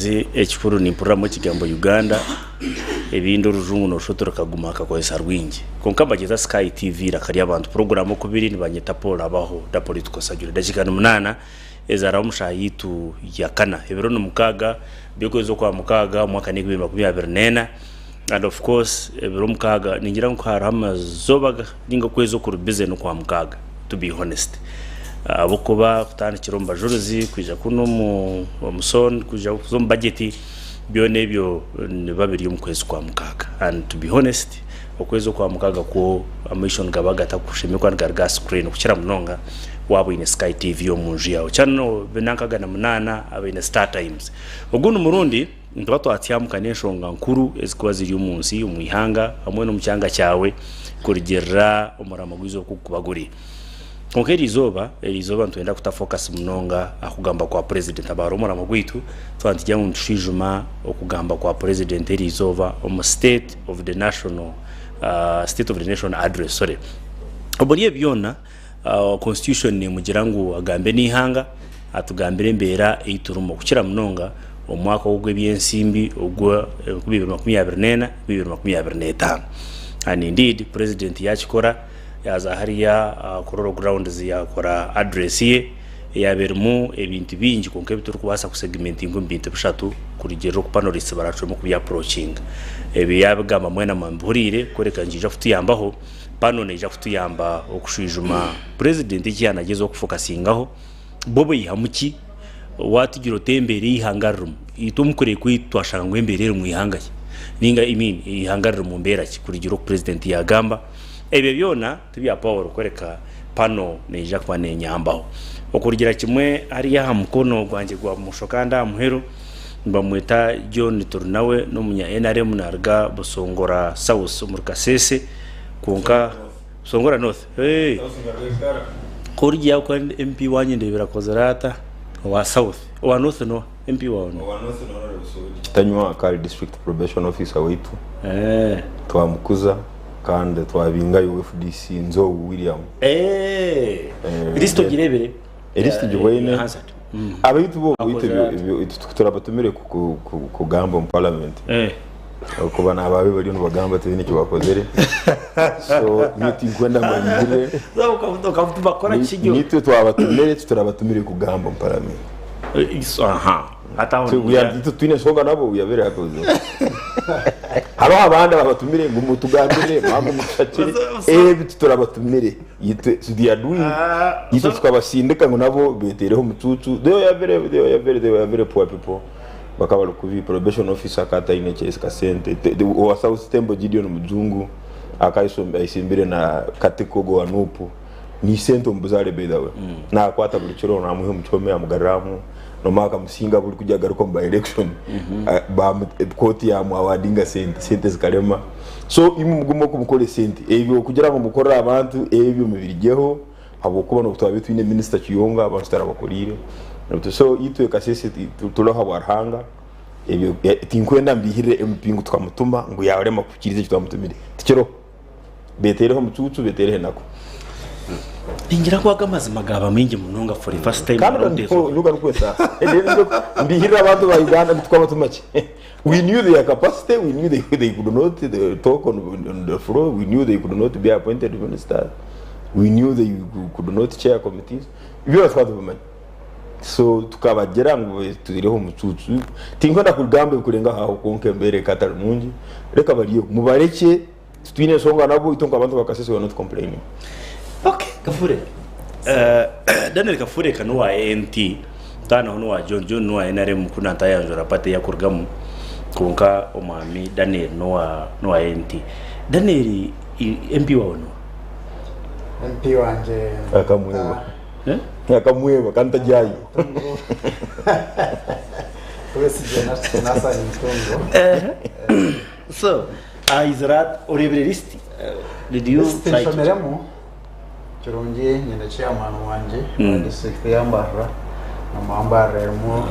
Mbabazi, Ekikuru nimpuriramu ekigambo Uganda, ebindi orujungu noshusha oti rukaguma hakakozesa rwingi. Kwonka mbagyeza Sky TV eiraka ry'abantu puroguraamu oku biri nibanyeta Paul Abaho da Political Surgery. Edakiika ni munaana ezaraho omu shaaha yaitu ya kana. Ebiro ni mukaaga by'okwezi okwa mukaaga omwaka n'enkumi ibiri makumi abiri n'ena and of course ebiro mukaaga ningira ngu hariho amazooba ninga okwezi okuri busy n'okwa mukaaga to be honest. Ahabw'okuba kutandikira omu bajurizi kwija kunu omu omu son kwija kuza omu budget byona ebyo nibiba biri omu kwezi kwa mukaaga and to be honest okwezi okwa mukaaga kwo amaisho nigaba gatakushemire kuba nigaruga aha screen kukira munonga waaba oine Sky TV omu nju yaawe channel bina nkaga na munaana abaine Star Times. Ogundi murundi nituba twatyamuka n'enshonga nkuru ezikuba ziri omu nsi, omu ihanga hamwe n'omu kyanga kyawe kurugirira omuramo gw'eizooba oku gukuba guri. Kwonka eriizooba, eriizooba nitwenda kuta focus munonga aha kugamba kwa President. Aba hariho omuramo gwaitu, twaba nitugira ngu nitushwijuma okugamba kwa President eriizooba omu State of the National, State of the Nation Address, sorry. Omuri ebi byona, Constitution nemugira ngu agambe n'eihanga, atugambire embeera ei turimu okukira munonga omu mwaka ogu ogw'ebyensimbi ogwa 2024, 2025. And indeed, President yakikora. Yaaza hariya aha Kololo Grounds yaakora address ye eyaaba erimu ebintu bingi kwonka ebi turikubaasa kusegimentinga omu bintu bishatu kurugiirira oku panelists baraacwemu kubi approachinga. Ebi yaabigamba mwena mwabihuriire kworeka nikiija kutuyambaho. Panel neija kutuyamba okushwijuma Purezidenti eki yaanagyezaho kufokasingaho, bo baihamu ki, waatugira oti embeera ei eihanga ririmu, itwe omu kureeba kwaitu twashanga ngu embeera eri mu ihanga ki ninga I mean eihanga riri mu mbeera ki kurugiirira oku Purezidenti yaagamba. Ebyo byona ti bya Paulo kureka pano neija kuba nenyambaho. Okurugira kimwe hariya aha mukono gwangye gwa bumosho kandi aha muheru nibamweta John Turinawe n'omunya NRM naruga Busongora South omuri Kasese kwonka Busongora North hey. Ku orugye aho MP wangye ndebera akozire ata owa South owa North noha? MP waawe noha? Owa North ni Honourable Sogi Kitanywa akaba ari District Probation Officer waitu twamukuza. Kandi twabingayo FDC Nzou William. List ogirebire? List ngibwine. Abaitu bo baitu ebyo turabatumire kugamba omu parliament ahabw'okuba n'abaabe bariyo nibagamba tibaine eki bakozire so nyowe tinkwenda mbarigirire. Nitwe twabatumire titurabatumire kugamba omu parliament. Titwine nsonga nabo we are very happy with them. Hariho abandi ababatumire ngu mutugambire ngu mutushakire ebi titurabatumire itwe they are doing itwe tukabasindika ngu nabo betereho omucuucu they were very they were very they were very poor people bakaba bari kubi probation officer akaba ataine kasente owa South Tembo Gideon Mujungu akaba ayesimbire na Katiko ogwo owa Nup ni sente omu buzaare by the way nakwata buri kiro namuha omu kihome amugaruramu Nomara akamusinga buri kugya agaruka omu by election kooti yamu awadinga sente, sente zikarema. So imwe mugume oku mukore sente ebyo kugira ngu mukorere abantu ebyo mubirigyeho habwokuba nobu twabaire twine minisita Kiyonga abantu tarabakorire. So itwe Kasese turi ahabwa Ruhanga ebyo tinkwenda mbihirire MP ngu tukamutuma ngu yarema kuhikiriza eki twamutumire tikiriho. Beteereho omucuucu, beteereho enaku. Ningira ngu ago amazima gaaba maingi munonga for the first time Kandi around niko ezo. niko garikwetaaga. Mbihirire abantu ba Uganda ngu twabatuma ki? We knew their capacity, we knew they, they could not talk on, on the floor, we knew they could not be appointed ministers, we knew they could not chair committees. Byona twaba tubimanya. So tukabagira ngu tuireho omucuucu. Tinkwenda kugamba ebikurenga aho kwonka embeera ekatari nungi. Reka baryeho. Mubarekye. Titwine ensonga nabo itwe nk'abantu ba Kasese we are not complaining. Ok Kafure Daniel Kafure ka n'owa ANT Tanaho n'owa John, John n'owa NRM ku nantayanjura party ei akurugamu kwonka omwami Daniel n'owa n'owa ANT. Daniel MP waawe n'oha? MP wangye Akamweba. Akamweba kandi tagyayo. Twesigye Nathan Mutungo. So Aizire ata? Oreebire lisiti? Did you Lisiti try to check? nshomiremu kirungi nyine chairman wangye wa district ya Mbarara namuha Mbarara erimu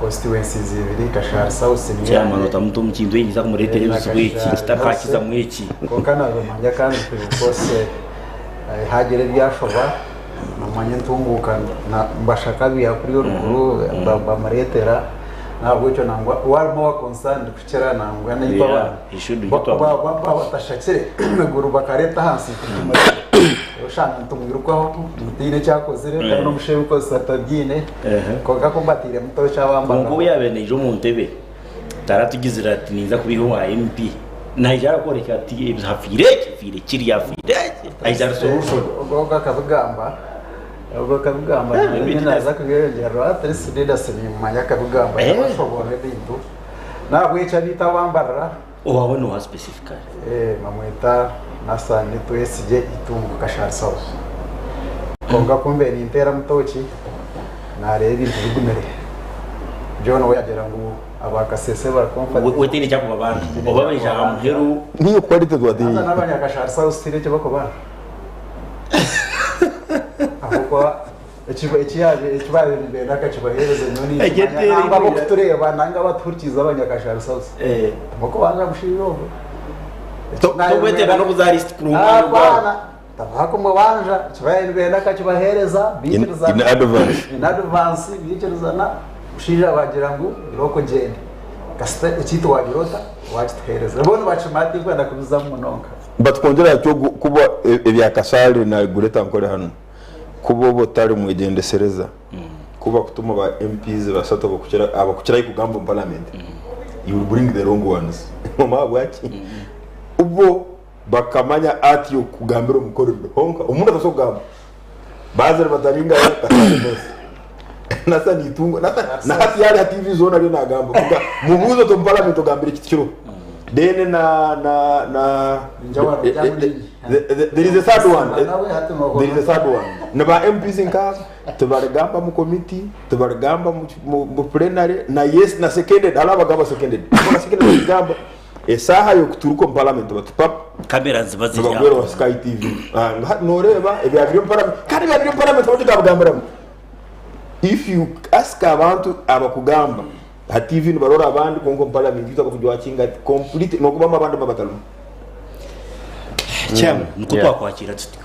constituencies ibiri Kashari South niyo Chairman yangye otamuta omu kintu eki nikiza kumureetera eh, na ebizibu eki Kashari North kitakakizamu eki. kwonka nabimanya kandi of course hagira ebyashoba nomanya entunguuka mbashaka abiiha kuriya oruguru bamureetera. Nahabwekyo nangwa we ari more concerned kukira nangwa naitwe Yeah, abaana. he should Bo hit on- ba batashakire eiguru bakareeta ahansi itwe tumurebe. Oshanga nitumwirukaho ngu tihaine eki akozire kandi n'omushaija ebikozeso atabyine kwonka ku mbatairemu tooki abambaraho. Kwonka obu yaabaire naija omu ntebe taratugizire ati ninza kubiiha owa MP. Naija arakworeka ati hafiire eki, hafiire kiri, hafiire eki. Aija ari solution. Ogwo akabigamba Ogwo akabigamba Eh, naanye maybe naaza kubyeyongyerera at least Didas nimmanya akabigamba Eh. yabashoboorora ebintu. Nahabwekyo abiita abambarira. Owaawe nooha specifically? Eh, bamweta Nathan Twesigye Itungo Kashari South. Kwonka ku mbaire ninteeramu tooki naareeba ebintu bigumire. John we yaagira ngu aba Kasese bari comfortable. We tihaine eki arikubabanja. Oba baija aha muheru. Niyo quality Haza n'abanyakashari South tihaine eki barikubanja. Ahabw'okuba eki eki yaabaire eki baabaire nibenda akakibaheereza nyowe ninkimanya. Egyetereire. Nangwa ab'okutureeba nanga abatuhurikiize abanyakashari South. Tibarikubanza mushaija ogwo. Tokwetenga n'okuza aha list kurunga omwanya ogwabo. Abaana tabakumubanja eki baabaire nibenda akakibaheereza baikirizana. In advance. In advance baikirizana mushaija baagira ngu irooko ogyende. Kasita ekiitu waagira ota waakituheereza. Bo nibakimanya tinkwenda kubizamu munonga. But kwongyera aha kyo kuba ebya Kasale na Greater Ankole hanu kuba oba otari mwegyendesereza kuba kutuma ba MPs basatu abakukira abakukirayo kugamba omu parliament you will bring the wrong ones omanye ahabwaki bo bakamanya art yokugambira omu corridor honka omuntu atasobola kugamba Bazire bataringayo Kasale North Nathan Itungo Nathan na hati yari ha TV zoona ariyo nagamba kuga mubuuze oti omu parliament ogambire eki tikiriho then na na na Njawaro, Jamuringi. there is a third one Nawe hati nohora. there is a third one ni ba MPs nk'abo tibarigamba mu committee tibarigamba mu, mu, mu plenary na yes na seconded hariho abagamba seconded na seconded bakigamba Esaaha y'okuturuka omu paramenti bati pap Kamera niziba ziri nibagwera aho. wa Sky TV. Ah, ngu hati noreeba ebyaba biri omu paramenti kandi ebyaba biri omu paramenti abantu tabigambiramu. If you ask abantu abakugamba aha TV nibarora abandi kwonka omu paramenti itwe abakugyakinga complete nokubamu abandi babatarimu. Chairman, nikwo Yeah. twakwakira tutyo.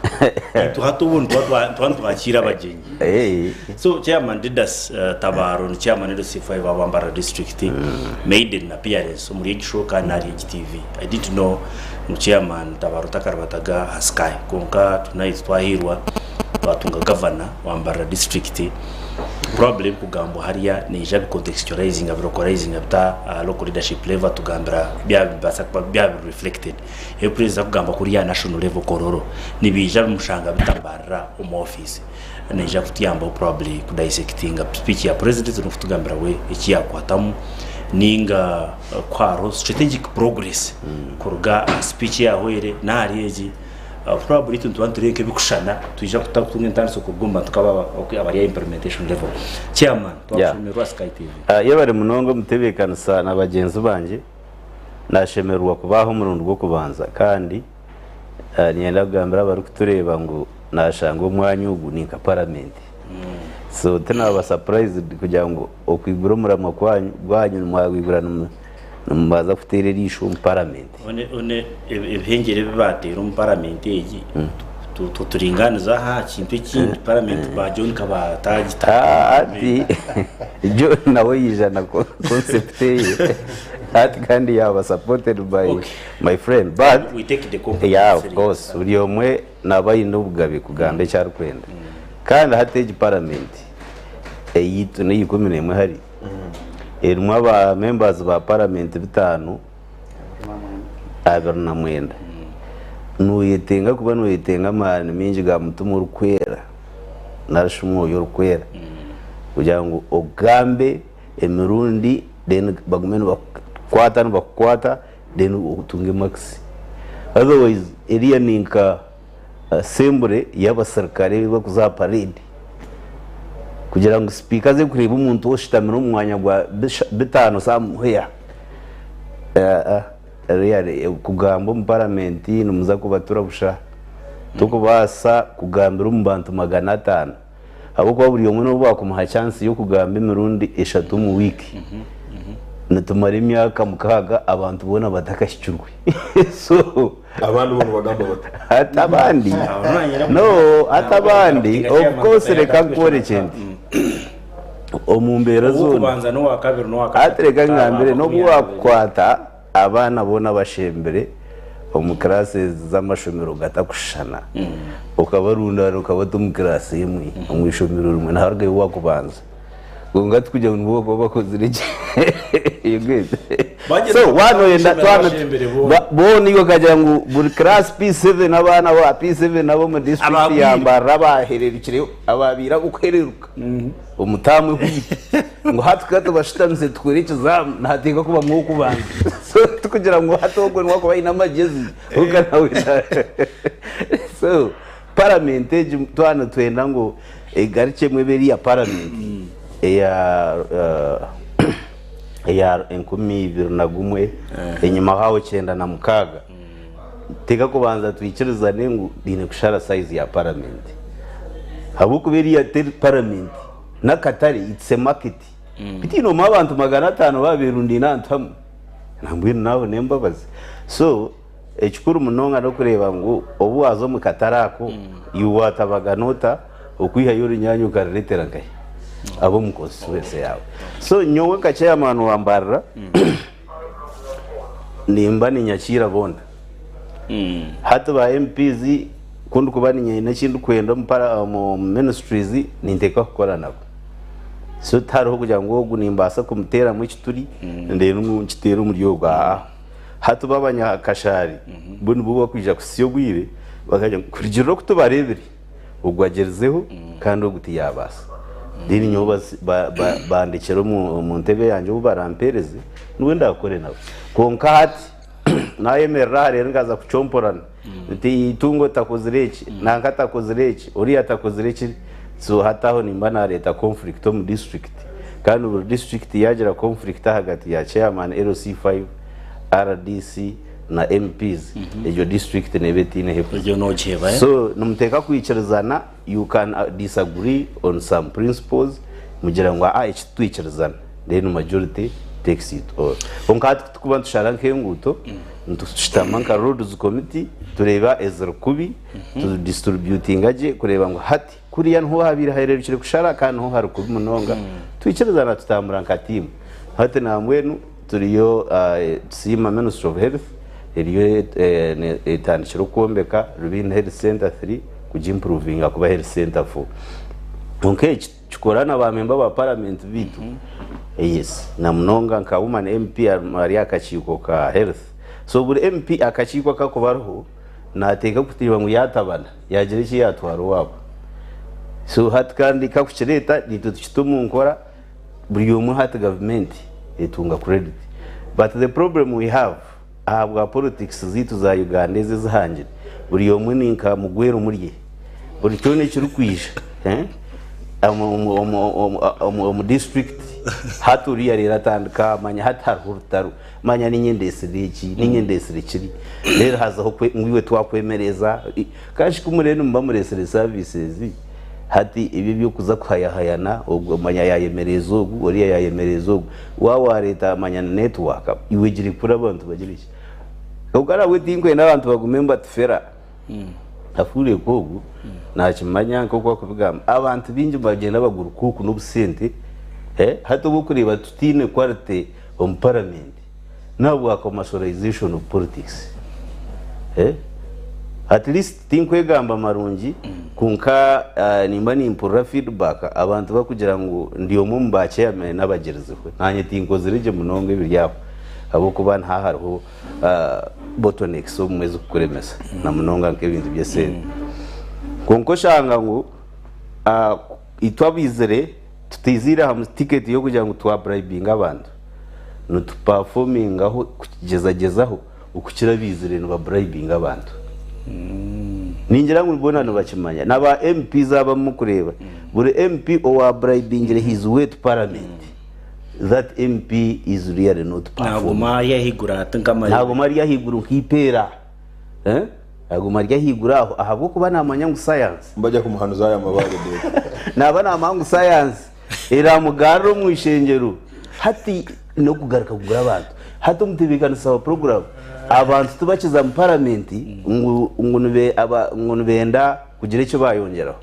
Itwe hati obu nituba twa- nituba nitwakiira abagyenyi. Eh, So chairman Didas Tabaro ni chairman LC5 wa Mbarara district maiden appearance omuri egi show kandi nahari egi TV. I didn't know ngu chairman Tabaro takaribataga aha Sky kwonka tonight twahiirwa twatunga governor wa Mbarara district probably ebikugambwa hariya naija abicontextualizinga abilocalizinga abita aha local leadership level atugambira byaba nibibaasa kuba byaba biri reflected. Ebi president arikugamba kuriya aha national level Kololo nibiija bimushanga bita Mbarara omu office. Naija kutuyambaho probably ku dissectinga speech ya president nokutugambira we eki yakwatamu ninga ku hariho strategic progress kuruga aha speech eyahweire nahari egi probably itwe nituba nitureeba nkebikushushana twija kutunga entandikwa kuruga omu bantu nkaba abari aha implementation level. Chairman twakushemererwa aha Sky TV. Yebare munonga omutebeekanisa na bagyenzi bangye, nashemererwa kubaha omurundi gw'okubanza kandi Niinyenda kugambira abarikutureeba ngu naashanga omwanya ogu ni nka paramenti. So tinaaba surprised kugira ngu okwigura omuramwa kwanyu gwanyu mwagwigura nimubanza kuteera eriisho omu paramenti. One one ebihengyere ebi baateire omu paramenti egi turingaanize aha kintu ekindi paramenti ba John Kabatagita. Hati John nawe yaija na concept eye hati kandi yaaba supported by Okay. my friend but We take the compliment yeah of seriously. course buri omwe naaba aine obugabe kugamba eki arikwenda kandi hati egi parliament eyaitu neya 11 hari erimu aba members ba parliament bitaano 29 noyetenga kuba noyetenga amaani maingi ga mutima orikwera narishi omwoyo orikwera kugira ngu ogambe emirundi then bagume nibakukwata nibakukwata then otunge marks otherwise eriya ninka assembly y'abasirikare barikuza aha parade kugira ngu sipiika aze kureeba omuntu oshutamire omu mwanya gwa bitaano somewhere really kugamba omu paramenti nimuza kubatura busha tokubaasa kugambira omu bantu 500 Ahabw'okuba buri omwe n'obu baakumuha chance y'okugamba emirundi eshatu omu wiiki, nitumara emyaka mukaaga abantu boona batakahikirwe. So Abandi bo nibagamba bata? hati abandi no hati abandi of course reka nkworekye nti Omu mbeera zoona. Ow'okubanza n'owakabiri n'owakashatu. Hati reka ngambire n'obu waakukwata abaana boona abashembire omu classes z'amashomero gatakushushana okabarundaana okabata omu class emwe omu ishomero rimwe niharugayo owaakubanza. Kwonka tikugira ngu nibo bakuba bakozire gye. You get? Bagyenda So waaba noyenda bashemera twaba abashembere boona. boona iwe okagira ngu buri class P7 abaana ba P7 ab'omu district Abagwire. ya Mbarara abahererukireyo ababaire ab'okuhereruka omu taamu ehweire ngu hati ka tubashutamise tukore ekizaamu nihateekwa kubamu ow'okubanza. So tikugira ngu hati ogwo niwe akuba aine amagyezi kwonka nawe so Paramenti egi twaba nitwenda ngu egarukyemu ebe eri eya paramenti eya eya 2001 enyimaho aho 96 nituteekwa kubanza twikirizane ngu baine kushara sayizi ya paramenti ahabw'okuba eriya teri paramenti n'akatare it's a market bitiine omu abantu 500 baaba berundaine ahantu hamwe nambwenu naabo n'embabazi so Ekikuru munonga n'okureeba ngu obu waaza omu katare ako, iwe waatabagana ota okwihayo orunyaanya okarureetera nkahi? Ab'omu constituency yaawe. So nyowe nka chairman wa Mbarara, nimba ninyakiira boona. Hati ba MPs ku ndikuba niinyine eki ndikwenda omu para omu ministries, ninteekwa kukora nabo. So tihariho kugira ngu ogu nimbaasa kumuteeramu ekituri, ndeebe ngu nkiteere omuri ogu, aa. Hati bo abanyakashaari bo nibo bakwija kuhitsya obwire bakagira ngu kurugiirira oku tubareebire, ogu agyerizeho kandi ogu tiyaabaasa. Then nyowe bandekyere omu ntebe yangye obu barampeereze nibwo ndaakore nabo. Kwonka hati naayemerera aha reero nkaza kucomporana nti eitungo takozire eki, nanka takozire eki, oriya takozire eki, so hati aho nimba naareeta conflict omu district. Kandi buri disiturikiti yaagira conflict ahagati ya chairman LC5, RDC na MPs, egyo disiturikiti neeba etaine ahu ekuza. Egyo nogiheeba eh? So nimuteekwa kwikirizana, you can disagree on some principles mugira ngu aa eki titwikirizana then majority takes it all. Kwonka hati kutukuba nitushara nk'enguuto, nitushutama nka roads committee tureeba eziri kubi, tu distributinga gye kureeba ngu hati Kuriya niho habaire hahereerukire kushara kandi niho hari kubi munonga. Twikirizana tutambura nka tiimu. Hati nambwenu turiyo tusiima Ministry of Health eriyo etandikire okwombeka Rubindi Health Centre 3 kugi improvinga kuba Health Centre 4. Kwonka eki tukikora na ba memba ba paramenti beitu. Yes, na munonga nka woman MP ari aha kakiiko ka Health. So buri MP akakiiko akakuba ariho nateekwa kureeba ngu yatabana. Yaagira eki yaatwara owaabo. So hati kandi kakukireeta naitwe tukita omu nkora buri omwe hati gavumenti etunga credit. But the problem we have ahabwa politics zaitu za Uganda ezi ezihangire buri omwe ni nka mugwera omurye. Buri kyona ekirikwija omu district hati oriya reero atandika manya hati hariho orutaro. Manya niinye ndeetsire eki, niinye ndeetsire kiri. Reero hazaho kwe, ngu iwe twakwemereza. Kashi ku muriyo nimuba mureetsire services, hati ebi eby'okuza kuhayahayana, ogwo manya yaayemereza ogu, oriya yaayemereza ogu. Waaba waareeta manya ni network, iwe girekure abantu bagire ki. Kwonka nabwe tinkwenda abantu bagume nibatufera. Afuure nk'ogu nakimanya nk'oku arikubigamba. Abantu baingi nibagyenda baguruka oku n'obusente, hati obu orikureeba tutaine quality omu paramenti n'ahabwa commercialization of politics. At least tinkwegamba marungi kwonka nimba nimpurira feedback abantu barikugira ngu ndi omwe omu ba chairman abagyerizeho. Naanye tinkozire gye munonga ebiri aho ahabw'okuba niha hariho bottlenecks obumwe ezikukuremesa na munonga nk'ebintu by'esente. Kwonka oshanga ngu itwe abaizire tutiziire aha tiketi y'okugira ngu twa bribinga abantu, nitu performingaho kugyezagyezaho okukira abaizire niba bribinga abantu. Ningira ngu boona nibakimanya. Na ba MPs abamu kureeba, buri MP owa bribingire his way to parliament, that MP is really not performing. Naguma ari ahaiguru ati nk'amahembe. Naguma ari ahaiguru nk'ipeera. Eh? Aguma ari ahaiguru aho ahabw'okuba naamanya ngu sayansi. Bajya kumuhanuza aya mabaare deeru. Naaba naamanya ngu sayansi eraamugarura omu ishengyero. Hati n'okugaruka kugura abantu. Hati omutebeekanisa wa puroguraamu, abantu tibakiza mu paramenti ngu ngu nibenda kugira eki baayongyeraho.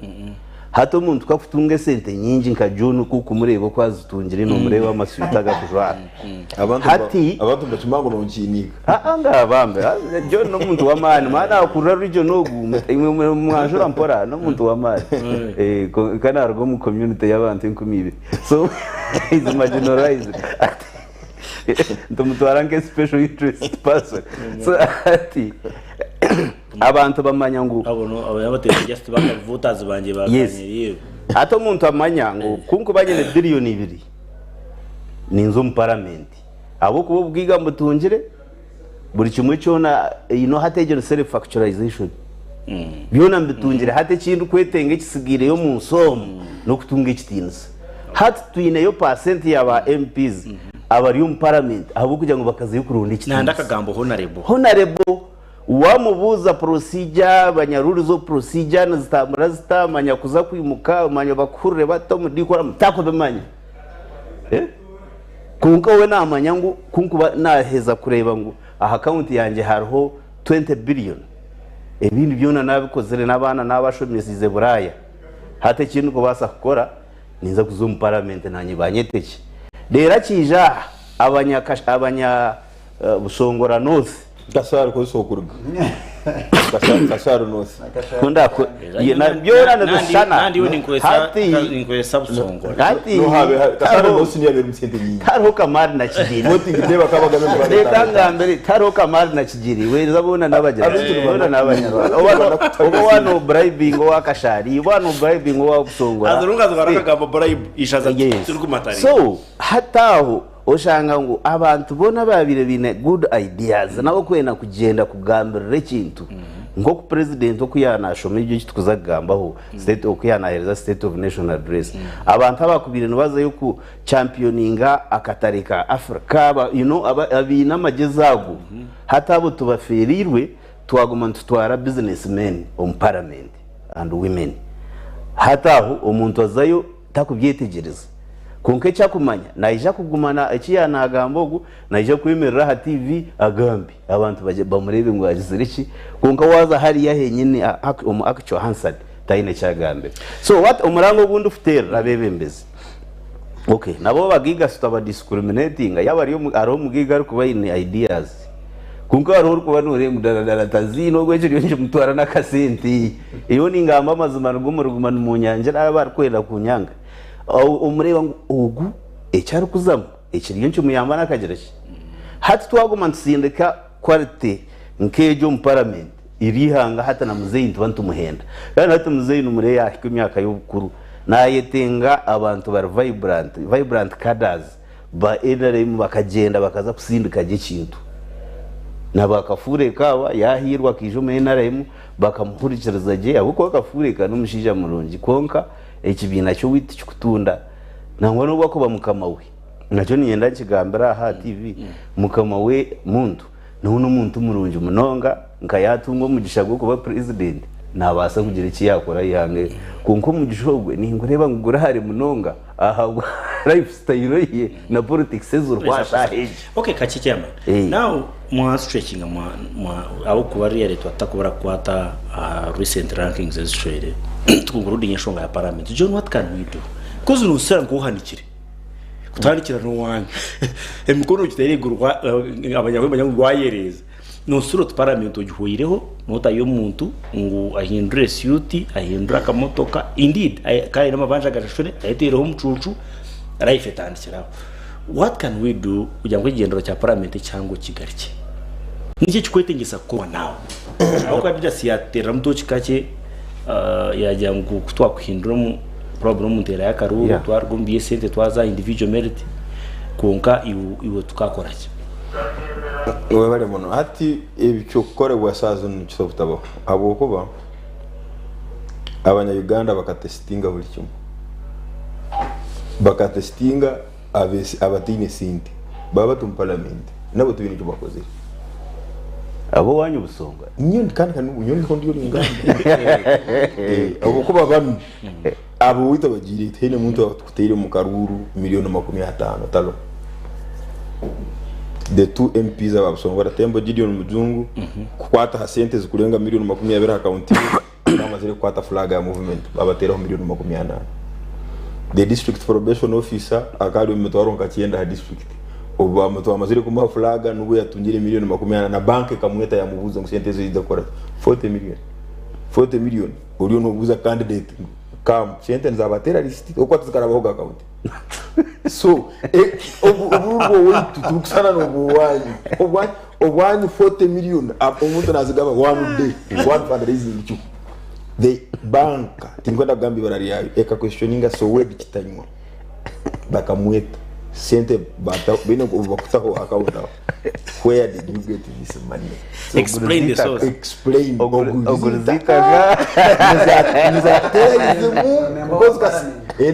Hati omuntu ku akutunga esente nyingi nka John ku okumureeba oku azitungire nomureeba amaswita agu akujwara. Abantu Hati abantu nibakimanya ngu nonkiiniga. Aa nga bambe John n'omuntu w'amaani maani akurira region ogu imwe mwanjura mpora n'omuntu w'amaani Eh, kwonka naruga omu community y'abantu 2000 so he's marginalized. Nitumutwara nke special interest person so ati abantu bamanya ngu Abo no abo yabateeka just baka voters bangye Yes. bakanyiriye. Hati omuntu amanya ngu kunkuba nyine 2 billion ninza omu paramenti ahabw'okuba obugaiga mbutungire buri kimwe kyona, you know, hati egyo ni self actualization, byona mbitungire. Hati ekindikwetenga ekisigaireyo omu nsi omu n'okutunga ekitiinisa. Hati twineyo pasenti ya ba MPs abari omu paramenti ahabw'okugira ngu bakazayo kuronda Nandi ekitiinisa. Akagambo honorable. Honorable, wamubuuza procedure, manya rules of procedure nizitambura zita, manya kuza kwimuka, manya bakuhurire bata omu decorum, takubimanya. Eh? Kwonka we naamanya ngu ku nkuba naaheza kureeba ngu aha akawunti yangye hariho 20 billion, ebindi byona naabikozire n'abaana naabashomesiize Buraaya, hati eki ndikubaasa kukora ninza kuza omu paramenti naanye banyetekye. Reero akiija aha abanya abanya Busongora North. Kasaaru kozesa okuruga. Kasaaru Kasaaru North. Ku ndaku byona nibishushana. Nandi iwe ninkozesa Hati ninkozesa Busongora. hati No habe Kasaaru tariho North niyo yabeire omu sente nyingi. tariho Kamari na Kigiri. Voting day bakaba bagabe emitwaro Reka etaano etaano. ngambire tariho Kamari na Kigiri weereza boona n'abagira Abaitu boona nibana n'abanyarwanda. abaitu Oba nibana no kutaga oba sente. wano bribing owa Kashari, wano bribing owa Busongora. Azurunga Eh, akagambo bribe ishaza Yes. turi kumatari. So hati aho Oshanga ngu abantu boona abaabaire baine good ideas nabo kwenda kugyenda kugambirira ekintu nk'oku president oku yaanashoma ebyo eki tukuza kugambaho state oku yaanaheereza state of nation address, abantu abaakubaire nibazayo ku championinga akatare ka Africa aba you know aba abaine amagyezi ago, hati abo tubafeereirwe twaguma nitutwara business men omu parliament and women. Hati aho omuntu azayo Takubyetegyereza. Kwonka eki akumanya, naija kuguma na, eki yaanagamba ogu, naija kwemerera aha TV agambe, abantu bagye bamureebe ngu agizire ki, kwonka waaza hariya henyini omu actual Hansard, taine eki agambire. So what, omuranga ogu ndikuteerera abeebembezi, okay, nabo abagaiga tutabadiscriminatinga, yaaba ari omu, hariho omugaiga arikuba aine ideas, Kwonka hariho orikuba nooreeba ngu ddala ddala taziine ogwo ekiriyo nikimutwara n'akasente. Nyowe ningamba amazima nigo muriguma nimunyangira aba arikwenda kunyanga. Omureeba ngu ogu eki arikuzamu ekiriyo nikimuyamba n'akagira ki? Hati twaguma nitutsindika quality nk'egyo omu paramenti, eri ihanga hati na muzeeyi nituba nitumuhenda. Kandi hati muzeeyi nimureeba yaahika emyaka y'obukuru, naayetenga abantu bari vibrant, vibrant cadres. Ba nrm bakagyenda bakaza kusindika gye ekintu. Na ba Kafuureka aba yaahiirwa akaija omu nrm bakamuhurikiriza gye ahabw'okuba Kafuureka n'omushaija murungi kwonka ekibiina kye owaitu tikikutunda nangwa n'obu akuba mukama we. Nakyo niinyenda nkigambire aha aha TV, mukama we Muntu nawe n'omuntu murungi munonga nka yaatunga omugisha gw'okuba purezidenti naabaasa kugira eki yaakora aha ihanga eri. Kwonka omugisha ogwe ningureeba ngu guri hare munonga ahabwa life style ye na politics eziriho aha shaaha egi. Okay, kakye chairman. Eh. Now mwa stretchinga mwa mwa ahabw'okuba really twatakubura kukwata aha recent rankings ezishwere tu concluding enshonga ya parliament. John, what can we do? Because noshushana nk'ohanikire. Kutandikira n'owanyu. Emikono ogiteire ahaiguru abanyabwengye bamanya ngu wayereeza. Noshushana oti parliament ogihweireho notayo omuntu ngu ahindure suit, ahindure akamotoka, indeed ka aine amabanja agashashure, ayetereho omucuucu, life etandikire aho. What can we do kugira ngu ekigyendererwa kya parliament ekihango kigarukye? Niki ekikwetengyesa kukorwa now? Ahabw'okuba Julius yaatuteereramu tooki kakye yaagira ngu ku twakuhindura omu probably omu nteera y'akaruuru twaruga omu by'esente twaza aha individual merit, kwonka iwe tukaakora ki? Webale muno. Hati eky'okukorebwa shaaha zinu nikisobola obutabaho ahabw'okuba abanya-Uganda bakatesitinga buri kimwe. Bakatesitinga abataine sente baaba bati omu paramenti nabo tibaine eki bakozire. Ab'owaanyu Busonga? Nyowe kandi nyowe nikwo ndiyo ningamba. Ahabw'okuba banu ab'owaitu abagiire tihaine muntu atukuteire omu karuuru 50,000,000 tariho. The two MPs aba Busongora Tembo Gideon Mujungu kukwata aha sente zikurenga 20,000,000 aha kaunti ye. Akaba amazire kukwata flag ya movement babateeraho milioni 80. The district probation officer akaba ari omu mitwaro nka kyenda aha district. Obu twamazire kumuha flag nubwo yatungire milioni 40 na bank ekamweta yamubuuza ngu sente ezo oija kukora ki? 40 million. 40 million oriyo nobuuza candidate ngu come sente nizaba terrorist ahabw'okuba tizikarabaho ga county. So obururu bw'owaitu tiburikushushana n'obw'owaanyu. Obwanyu 40 million omuntu nazigaba one day, one fundraising kyo. The bank, tindikwenda kugamba ibara ryayo, eka questioninga Sowed Kitanywa. Bakamweta sente bata baine obubakutaho account aho. Where did you get this money? Explain the source. Explain. Ogurizitaga. Niza terrorism because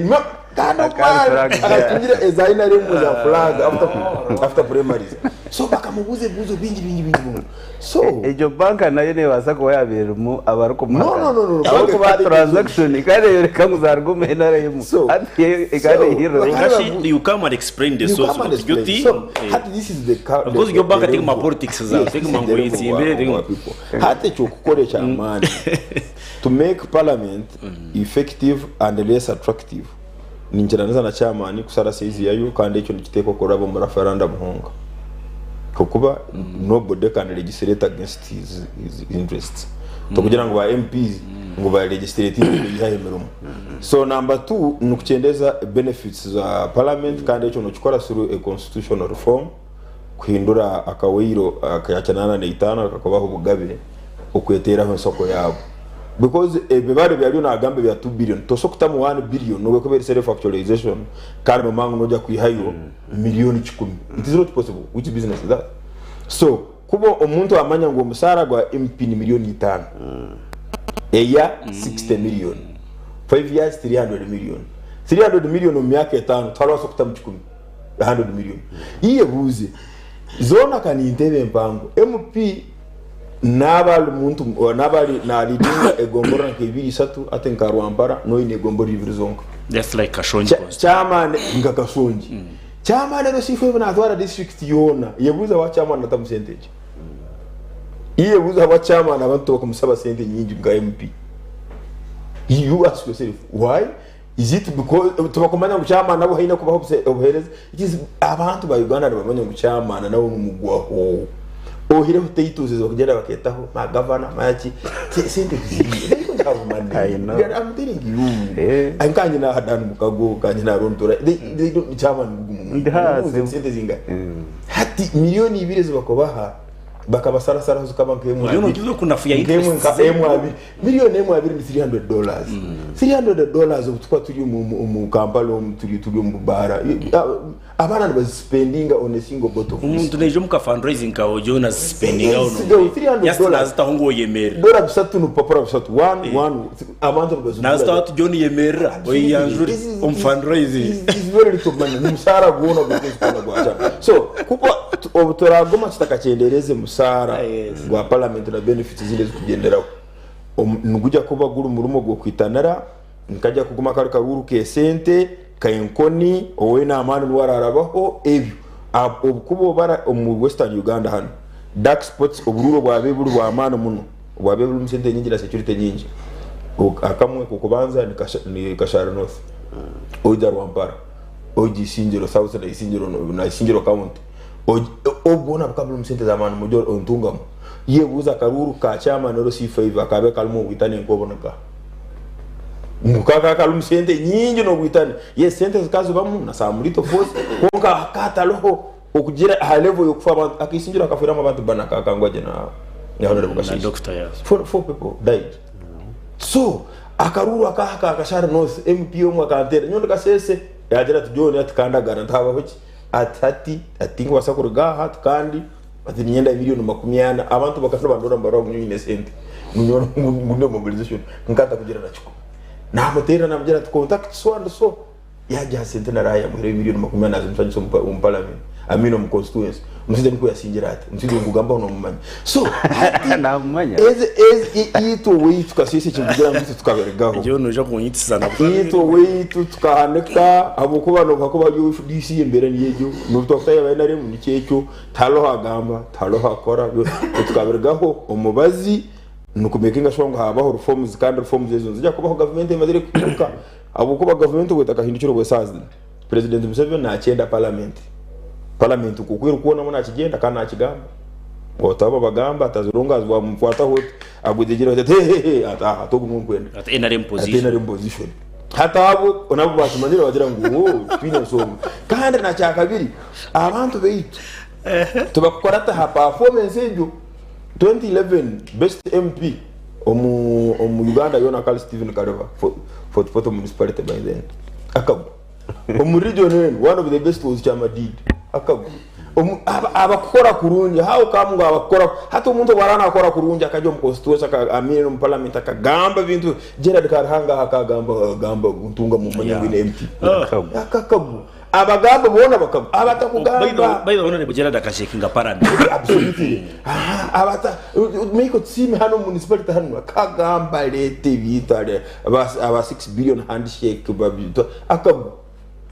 no, kandi Akari flag. akatungire eza NRM za flag after primaries. So bakamubuuza ebibuuzo bingi bingi bingi bingi. So Egyo banka nayo nebaasa kuba yabaire erimu abarikumuhakana. No, no, no, no. Ahabw'okuba Banka transaction kandi eyoreka ngu zaruga omu NRM. So, Hati yo ekaba so, neihirira. bakaba Kashi, you come and explain the You source come and of explain. duty. So, hati this is the Of course, your bank take my politics za, Yes, take this my is the level ngoyitsi, of take our my- people. Hati eky'okukora eky'amaani to make parliament effective and less attractive ninkiranisa na chairman kusara size yayo kandi ekyo nikiteekwa kuraba omu referendum honka ahakuba nobody can legislate against his interests tokugira ngu ba MPs ngu ba legislating kwihaho emirimo. So number two nikukyendeza benefits za parliament kandi ekyo nokikora through a constitutional reform kuhindura akawairo aka 85 akakubaha obugabe okweteraho ensoko yabo because ebibare byariyo nagamba ebya 2 billion tosobola kutamu 1 billion nobu ekuba eri self actualization kandi nomanya ngu noija kwihayo milioni kikumi it is not possible which business is that so kuba omuntu amanya ngu omusaara gwa MP ni milioni itaano eya 60 million 5 years 300 million 300 million omu myaka etaano tihariho asobola kutamu kikumi 100 million iyebuuze zoona ka nintebe empango MP Naaba ari muntu naaba ari naleadinga egomborora nka ibiri ishatu ati nka Rwampara noine egomborora ibiri zonka. Just like Kashongi Kya- constituency. Chairman nka Kashongi. Chairman ero sifa ebe natwara district yoona. Yebuuze ahabwa chairman natamu sente egyo. Yebuuze ahabwa chairman abantu tibakumusaba sente nyingi nka MP. You ask yourself why? Is it because tibakumanya ngu chairman nabo haine kubaha obuhereza? It is abantu ba Uganda nibamanya ngu chairman nawe nomugwaho. Ohireho titles ezi bakugyenda baketaho ma governor maki sente tiziriyo. They don't have money. I know. I'm telling you. Eh. Ai nkanye na Dan Mukago kanye na Ron Tora. They don't chairman gugumu. Ndi hasi. Sente zingahe? Hati milioni ibiri ezi bakubaha bakabasarasaraho zikaba nk'emwe Oriyo abiri. nogiza okunafuya Nk'emwe interests nka ze. emwe abiri. Milioni emwe abiri ni $300. $300 obu tukuba turi omu Kampala omu turi turi omu baara. Abaana nibazisipendinga on a single bottle of whiskey. Omuntu naija omu ka fundraising kawe ogye onazisipendinga Yes, go, $300. Just nazitaho ngu oyemerera. Dora bisatu n'obupapura busatu. One, one, abantu nibazigura. Nazitaho ati John yemerera oyeyanjure omu fundraising. Is very little money. Omusaara gwona gw'okwezi kwona gwakya. So kuba obu turaguma tutakakyendeereze musaara Yes. gwa parliament na benefits ezindi ezikugyenderaho nigujya kuba guri omurimo gw'okwitanira nikajya kuguma kari karuuru k'esente k'enkoni owine amaani niwe ararabaho ebyo obu kuba obara omu Western Uganda hanu dark spots oburuuru obwabaire buri bw'amaani muno obwabaire burimu sente nyingi na security nyingi akamwe k'okubanza ni Kashari North oija Rwampara oija Isingiro South na Isingiro na Isingiro County obu bwona bukaba burimu sente z'amaani muno Ntungamo yebuuza akaruuru ka chairman LC5 akaabaire karimu obwitane nk'oboneka ngu kakaba karimu sente nyingi n'obwitane yes sente zikazibamu na some little force kwonka hakaba hatariho okugira aha level y'okufa abantu akaisingiro hakafiiramu abantu bana kakangwagye na na honorable Na Kashaija doctor yes. four people died so akaruuru akaha ka Kashari North MP omwe akanteera nyowe ndi Kasese yagira ati John ati kandagara nti habaho ki ati hati ati tinkubaasa kuruga aha ati kandi ati niinyenda milioni 40 abantu bakaba nibandora nibarora ngu nyowe nyine esente ngu nyowe ngu ndi omu mobilization nkantakugira na kikumi namuteerera namugira nti contact so and so Yaagiha sente na Raaya amuhereyo milioni 40 nazimushangisa omu parliament, I mean omu constituency. Omushaija nikwo yasingire ati, omushaija ou nkugambaho nomumanya. So hati Namumanya. ezi ezi itwe owaitu tukasheesha ekintu kugira ngu itwe tukabirugaho. Egyo noija kunyitisa na Itwe owaitu tukahanika ahabw'okuba nooba kuba ori FDC embeera niyo egyo, n'obu twakutaaha aba NRM nikyo ekyo, tihariho agamba, tihariho akora, itwe tukabirugaho omubazi. Nikumekinga sure ngu habaho reforms kandi reforms ezo nizija kubaho gavumenti emazire kuhinduka ahabw'okuba gavumenti obu etakahindukire obu esaaha zinu President Museveni nakyenda parliament. Parliament nk'oku erikwonamu nakigyenda kandi nakigamba ngu otaba bagamba ati as long as wamukwataho oti agwejegyere ati hehehe ati aha hati ogu niwe nkwenda. Ati NRM Ati position. NRM position. Hati abo nabo bakimanyire bagira ngu woo twine ensonga. Kandi nakyakabiri abantu baitu tibakukurata ha performance egyo. 2011 Best MP omu omu Uganda yoona akaba ari Stephen Kareba for Fort Portal Municipality by then akagwa. Omu region enu one of the best was Kyamadidi akagwa. Omu aba abakukora kurungi how come ngu abakukora hati omuntu obu araba nakora kurungi akajya omu constituency aka I mean omu parliament akagamba ebintu Gerald Karuhanga aha akagamba gamba ntunga mumanye ngu ine MP Akagwa. akakagwa. Abagamba boona bakagwa abatakugamba. By the way, Honorable Gerald akashekinga parliament. Absolutely. Aha, abata Michael Tusiime hanu omu municipality hanu akagamba aleeta ebintu ale aba aba 6 billion handshake babita akagwa.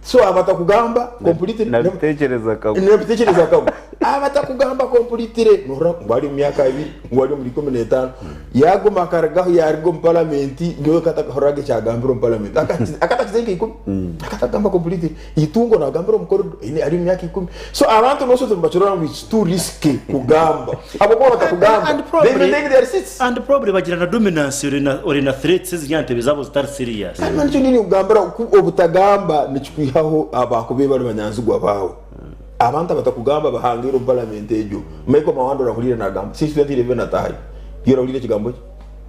So abatakugamba completely Nabitekereza akagwa. Nabitekereza akagwa. Abatakugamba completely nohurira ngu ari omu myaka abiri ngu ari omuri 15 yaguma akarugaho yaruga omu parliament nyowe katakahuriraga ekyagambire omu parliament akatakize nka ikumi. Akatagamba completely. Eitungo nagambira omu corridor eine ari omu myaka ikumi. So abantu noshoza nibakirora ngu it's too risky kugamba ahabw'okuba batakugamba And they probably, maintain their seats. and probably bagira na dominance ori na ori na threats eziri aha ntebe zaabo zitari serious. Hanyuma nikyo ndi ninkugambira ku obutagamba nikikwihaho abakubaire bari banyanzigwa baawe. Abantu abatakugamba bahangaire omu parliament egyo. Michael Mawanda orahuriire nagamba since 2011 ataahayo. Iwe orahuriire ekigambo kye?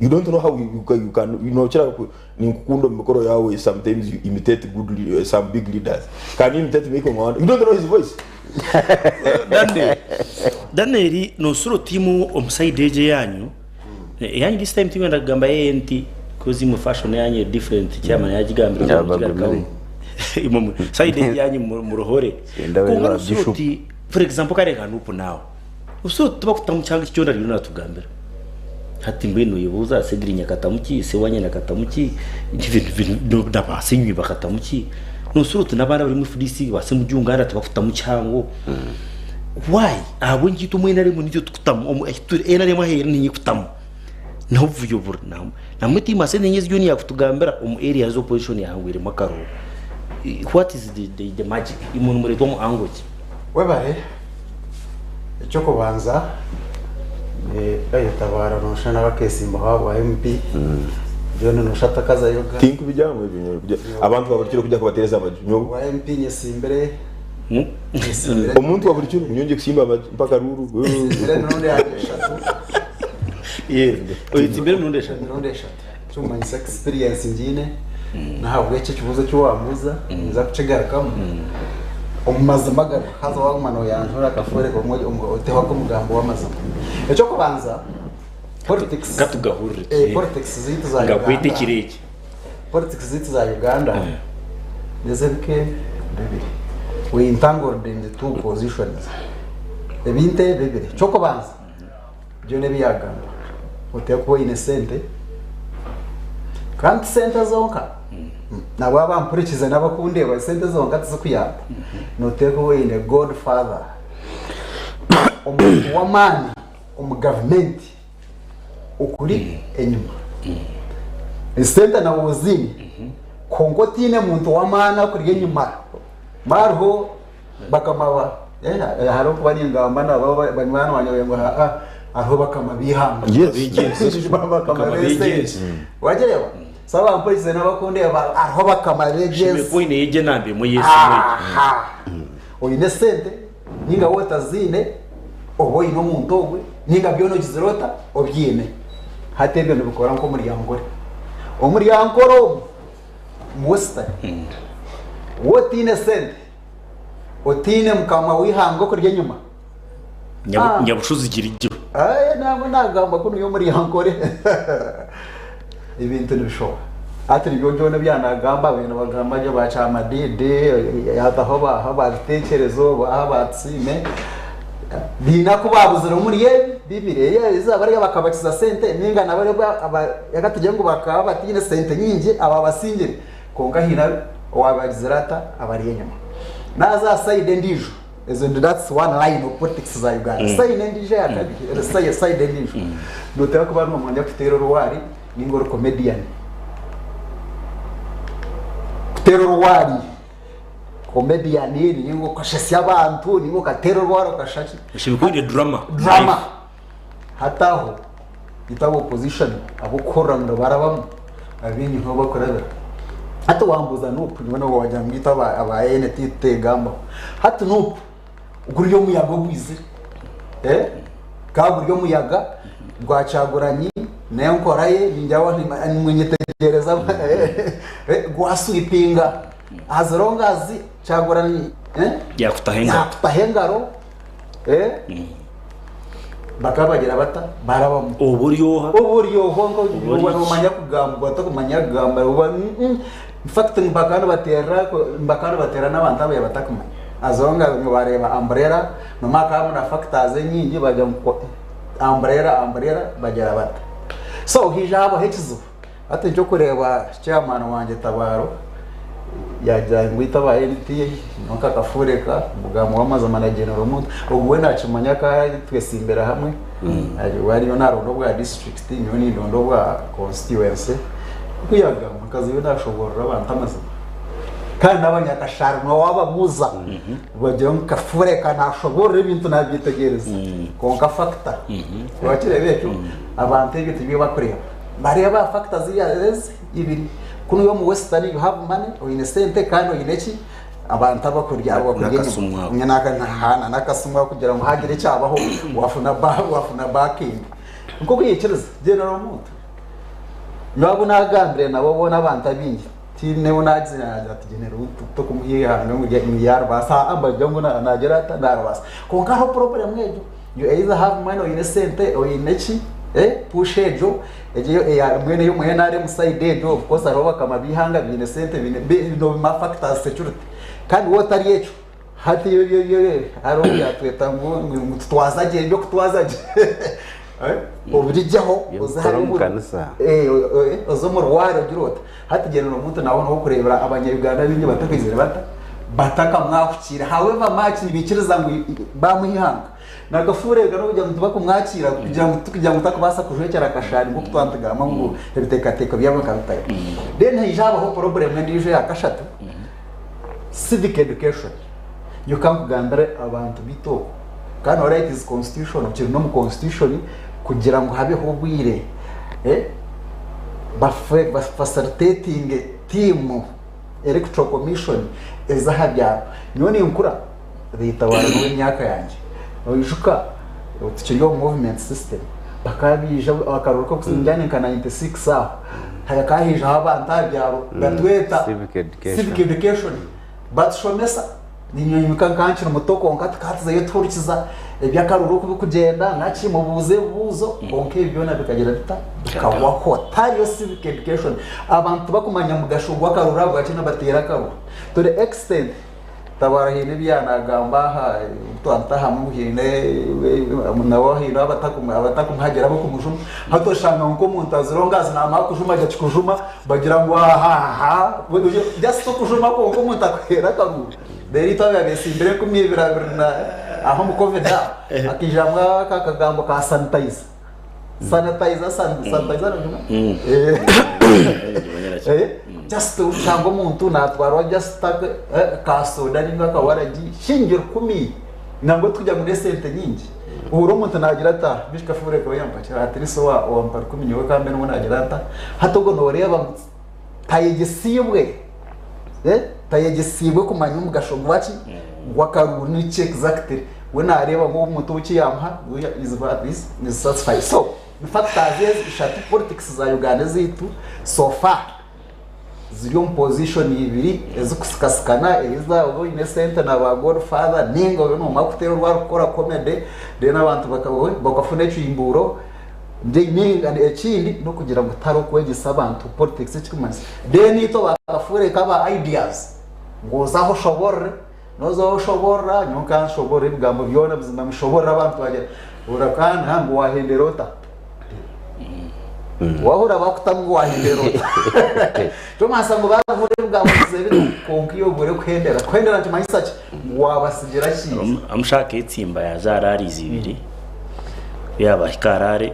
You don't know how you, you, you can nokira ku Ninkukunda omu mikoro yaawe sometimes you imitate good some big leaders can you imitate Michael Mawanda you don't know his voice. Daniel Daniel nosura otiimu omu side egyo eyanyu eyanyu this time tinkwenda kugamba ANT coz imwe fashion yanyu eri different chairman yagigambire Yeah, mugigarukaho bagumire. imwe mu- side egyo eyanyu muruhore Sinda bari kwonka ba nosura bishop. oti for example kare nka nup now osura oti tibakutamu kyanga eki kyona ariyo natugambira. Hati mbwenu noyebuuza Segirinya akatamu ki, Sewanyana akatamu ki, na ba Ssenyonyi bakatamu ki? Noshusha oti n'abaana abari omu FDC ba Ssemujju Nganda tibakutamu kihango. Why? Ahabw'enki itwe omu NRM nitwe tukutamu, NRM ahu eri niyo ekutamu. Niho obuvuyo buri. Namwe tiimu ase nenye ezi John yakutugambira omu area ezi opposition yahangwiremu akaruuru. What is the magic? Imwe nimureetwa mu angle ki? Webare. Eky'okubanza Tabara noshusha nawe akesimbaho ahabwa MP John noshusha atakazayoga. Tinkubijyamu ebyo nyowe kujya abantu ba buri kiro kujya kubatereza amaju nyowe. Obwa MP nyesimbire nyesimbire. Omuntu wa buri kiro nyowe ngiye kusimba amaju mpaka ruru. Nyesimbire emirundi yange eshatu. Oyetsimbire emirundi eshatu. Emirundi eshatu. Ekirikumanyisa experience ngiine nahabwekyo ekibuuzo eki wambuuza ninza kukigarukamu omu mazima agariho haza waguma noyanjura akafoore komwe oteho ak'omugambo w'amazima. Eky'okubanza politics Katugahurire. eh, politics zaitu za Ngakwite Uganda ekiro eki. politics zaitu za Uganda nez'ebika bibiri. We entangled in the two positions. Ebintu ebi bibiri. Eky'okubanza Byona ebi yaagamba, oteekwa kuba oine sente, kandi ti sente zonka, nabo abampurikize n'abakundeeba sente zonka tizikuyamba, nooteekwa kuba oine God father, omuntu w'amaani omu gavumenti okuri enyima. Esente nawe oziine, kwonka otaine muntu w'amaani akuri enyima, hariho Bakama ba eh, hariho kuba ningamba nabo banywani bangye ngu haa hariho bakama b'eihanga. Yes. Bakama Bakama b'ensi. b'egyensi. Wagireeba? So abampurikize n'abakundeeba hariho bakama Shemeye b'egyensi. kuba oine egyo enamba emwe y'esimu egyo. Aha. Oine esente ninga waaba otaziine oba oine omuntu ogwe ninga byona ogizire ota obyine. Hati ebyo nibikora nk'omuryankore. Omuryankore ogu mu Western waaba otaine sente Otaine mukama w'eihanga okurya enyima. Nyabu- Nyabushozi gira igyo. Aye nangwa nagamba kunu y'omuri Ankore ebintu nibishoha. Hati nibyo byona ebi nagamba abaire nibagamba gye ba Kyamadidi hataho ba ba Biteekyerezo ba ba Tusiime baine aku baabuzire omuri ebi bibiri ezi abariya bakabakiza sente ninga na bariya reka tugire ngu bakaba bataine sente nyingi ababasingire. Kwonka haine owaabagizire ata abari enyima. Naaza aha sayidi endiijo. Ezo ndi that's one line of politics za Uganda. Side endiijo eya kabiri, side side endiijo, noteekwa kuba nomanya kuteera orwari ninga ori comedian. Kuteera orwari, comedian ninga okashesya abantu ninga okateera orwari okashusha ki? Oshemeriire drama. Drama. Hati aho itwe aba opposition ab'okuhurira ngu nibarabamu abaingi niho bakurabira. Hati wambuuza Nup nyowe n'obu wagira ngu itwe aba aba ANT tutegambaho. Hati Nup guri omuyaga ogwizire eh ka guri omuyaga gwa Kyagulanyi n'enkora ye ningira nimunyetegyereza gwa sweepinga as long as Kyagulanyi eh Yakutaho engaro. yakutaho engaro eh Bakaba bagira bata? Barabamu. Oba ori oha? Oba ori oha nka Oba ori oba ki? nomanya kugamba otakumanya kugamba oba in fact bakaba nibateerera bakaba nibateera n'abantu abu batakumanya as long as ngu bareeba umbrella nomanya hakaba harimu na factors enyingi bagira ngu umbrella umbrella bagira bata. So haija habaho ekizibu. Hati nk'okureeba chairman wangye Tabaro yaagira ngu itwe aba NTA nyowe nkakafureka omugambi w'amazima na General Muntu ogu we nakimanya ka twesimbire hamwe we ariyo naronda obwa district nyowe nindonda obwa constituency ku yagamba nkazayo nashoborora abantu amazima kandi n'abanyakashari wababuuza bagira ngu kafureka nashoborora ebintu nabyetegyereza kwonka factor wakireeba ekyo abantu ebyo tibyo bakureeba. Bareeba aha factor ziriya ezi ibiri. Kunu iwe omu western you have money, oine sente kandi oine ki? Abantu abakurya abakurya enyima. N'akasimu ako. N'aka na n'akasimu ako kugira ngu hagire ekyabaho wafuna ba wafuna backing. Nk'oku yaikiriza General Muntu. Nyowe abu nagambire nabo boona abantu abaingi tihaine ou naagizire naagira ati General Muntu tokumuha eihanga ngu yaaribaasa aa mbagira ngu naagira ata naaribaasa. Kwonka hariho problem egyo. You either have money oine sente oine ki eh push egyo egyo eya mbwenu ey'omu NRM side egyo of course hariho bakama b'eihanga baine sente baine nobima factors security kandi waaba otari ekyo hati ebyo ebyo hariho obu yatweta ngu ngu tutwaza gye eby'okutwaza gye eh obirigyeho oze Eby'okukora hariya omu omu kanisa. eh oze omu rwari ogire ota hati General Muntu nawe n'owokureebera abanya Uganda baingi batakaizire bata batakamwahukiire however much nibaikiriza ngu baamuha eihanga. Nakafuureega n'okugira ngu tibakumwakiira kugira ngu tikugira ngu takubaasa kujwekyera akashaari nk'oku twaba nitugamba ngu ebiteekateeko byabo nka bitari. Then haija habaho problem endiijo eya kashatu, civic education. Nyowe ka nkugambire abantu baitu oku, kandi noreeba it is constitutional, kiri n'omu constitution kugira ngu habeho obwire ba facilitatinge team Electoral Commission eze aha byaro. Nyowe ninkura baitabara n'ow'emyaka yangye. Noijuka tukiri omu movement system bakaba baija akaruru k'okusinga ni nka 96 aho hakaba haijaho abantu aha byaro batweta Civic education. civic education batushomesa. Niinye nka nkaba nkiri muto kwonka tukaba tuzayo tuhurikiza eby'akaruru oku birikugyenda naki mubuuze ebibuuzo kwonka ebi byona bikagira bita bikahwaho tihariyo civic education abantu tibakumanya mugasho gw'akaruru ahabwaki nibateera akaruru to the extent Tabara haine ebi yaanagamba aha obu twaba hamwe haine nabo haine abatakumuhagira ab'okumujuma hati oshanga nk'omuntu azire ongazi naamara kujuma agira kikujuma bagira ngu ahaha just okujuma kwonka omuntu akuheera akaruru reero itwe ababaire beesimbire 2020 na aho omu covid aho hakaijamu aka akagambo ka sanitizer sanitizer sanitizer Just oshanga omuntu natwarwa just ka soda ninga akawaragi shilingi rukumi nangwa tikugira ngu nesente nyingi ohurire omuntu nagira ati ah beitu kafureka oyampakira at least owampa rukumi nyowe kambe niwe nagira nta hati ogwo noreeba ngu tayegyesiibwe tayegyesiibwe kumanya omugasho gwaki gw'akaruru niki exactly we nareeba ngu omuntu ou ekiyamuha is satisfied so Ni factors ezi ishatu politics za Uganda ezaitu so far ziri omu position ibiri ezikusikasikana either obe oine esente na ba godfather ninga obe nomara kuteera orwari kukora comedy then abantu bakafuna ekihimbuuro ninga ekindi nokugira ngu tihariho kwegyesa abantu politics ekikumanyisa then itwe bakafuura eka ideas ngu oze aho oshoborore Noza oshoborora, nyowe nka nshoborora ebigambo byona buzima mbishoborora abantu bagira ora ngu wahendera ota? Wahurira bakutamu ngu wahendera ota? Kyomanyisa ngu babihurira. kugamba ngu kwonka iwe obure kuhendera. Kuhendera nikimanyisa ki? Ngu waabasigira ki? Amushaka etsimba yaza araarize ibiri, ku yaabahika araare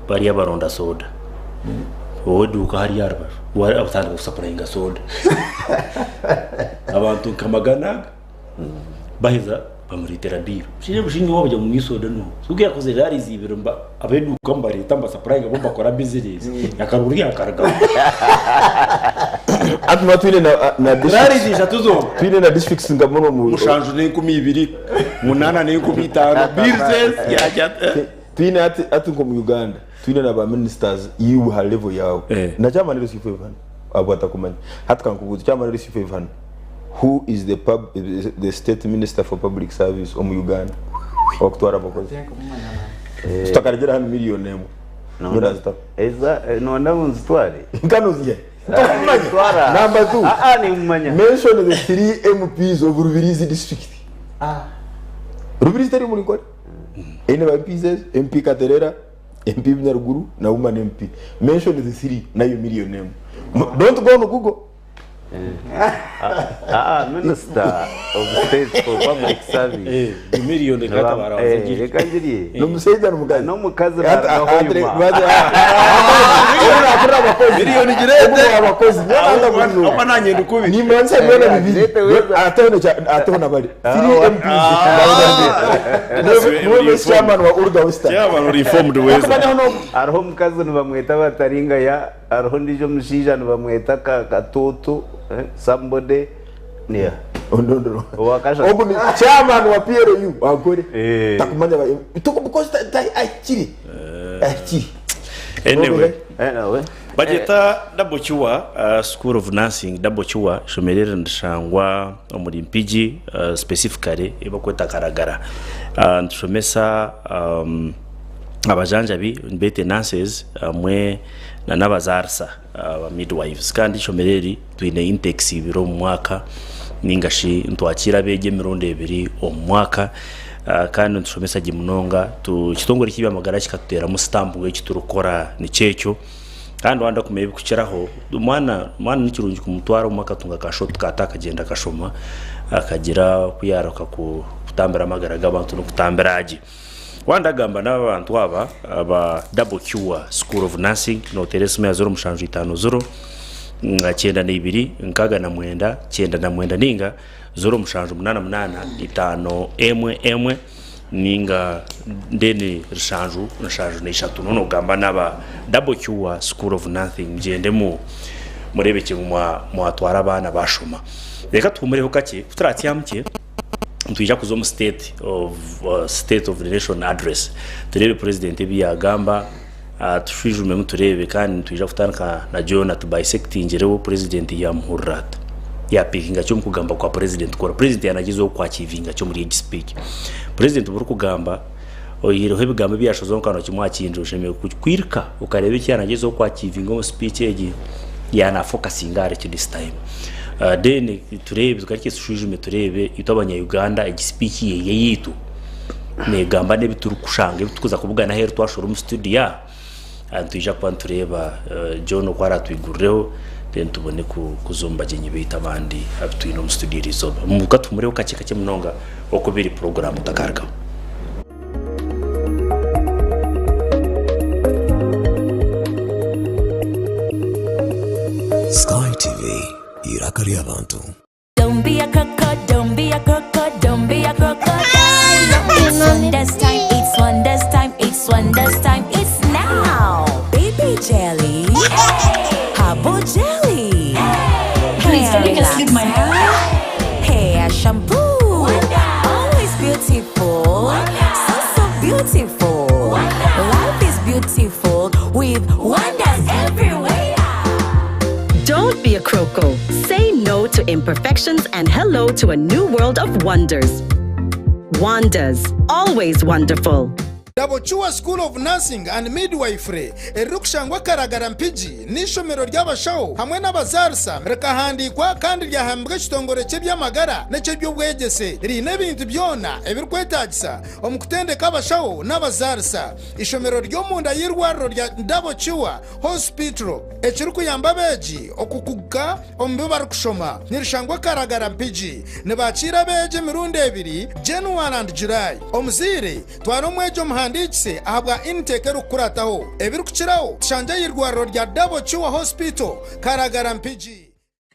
bariya baronda soda. Ow'eduuka hariya aha rubaju we atandika kusapurayinga soda. Abantu nka magana aga baheza bamureetera biiru. Omushaija omushaija waaba ngu soda nuwe. Ku yaakozire raarize ibiri ab'eduuka nibareeta nibasapurayinga bo nibakora bizinesi akaruru yaakarugamu. Hati tuba twine na Raarize ishatu zonka. Twine na districts nka muno mu 7 n'enkumi ibiri, 8 n'enkumi itaano, bizinesi yagira ati. Twine hati hati nk'omu Uganda twine na ba ministers iwe ha level yawe na chairman LC5 hanu abu atakumanya hati kankubuuze chairman LC5 hanu who is the pub the state minister for public service omu Uganda owakutwara abakozi tutakaregera hanu million emwe nyowe nazitaho Eza nonda ngu nzitware? Nka noziha tokumanya number 2 Aa nimumanya. Mention the 3 MPs of Rubirizi district Rubirizi teri omuri Nkore? Eine ba MPs ezo, MP Katerera, MP Bunyaruguru na Woman MP. Mention the three nayo million emwe. Don't go on Google. Aa Minister of State for Public Service. Million Niba- eh, reka ngirye. Nomushaija nomukazi? N'omukazi narugaho oyuma. Onakurira abakozi. Million girete. Ogu abakozi. Oba nanye ndikubi. Nimansa byona bibiri. Girete weza. Ateho na bari. Three MPs. Niwe vice chairman wa Uruga Western. Chairman uri informed weza. Hariho omukazi nibamweta Bataringaya, hariho ondiijo omushaija nibamweta Katuutu, somebody, yeah. Owakashatu. Ogu ni chairman wa PLU wa Ankole. Eh. Takumanya ba because ahikire. Ahikire. Anyway. Anyway. Bagyeta Double Cure School of Nursing, Double Cure, ishomero eri nirishangwa omuri Mpigi specifically ei barikweta Karagara. Nitushomesa abajanjabi nibeete nurses hamwe n'abazaarisa aba midwives. Kandi ishomero eri twine intakes ibiri omu mwaka ninga shi nitwakiira abeegi emirundi ebiri omu mwaka kandi nitushomesa gye munonga. Ekitongore ky'eby'amagara kikatuteeramu sitampu ngu eki turikukora nikyo ekyo. Kandi waayenda kumanya ebirikukiraho, omwana omwana ni kirungi kumutwara obumwe akatunga ka short cut akagyenda akashoma akagira oku yaaruka kutambira amagara g'abantu n'okutambira gye. Waaba ndagamba n'abantu aba aba Double Cure School of Nursing nooteera esimu ya 0750 92 69 99 ninga 0788 5 1 1 ninga then rushanju nshanju n'ishatu noona ogamba n'aba Double Cure School of Nothing mugyende mu mureebekye ngu mwatwara abaana baashoma. Reka tuhumureho kakye ku turatyamukye nitwija kuza omu state of state of the nation address tureebe president ebi yaagamba tushwijumemu tureebe kandi nitwija kutandika na John atubisekitingireho president yaamuhurira ata yaapikinga ki omu kugamba kwa president kora president yaanagyezaho kwakiivinga ki omuri egi speech president obu orikugamba oihireho ebigambo ebi yaashoza omu kanwa kimwe aha kindi oshemereire kwirika okareeba eki yaanagyezaho kwakiivinga omu speech egi yaanafokasinga ahari ki this time then tureebe tugarukye tushwijume tureebe itwe abanya Uganda egi speech eri eyaitu Neegamba n'ebi turikushanga ebi turikuza kubugana aheeru twashohora omu studio aha, nitwija kuba nitureeba John oku araatwigurireho then tubone kuza omu bagyenyi baitu abandi abu twine omu studio eri izooba. Ka tuhumureho kakye kakye munonga oku biri puroguraamu otakarugaho. Sky TV, eiraka ry'abantu. Don't be a croco, don't be a croco, don't be a crocodile. It's wonders time, it's wonders time, it's wonders time, it's now. Baby jelly, herbal jelly, Please, hair can you just leave my relaxer, hair shampoo. Always beautiful, so so beautiful. Life is beautiful with wonders everywhere. Don't be a croco. Say no to imperfections and hello to a new world of wonders. Wonders, always wonderful. Dabokiwa School of Nursing and Midwifery eririkushangwa Karagara Mpigi n'eishomero ry'abashaho hamwe n'abazaarisa rikahandiikwa kandi ryahambibwa ekitongore ky'eby'amagara n'eky'eby'obwegyese. Riine ebintu byona ebirikwetaagisa omu kutendeka abashaho n'abazaarisa. Eishomero riri omunda y'eirwariro rya Dabokiwa Hospital ekirikuyamba abeegi okukuguka omu bi barikushoma. Nirishangwa Karagara Mpigi. Nibaakiira abeegi emirundi ebiri, January and July. Omuzaire Twara omwegi omuhandiikise ahabwa intake erikukurataho. Ebirikukiraho tushangye aha irwariro rya Double Cure Hospital, Karagara Mpigi.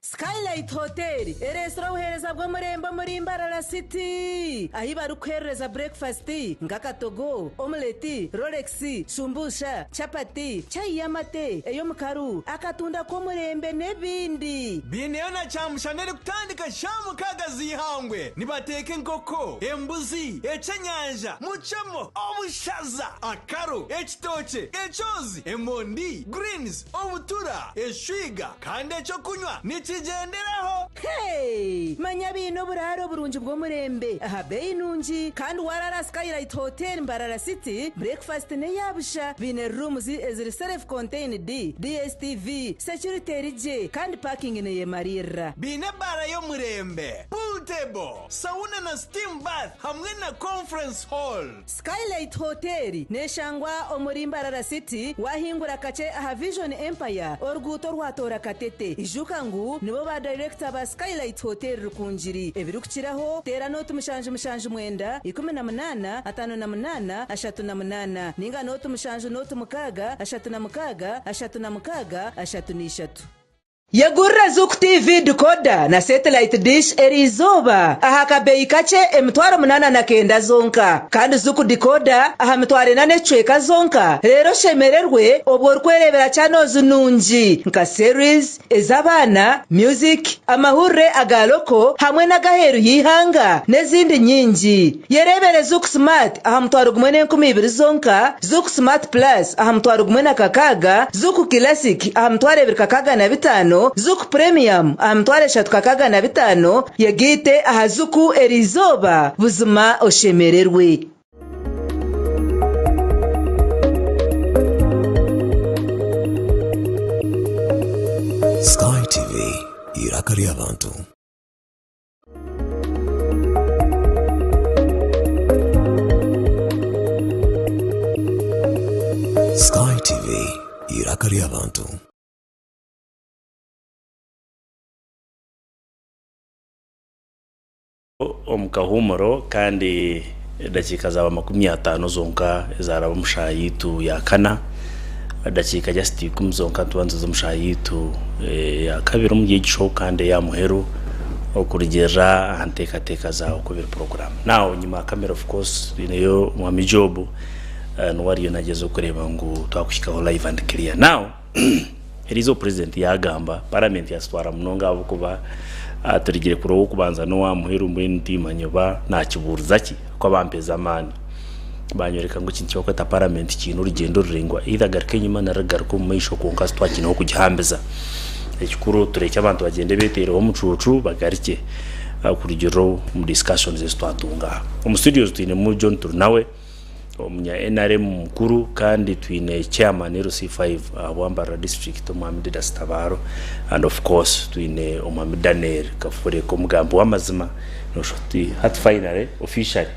Skylight Hotel ereetsire obuheereza bw'omurembe omuri Mbarara City ahi barikukuheerereza burekifasiti nk'akatogo, omuleti, rolex, shumbusha, chapati, chai y'amate, ey'omukaru, akatunda k'omurembe n'ebindi. Baineyo na kyamushana erikutandika shaaha mukaaga z'eihangwe. Nibateeka enkoko, embuzi, ekyenyanja, mucemo, obushaza, akaro, ekitookye, ekyozi, emondi, greens, obutura, eshwiga kandi ekyokunywa nikigyenderaho. Hey! Manya baine oburaaro burungi bw'omurembe aha beeyi nungi kandi waraara Skylight Hotel Mbarara City, breakfast n'eya busha. Baine rooms eziri self contained, DSTV, security eri gye kandi parking neyemariirira. Baine ebaara y'omurembe, pool table, sauna na steam bath hamwe na conference hall. Skylight Hotel neshangwa omuri Mbarara City wahingura kakye aha Vision Empire oruguuto orwatoora Katete. Ijuka ngu nibo ba Director ba Skylight Hotel Rukungiri. Ebirikukiraho teera nooti mushanju mushanju mwenda, 18, 58, 38 ninga nooti mushanju nooti mukaaga, 36, 36, 33. Yegurire Zuku TV decoder na satellite dish eriizooba aha kabeeyi kakye 809 zonka. Kandi Zuku decoder aha mitwaro ena n'ekicweka zonka reero oshemererwe obwo orikwereebera channels nungi nka series, ez'abaana, music, amahurire aga local hamwe n'agaheeru y'eihanga n'ezindi nyingi. Yereebere Zuku Smart aha mutwaro gumwe n'enkumi ibiri zonka, Zuku Smart Plus aha mutwaro gumwe na kakaaga, Zuku Classic aha mitwaro ebiri kakaaga na bitaano, Zuku Premium aha mitwaro eshatu kakaaga na bitaano, yegaite aha Zuku eriizooba buzima oshemererwe. Sky TV, eiraka ry'abantu. Sky TV, eiraka ry'abantu. Omu kahuumuro kandi edakiika zaaba 50 zonka ezaaraba omu shaaha yaitu ya kana, edakiika just ikumi zonka nituba nituza omu shaaha yaitu eya kabiri omuri egi show kandi eya muheru okurugiirira aha nteekateeka zaawe oku biri puroguraamu. Now enyima ya kamera of course twineyo Mwami Job niwe ariyo nagyezaho kureeba ngu twakuhikaho live and clear. Now Eriizooba purezidenti yaagamba, paramenti yaazitwara munonga ahabw'okuba turigire kure ow'okubanza n'owa muheru mbwenu timanya oba naakibuuriza ki ahabw'okuba bampeza amaani. Baanyoreka ngu ekintu eki barikweta paramenti kiine orugyendo ruraingwa either garuka enyima nari garuka omu maisho kwonka titwakiine h'okugihambiza. Ekikuru turekye abantu bagyende beeteereho omucuucu bagarukye kurugiirira omu discussions ezi twatunga aha. Omu studios twinemu John Turinawe. Omunya nrm mukuru kandi twine chairman LC5 ahabwa Mbarara district Omwami Didas Tabaro and of course twine Omwami Daniel Kafureka omugambi w'amazima noshusha oti hati finally officially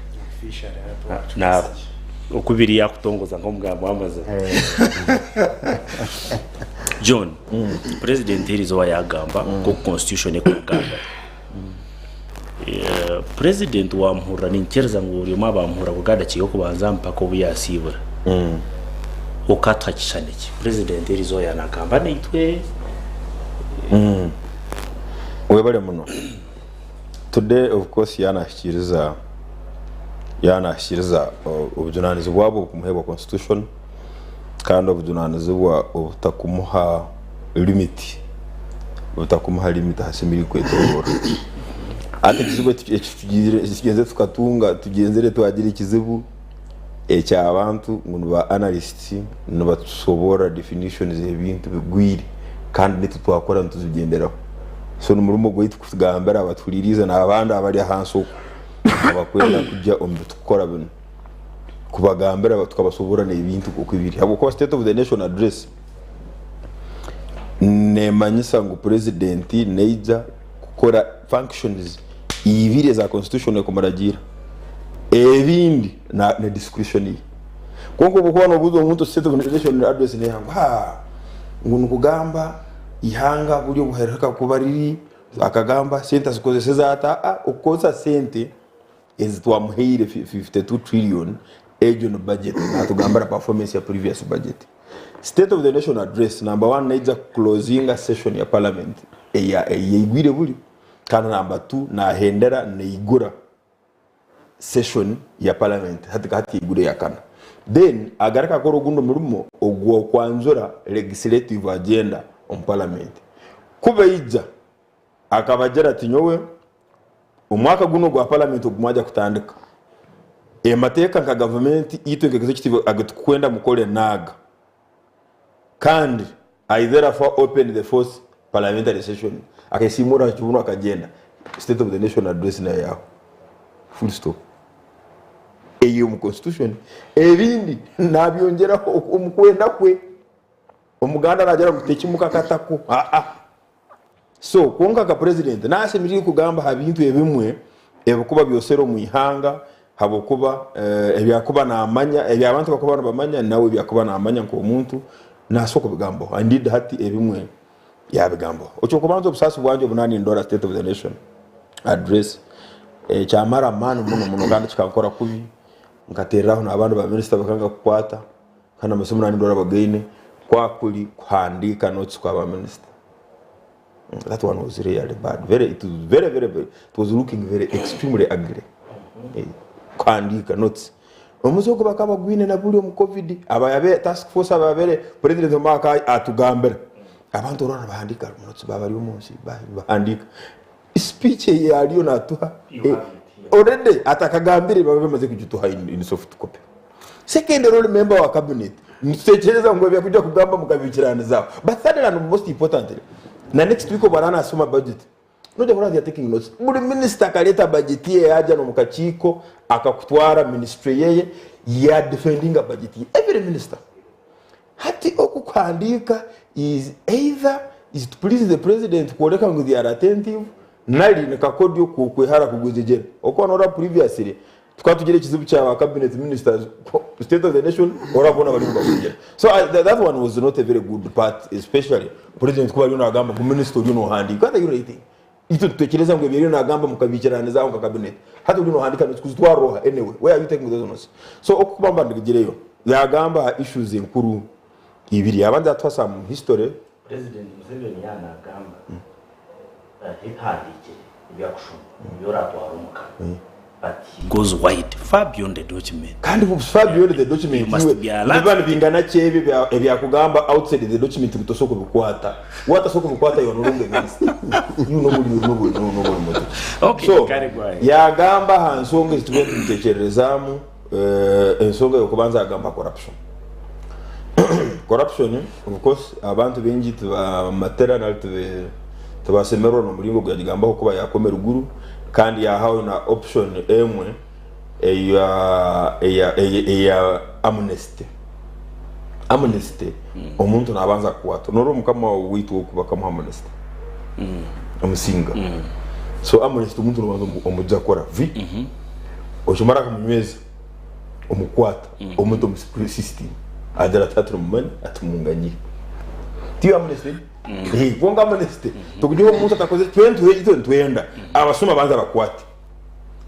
na okubiri yakutongoza nk'omugambi w'amazima John president eriizooba yagamba nk'oku constitution ekugamba. Purezidenti waamuhurira niinyikiriza ngu buri omwe abaamuhurira kuruga aha dakiika y'okubanza mpaka obu yaasiibura. Okatuha kishushani ki? Purezidenti eriizooba yaaba naagamba naitwe. Webale muno. Today of course yaaba nahikiiriza yaaba nahikiiriza obujunaanizibwa bwe obukumuheebwa constitution kandi obujunaanizibwa obutakumuha limit otakumuha limit ahashemereire kwetoroora. Hati ekizibu eki tugyenzire tukatunga tugyenzire twagira ekizibu eky'abantu ngu niba analysts nibatusoborra definitions z'ebintu bigwire kandi naitwe twakura nituzigyenderaho. So n'omurimo gwaitu kugambira abatuhuririize n'abandi abari ahansi oku abakwenda kugya omu bitukukora binu. Kubagambira tukabasoborra n'ebintu nk'oku biri habwokuba State of the Nation Address nemanyisa ngu Purezidenti naija kukora functions ibiri eza Constitution ekumuragiira ebindi na discretion ye. Kwonka obu okuba nobuuza omuntu State of the Nation Address neha ngu haa ngu nikugamba ihanga buri obuhereka kuba riri akagamba sente azikozeseze ata, aa okukozesa sente Ezi twamuhaire 52 trillion egyo ni budget natugambira performance ya previous budget. State of the nation address number one naija ku closinga session ya parliament eya eyaigwire buri kandi number two nahendera naigura session ya parliament hati hati yaigura eyakana then agaruke akore ogundi omurimo ogwokwanjura legislative agenda omu parliament. Kubaija akabagira ati nyowe Omwaka gunu ogwa palamenti ogu mwagya kutandika, emateeka nka gavumenti itwe nka executive agitukukwenda mukore naaga. Kandi I therefore open the fourth parliamentary session. Akesiimuura aha kibunu akagyenda. State of the nation address nayo yaaho. Full stop. Eyo omu constitution. Ebindi nabyongyeraho omu kwenda kwe. Omuganda naagira ngu tekimukakatako. Aa. So kwonka nka president nashemereire kugamba aha bintu ebimwe ebikuba byosera omu ihanga habwokuba ebyakuba namanya ebi abantu bakuba nibamanya nawe ebyakuba namanya nk'omuntu nasobola kubigambaho indeed hati ebimwe yabigambaho. Ekyokubanza obusaasi bwangye obu nanindora state of the nation address kyamara amaani muno muno kandi kikankora kubi nkatereraho n'abandi ba minisita bakanga kukwata. Kandi amasimu nandora bagaine kwakuri kuhandika notes kwa ba minister that one was really bad very it was very very very it was looking very extremely ugly eh, kuhandika notes omuze ogu bakaba bagwine na buri omu covid abayabe task force ababere president omaka atugambira abantu orora bahandika notes babari omunsi bahandika speech eyariyo natuha eh, already atakagambire baba bamaze kugituha in soft copy. Secondly ori member wa cabinet nitutekyereza ngu ebyakuja kugamba mukabikiranizaho but thirdly and most importantly na next week obu araba nasoma budget noija kureba they are taking notes buri minister akareta budget ye yaja nomu kakiiko akakutwara ministry yeye ya defendinga budget ye every minister hati oku kuhandiika is either is to please the president kworeka ngu they are attentive nari nikakodyo kokwehara kugwejegyera okuba noreba previously Tukaba tugira ekizibu kya ba cabinet ministers state of the nation oraba boona bari nibavugira so I, that, that one was not a very good part especially president kuba ariyo nagamba ngu minister oriyo nohandiika what are you writing itwe tutekereza ngu ebi ariyo nagamba mukabikiranizaho nka cabinet hati oriyo nohandika notes kuzitwara oha anyway where are you taking those notes so okukuba mba ndigireyo yagamba aha issues enkuru ibiri yabanza yatuha some history. President Museveni yaaba nagamba ebihandiikire ebi akushoma ebi oratwara omuka but he goes wide far beyond the document. Kandi far beyond the document You must iwe be alert. nibiba nibingana ki ebyo ebya- ebyakugamba outside the document ngu tosobola kubikwata watasobola kubikwata you are no longer a minister you nobuli nobuli nobuli muto Okay, so kare go ahead. yagamba aha nsonga ezi turiyo nitutekyererezaamu eh, ensonga y'okubanza yagamba corruption Corruption of course abantu baingi tibamatira nari tibasemererwa n'omuringo ogu yagigambaho kuba yakoma eruguru kandi yahaho na option emwe eya eya eya amnesty. Amnesty omuntu nabanza kukwatwa noreba mukama waitu oku bakamuha amnesty omusinga so amnesty omuntu nobanza omuja kora vi okimara akamunyweza. Omukwata omuta omu system agira ati hati nimumanya ati munganyire. Tiyo amnesty? Eh, kwonka amnesty tokugiha omuntu atakozire twe itwe nitwenda abasuma banze bakwate.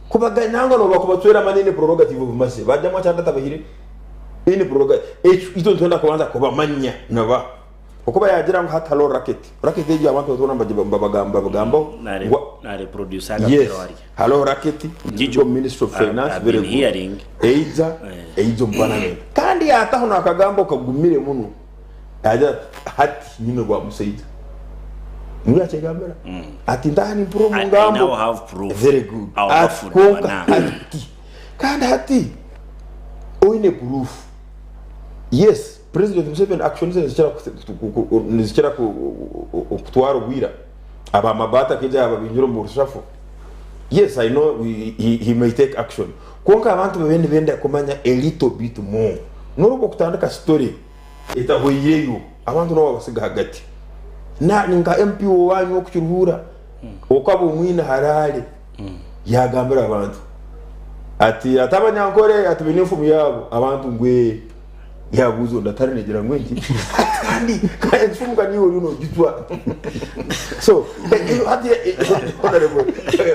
Kubaganya nangwa nobu bakubacwera amani in prerogative of mercy bajjamu akyanda atabahire in prerogative ekyo itwe nitwenda kubanza kubamanya niba. Okuba yagira ngu hati hariho racket, racket egyo abantu batuura nibagigambaho ngu Nareproduce yes agapira warya. hariho racket Ngijo. omu ministry of I've, finance I've very been good hearing. eija eija omu parliament kandi yataho nakagambo kagumire muno yagira ati hati nyine rwamusaija niwe yakyegambira ati ntaaha nimpurira omu I, I ngambo now have proof. very good Aho ati bafudde kwonka banange. hati kandi hati oine proof yes President Museveni action ze nizikira nizikira kutwara obwira aba mabaati akaija yababingira omu rushafo yes I know he, he may take action. Kwonka abantu babaire nibenda kumanya a little bit more. N'obu okutandika story etahweireyo, abantu nabo babasiga ahagati. Na nka MP owanyu ow'okukiruhuura, okaba omwine Harare, yagambira abantu ati ati Abanyankore ati baine enfumu yaabo, abantu ngu ee. Yabuuza ondi ati hare negira ngu enki? Ati kandi kandi enfumu ka niiwe oriyo noogitwa. So hati honorable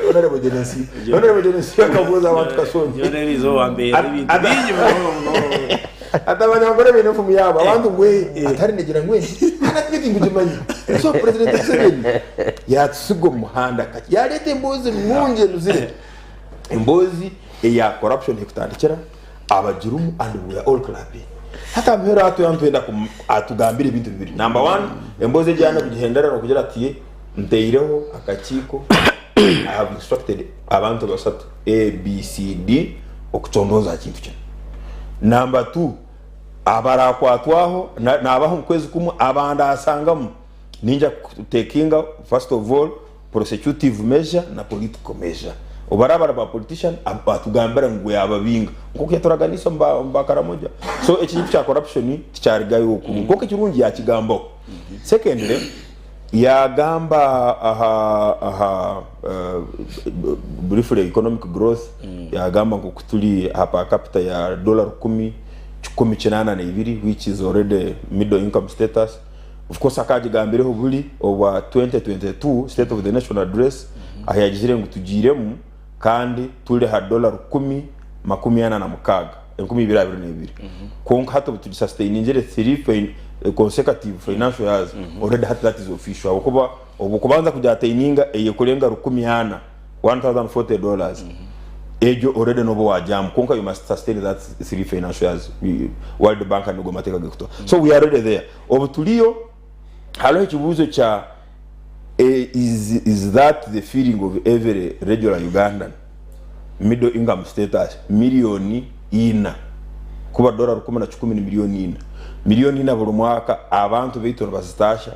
honorable Genesi honorable Genesi akabuuza abantu Kasongi. Yoona eriizooba mbeera ebintu bingi munonga munonga. Ati Abanyankore baine enfumu yaabo, abantu ngu ee, ati hare negira ngu enki? Kandi ati nyowe tingugimanya. So President Museveni yatusiga omu muhanda kakye, yareeta emboozi nungi enuzire, emboozi eya corruption ekutandikira abagirimu and we are all clapping. Hati amuheru atuya nitwenda atugambire ebintu bibiri. Number one, emboozi egi yaana kugihendera nokugira ati nteireho akakiiko, I have instructed abantu basatu A, B, C, D okucondooza aha kintu kinu. Number two, abarakwatwaho nabaha omu kwezi kumwe abandasangamu ninja kutekinga first of all prosecutive measure na political measure. Obu baraaba bari ba politician atugambira ngu yababinga nkoku yaturaganiise omu ba Karamoja. So ekintu kya corruption tikyarugayo oku kwonka ekirungi yakigambaho. Secondly, yagamba aha aha briefly economic growth yagamba nkoku turi aha per capita ya dollar 1,182 which is already middle income status. Of course akagigambireho buri obwa 2022 state of the nation address ahu yagizire ngu tugiiremu kandi turi aha dollar 1,046, 2022. Kwonka hati obu tugisustainingyere 3 consecutive financial years already hati that is official ahabw'okuba obu okubanza kugiataininga eyekurenga 1,000, 1040 dollars, egyo already noba wagyamu kwonka you must sustain that 3 financial years World Bank nigo mateeka gekutuha. So we are already there. Obu turiyo hariho ekibuuzo kya is, is that the feeling of every regular Ugandan? Middle income status milioni ina kuba dola 1,100 ni milioni ina. Milioni ina buri mwaka abantu baitu nibazitaasha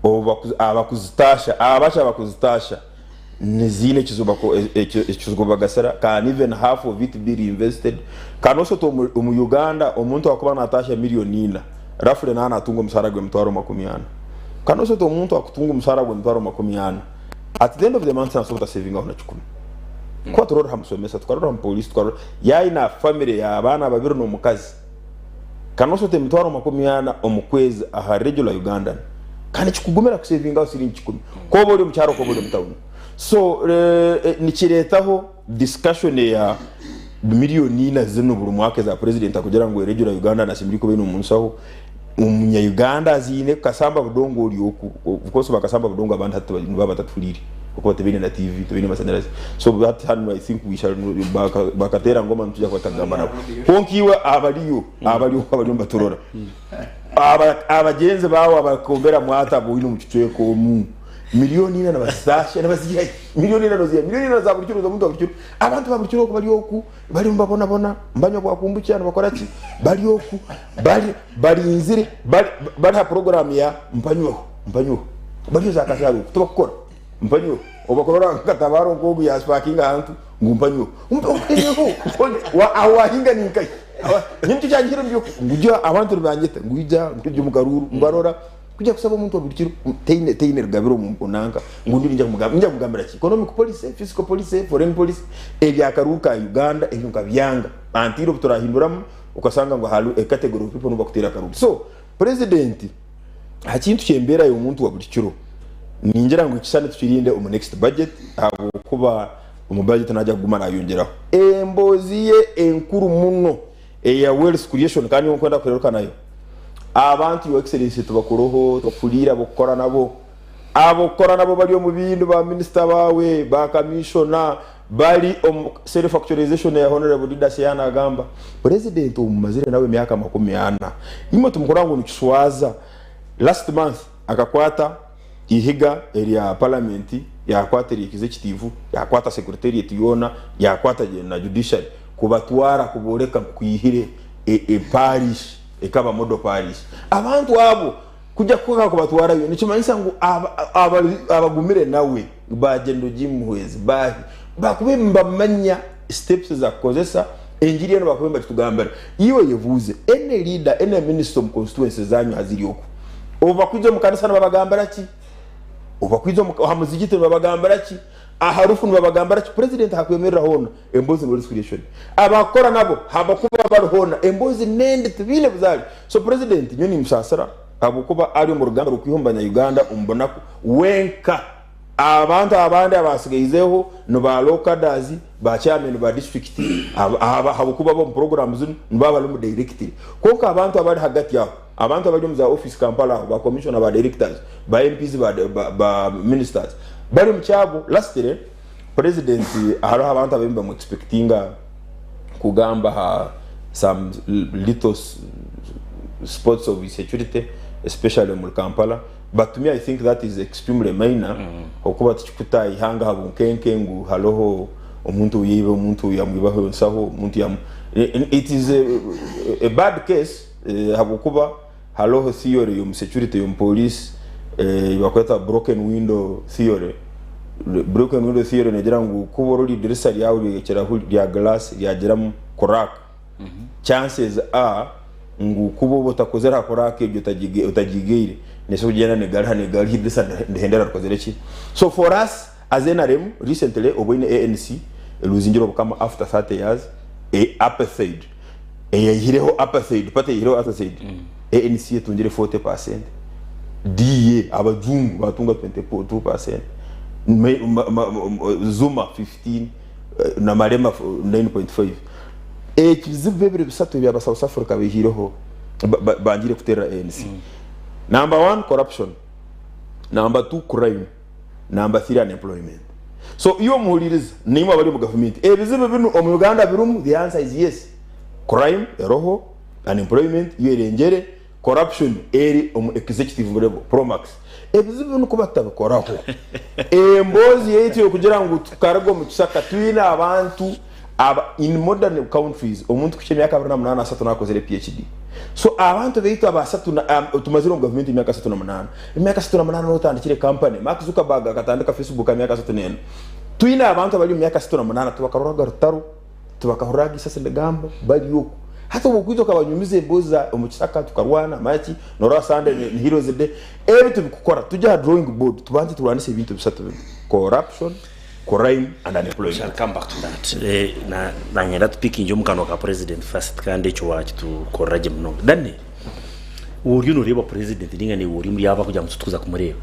obu abakuzitaasha abakye abakuzitaasha niziine ekizikubagasira can even half of it be reinvested can also to omu Uganda omuntu akuba natasha milioni ina roughly naba natunga omushara gwe 400,000 can also to omuntu akutunga omushara gwe 400,000 at the end of the month nasobora kutasevingaho na kikumi kuba turora ha musomesa tukarora ha mupolisi tukarora yaina family y'abaana babiri n'omukazi Can also ta 400,000 omu kwezi aha regular Ugandan kandi nikikugumira kusevingaho siringi kikumi kooba ori omu kyaro kooba ori omu tawuni. So nikiretaho discussion eya milioni ina zinu buri mwaka eza president akugira ngu regular Ugandan ashemereire kuba aine omu nshaho omunya Uganda aziine kasamba budongo ori oku of course ba kasamba budongo abandi hati nibaba batatuhuriire ahakuba tibaine na TV tibaine masanyarazi so hati hanu I think we shall bakateera ngoma nituija kuba tutagamba nabo kwonka iwe abariyo abariyo abariyo nibaturora abagyenzi baawe abakumbera mwata abu oine omu kicweka omu milioni ina nibazisaasha nibaziihayo milioni ina noziihayo milioni ina za buri kiro z'omuntu wa buri kiro abantu ba buri kiro oku bari oku bariyo nibabonabona nibanywa bwa kombucha nibakora ki bari oku bari barinzire bari bari aha puroguraamu ya mpanyweho mpanyweho bariyo za kashaari oku tibakukora mpanyweho obakurora nkatabaaro nk'ogu yasipakinga ahantu ngu mpanyweho mpanyweho aho wahinga ni nkahi nyowe nikyo kyanyihire omu by'oku ngu gya abantu nibanyeta ngu ija ngu ija omu karuuru mbarora kujya kusaba omuntu wa buri kiro taine taine rugabire omu nanka ngu ndi ninja kumugambira ninja kumugambira ki economic policy fiscal policy foreign policy eby'akaruuru ka Uganda ebyo nkabyanga until obu turahinduramu okasanga ngu hariho a category of people nibo bakuteera akaruuru so president aha kintu ky'embeera y'omuntu wa buri kiro ningira ngu ekishushani tukirinde omu next budget ahabw'okuba omu budget naija kuguma nayongyeraho emboozi ye enkuru muno eya wealth creation kandi nyowe nkwenda kuhereruka nayo abantu your excellency tibakuroho tibakuriire ab'okukora nabo ab'okukora nabo bari omu bindi ba minisita baawe ba kamishona bari omu self actualization eya honorable Didas eya nagamba president omumazire nawe emyaka 40 imwe timukurora ngu nikishwaza last month akakwata ihiga erya parliament yakwata erya executive yakwata secretariat yoona yakwata na judiciary kubatwara kuboreka ngu kwihire e parish ekaba model parish abantu abo Kujya kuhika kubatwarayo nikimanyisa ngu abagumire nawe ba General Jim Muhwezi baahi bakuba nibamanya steps ezakukozesa, engiri enu bakubaire nibagitugambira. Iwe yebuuze, any leader, any minister omu constituency zanyu ahaziri oku, obu bakwija omu kanisa nibabagambira ki? Obu bakwija aha muzigiti nibabagambira ki? Aha rufu nibabagambira ki? President ahakwemerera hoona emboozi niwe orikuhurira eshoni. Abakukora nabo ahabakuba bari hoona emboozi nendi tibaine buzaare. So president nyowe nimusaasira ahabw'okuba ari omu rugamba rw'okwiha omu banya Uganda omu bunaku wenka. Abantu abandi abasigaizeho ni ba low cadres, ba chairman ba district ahabw'okuba bo omu program zinu nibaba barimu directly. Kwonka abantu abari hagati aho, abantu abari omu za office Kampala aho, ba commissioner, ba directors, ba MPs, ba ministers bari omu kyabo. Lastly, president hariho abantu ababaire nibamu expectinga kugamba aha some little spots of insecurity especially omuri Kampala. But to me I think that is extremely minor okuba tikikuta ihanga aha bunkenke ngu hariho omuntu owu yaiba omuntu owu yamwibaho ensaho omuntu yamu it is a, a bad case eh, habwokuba hariho theory yomu security yomu police eh, bakweta broken window theory. Broken window theory negira ngu kuba ori idirisa ryawe ryekiraho rya glass ryagiramu crack Chances are ngu kuba oba otakozire aha crack egyo otagigaire neso kugyenda negariha negariha idirisa ndihendera rikozire ki? So for us as nrm recently oboine ANC eluzingire obukama after 30 years e apartheid eyayihireho apartheid party eyihireho apartheid ANC etungire 40% DA abajungu batunga 22% Zuma 15 na Malema 9.5 Ebizibu ebiri bisatu ebi aba South Africa baihireho bangiire kuterera ANC. Number one corruption, number two crime, number three unemployment. So iwe omuhuririza naimwe abari omu gavumenti ebizibu binu omu Uganda birimu? The answer is yes. Crime eroho, unemployment yo erengyere, corruption eri omu executive level promax. Ebizibu binu ku batabikoraho emboozi yaitu yokugira ngu tukaruga omu kisaka twine abantu aba in modern countries omuntu kuhikya emyaka 28 asatu nakozire PhD so abantu baitu aba asatu na um, tumazire omu gavumenti emyaka 38 emyaka 38 notandikire company Mark Zuckerberg akatandika Facebook emyaka 34 twine abantu abari omu myaka 38 tibakaroraga rutaro Tibakahuriraga isasi ndigamba bari oku. Hati obu okwija okabanyumiza emboozi za omu kisaka tukarwana manya ki norora Sunday ni heroes day ebi tubikukora tugye aha drawing board tubanze turwanise ebintu bisatu binu corruption, crime and We unemployment. shall come back to that. Eh, na nanyenda tupikingye omu kanwa ka president first kandi ekyo wakitukorera gye munonga. Daniel, oriyo noreeba president ninga naiwe ori omuri abo abakugira ngu titukuza kumureeba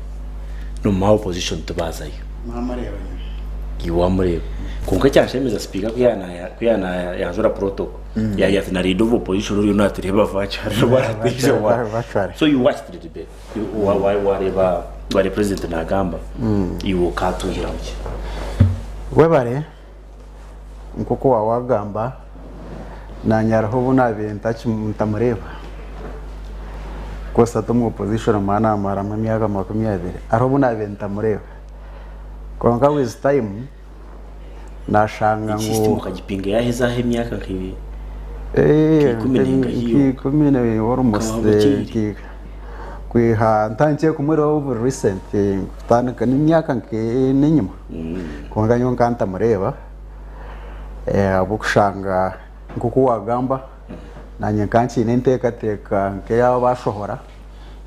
nomu opposition tibazayo. Namureeba nyowe. Iwe wamureeba. Kwonka ekyanshemeza sipiika ku yaanayanjura protocol, yaagira ati na leader of opposition oriyo naatureeba virtually nobu aratiija wa. Virtually. So you watched the debate. You- wa- wa- Wareeba wareeba president naagamba, iwe okaatuhiraho ki? Webare nk'oku waawagamba naanye hariho obu naabaire ntamureeba course hati omu opposition maba naamaramu emyaka 20 hariho obu naabaire ntamureeba kwonka with time naashanga Egi system ngu okagipinga yaahezaho emyaka nka Eh, nka ikumi nenga hiyo. nk'ikumi almost Ukaba okiire. kwiha ntandikire kumureeba obu recent kutandika n'emyaka nk'ena enyima kwonka nyowe nkaba ntamureeba ahabw'okushanga nk'oku waagamba naanye nkaba nkiine enteekateeka nk'ey'abo abashohora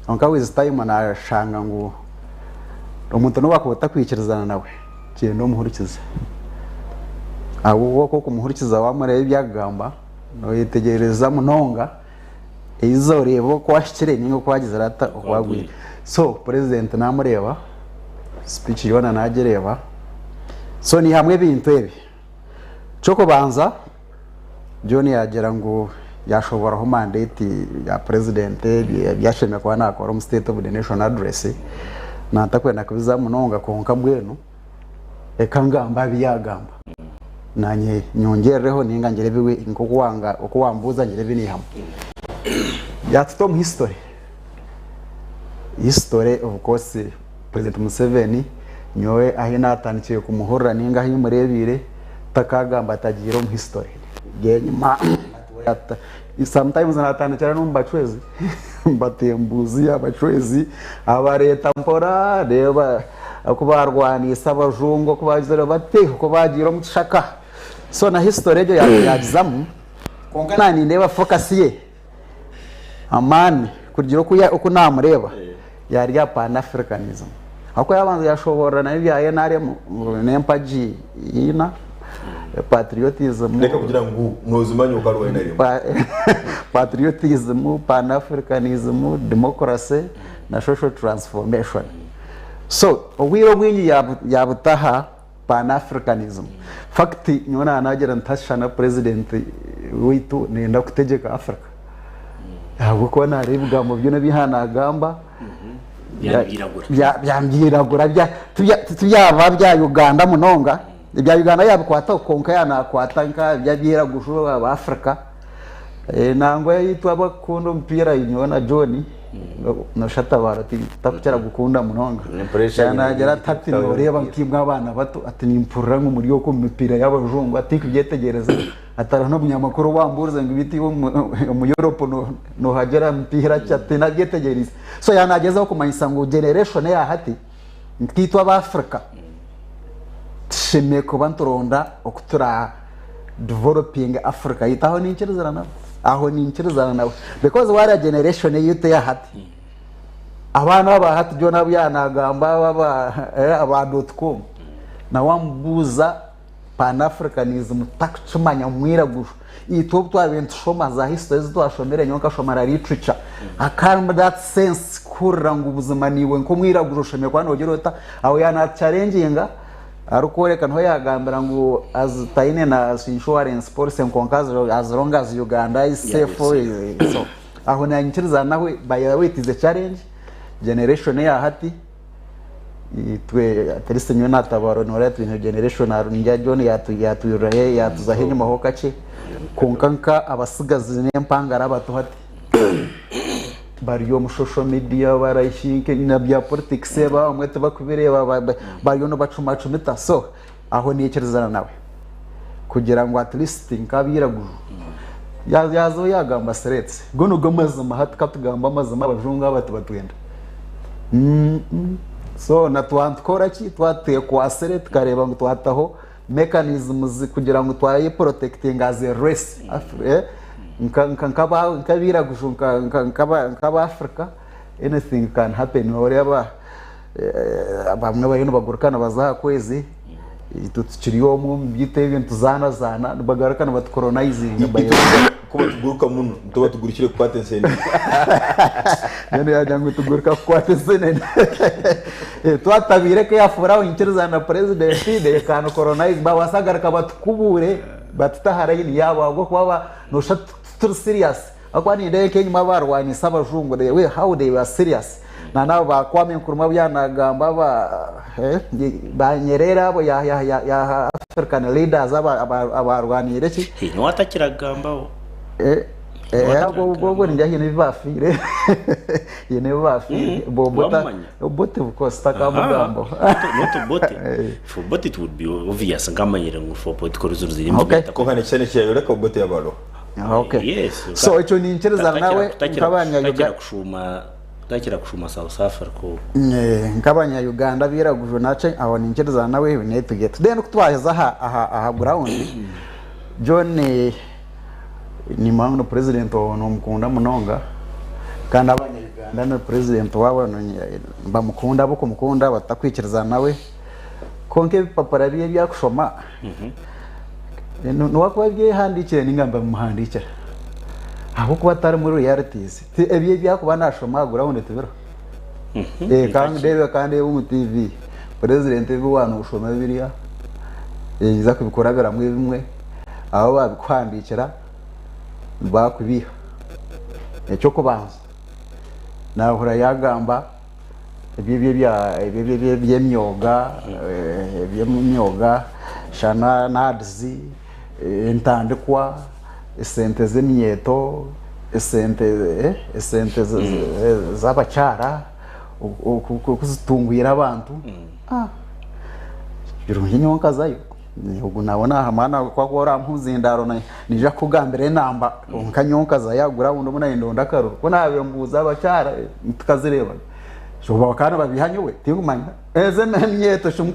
kwonka with time naashanga ngu omuntu n'obu waakuba otakwikirizana nawe gyenda omuhurikize ahabw'okuba okwo okumuhurikiza waamureeba ebi arikugamba nooyetegyereza munonga Eiza oreebe oku ahikire ninga oku agizire ata oku agwire. So president namureeba, speech yoona nagireeba. So nihamu ebintu ebi. Ekyokubanza John yagira ngu yashoboraho mandate ya president ebi ashemereire kuba nakora omu state of the nation address. Nantakwenda kubizamu munonga kwonka mbwenu reka ngambe abi yagamba. Nanye nyongyerereho ninga ngire ebi nk'oku wanga oku wambuuza ngire ebi naihamu. Yatuta omu history. History of course President Museveni nyowe ahi naatandikire kumuhurira ninga ahi mureebiire takagamba ati agiire omu history. Enyima sometimes naatandikira n'omu bacwezi mbatembuuzi abacwezi abareeta mpora reeba oku baarwaniise abajungu, oku baagizire bati, oku baagiire omu kishaka. So na history egyo yagizamu kwonka na nindeeba focus ye amaani kugira oku oku namureeba yari aha pan africanism ahakuba yabanza yashoborora nayo ebya NRM ngu n'empagi ina patriotism Reka kugira ngu nozimanya oku ari NRM. Patriotism, pan africanism, democracy na social transformation. So obwire obwingi yabutaha Pan Africanism. Fact nyowe naba nagira nti hashushana president waitu nayenda kutegyeka Africa ahabw'okuba nareeba ebigambo byona ebi yaaba nagamba byambyiragura tibyaba bya Uganda munonga, ebya Uganda yabikwataho kwonka yaaba nakwata nka eby'abairaguju aba Africa. Nangwa itwe abakukunda omupiira nyowe na John noshusha Tabaro takukira gukunda munonga. Nagira ati hati noreeba nkaimwe abaana bato ati nimpurira ngu muri okwo omu mipiira y'abajungu ati tinkubyetegyereza ati hariho n'omunyamakuru owambuurize ngu beitu iwe omu Europe nohagira mipiira ki ati tinabyetegyerize. So yaaba nagyezaho kumanyisa ngu generation eya hati nkaitwe aba Africa tushemereire kuba nituronda oku tura developing Africa yaitu aho ninkirizana nawe aho ninkirizana nawe because wariya generation eyaitu eya hati abaana aba hati John abu yanagamba aba aba eh, aba dot com nawe wamubuuza pan africanism takukimanya mwiraguju itwe obu twabaire nitushoma za history ezi twashomire nyowe nkashoma na literature akarimu that sense kuhurira ngu buzima niiwe nk'omwiraguju oshemereire kuba nogira ota aho yanatuchallenginga Arikworeka niho yagambira ngu as taine na insurance policy kwonka as long as Uganda is safe so aho nanyikiriza nawe by the way it is a challenge generation eya hati itwe at least nyowe na Tabaro noreeba twine generation ningira John yatwiriraho yatuzaho enyima ho kakye kwonka nka abasigazi n'empangare abato hati bari omu social media barashinke na bya politics abamwe tibakubireeba bariyo nibacumacumita so aho niikirizana nawe kugira ngu at least nk'abairaguju yaazaho yaagamba sireetsi go nigo mazima hati ka tugambe amazima abajungu aba tibatwenda so na twaba nitukora ki twaba twekwasire tukareeba ngu twataho mechanisms kugira ngu twaye protecting as a race nk'abairaguju nk'aba Africa anything can happen noreeba bamwe bariyo nibaguruka nibaza aha kwezi itwe tukiri omu omu byaitu ebyo nituzaanazaana nibagaruka nibatucolonizinga. Ku batuguruka muno nituba tugurukire kukwata ensenene. Mbwenu yagira ngu tuguruka kukwata ensenene. Twatabiire careful aho nyikirizana na president they can colonize babaasa kugaruka batukubuure batute aha line yaabo ahabw'okuba noshusha tituri serious ahabw'okuba nindeeba nk'enyima abarwanisa abajungu the way how they were serious na n'abo ba Kwame Nkrumah abu yaanagamba aba ba Nyerere abo ya African leaders abarwaniire ki. Niwe atakiragambaho. Obwo ningira haine ebi baafiire haine ebi baafiire Wamumanya? Obote of course takamugambaho. Not Obote. For Obote it would be obvious nkamanyire ngu for political reasons eri Okay. Konka nekishushani ekiyayoreka Obote yabaloho. Okay. Yes. So ekyo ninkirizana nawe nk'abanya Takira kushuuma takira kushuuma South Africa obu. Nk'abanya Uganda abiraguju nakyo aho ninkirizana nawe we need to get. Then ku twaheza aha aha aha ground John nimanya ngu ni president wawe nomukunda munonga kandi abanya Uganda ni president waabo nibamukunda ahabw'okumukunda batakwikirizana nawe kwonka ebipapura bye ebi arikushoma niwe arikuba abyehandiikire ninga nibabimuhandiikira ahabw'okuba tari muri realities ebye ebi arikuba nashoma aha ground tibiriho. Kandi ndeebe kandi omu TV president ebi waaba noshoma biriya yaija kubikurabiramu ebimwe ahu babikuhandiikira nibakubiiha. Eky'okubanza naahurira yaagamba eby'emyoga eby'emyoga shana NAADS, entandikwa, esente z'eminyeeto, esente esente z'abakyara oku zitungwire abantu. Birungi nyowe nkazayo ogu nawe nahamana ku akuba oramuha omuzindaaro naija kukugambira enamba kwonka nyowe nkazayo aha ground obu nayenda ndonde akaruru ku naabire mbuuza abakyara tukazireeba. Sho bakaba nibabiiha nyowe tinkumanya. Ezo emyeto sho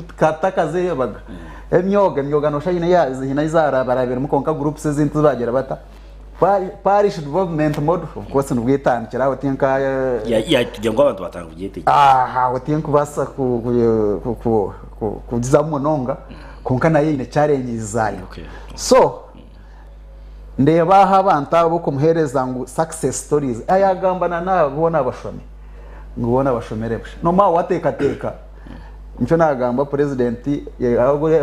takazeebaga. Emyoga, emyoga noshusha haine haine ei zaarabarabiremu kwonka groups ezindi tibagira bata. Parish development model of course nibwo etandikire aho tinka. Yatugira ngu abantu batandika kugyetegyereza. Aha aho tinkubaasa kugizamu munonga kwonka nayo eine challenges zaayo. So ndeeba aho abantu abo kumuheereza ngu success stories ayagamba na naaba boona abashomi ngu boona bashomere busha. Noomanya wateekateeka Nikyo nagamba president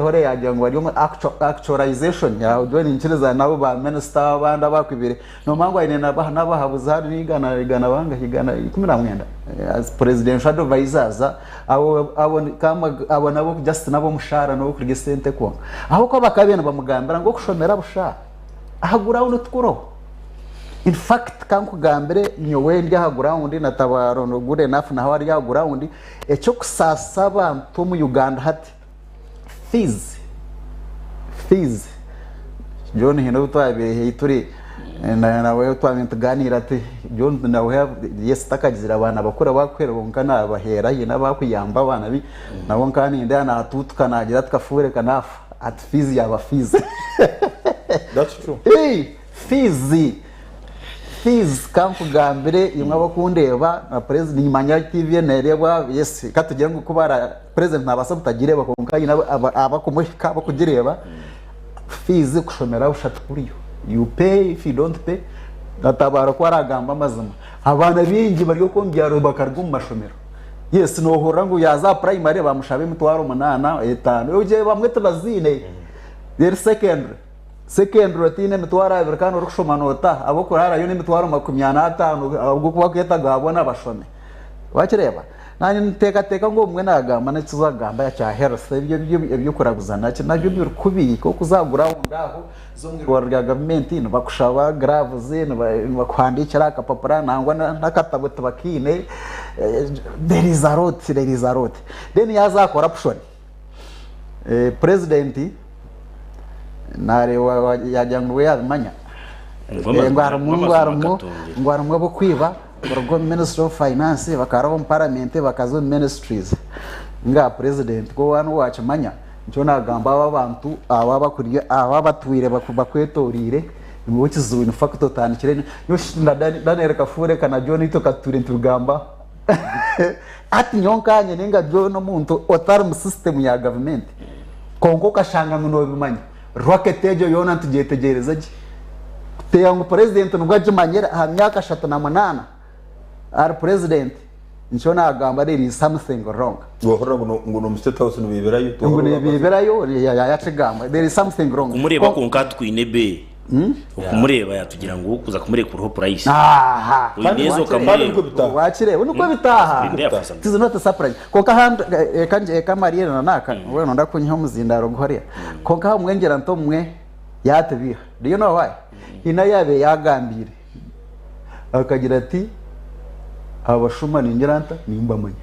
hore yagira ngu bari omu actualization yawe ninkiriza nabo ba minister abandi abakwibire nomanya ngu aine nabahabuzi hanu igana igana bangahi igana 19 as presidential advisors abo abo abo nabo just nabomushara nobokurya esente kwonka ahabwokuba bakaba nibamugambira ngu okushomera busha aha ground tikuroho. In fact kankugambire nyowe ndi aha ground na Tabaro good enough nawe ari aha ground Eky'okusaasa abantu omu Uganda hati, fees, fees, John haine obu twabaire haihi turi nawe twabaire nitugaaniira ati John nawe yes takagizire abaana bakuru abakuhwera kwonka naabaheera haine abakuyamba abaana be nabo nkaba nindeeba naatuutuka naagira ati kafuure kanaafa ati fees yaaba fees. That's true. Fees Fees kankugambire imwe abakundeeba na president nimanya TV nerebwa yes katugire ngu kubara president nabasa butagireba kwonka haine abakumuhika abakugireba fees kushomera busha tikuriyo you pay if you don't pay Natabara ku aragamba amazima abaana baingi bari okwo omu byaro bakaruga omu mashomero yes nohurira ngu yaza aha primary bamushaba emitwaro munaana etaano bamwe tibaziine then secondary Secondary otaine emitwaro abiri kandi orikushoma nootaha, ab'okuraarayo n'emitwaro makumi ana ataano ahabw'okuba bakweta ga boona bashome. Wakireeba? Naanye niteekateeka ngu obumwe naagamba n'ekiza kugamba kya health ebyo eby'okuraguza naki nabyo biri kubi nk'okuza aha ground aho oza omu irwariro rya gavumenti nibakushaba gloves, nibakuhandiikira aha kapapura nangwa n'akatabo tibakaine, there is a lot, there is a lot. Then yaaza aha corruption. Purezidenti nareeba yagira ngu niwe yabimanya ngu harimu ngu harimu ab'okwiba kuruga omu ministry of finance bakaraba omu parliament bakaza omu ministries nga purezidenti ku waaba niwakimanya nikyo nagamba aba abantu aba aba abatwire bakwetorire nibo kizibu in fact otandikire nyowe Daniel Kafuure na John itwe katutwire nitubigamba. Hati nyowe nkanye ninga John omuntu otari mu system ya gavumenti kwonka okashanga ngu nobimanya racket egyo yoona nitugyetegyereza gye kuteeba ngu president nibwo agimanyire aha myaka 38 ari president nikyo nagamba there is something wrong. Wahurira ngu ngu n'omu state house nibeiberayo Ngu nibeiberayo yakigamba there is something wrong. Kumureeba kwonka twine be. Okumureeba yatugira ngu kuza kumurekuraho price. Aha. Oine ezo okamureeba. Wakireeba nikwo bitaaha. It is not a surprise. Kwonka ahandi eka eka Marielle na naka we nonda kunyiha omuzindaro guhorera. Kwonka hamwe ngira nti omwe yatubiiha. Do you know why? Haine ahu yaabaire yaagambiire akagira ati abashuma ningira nta nimbamanya.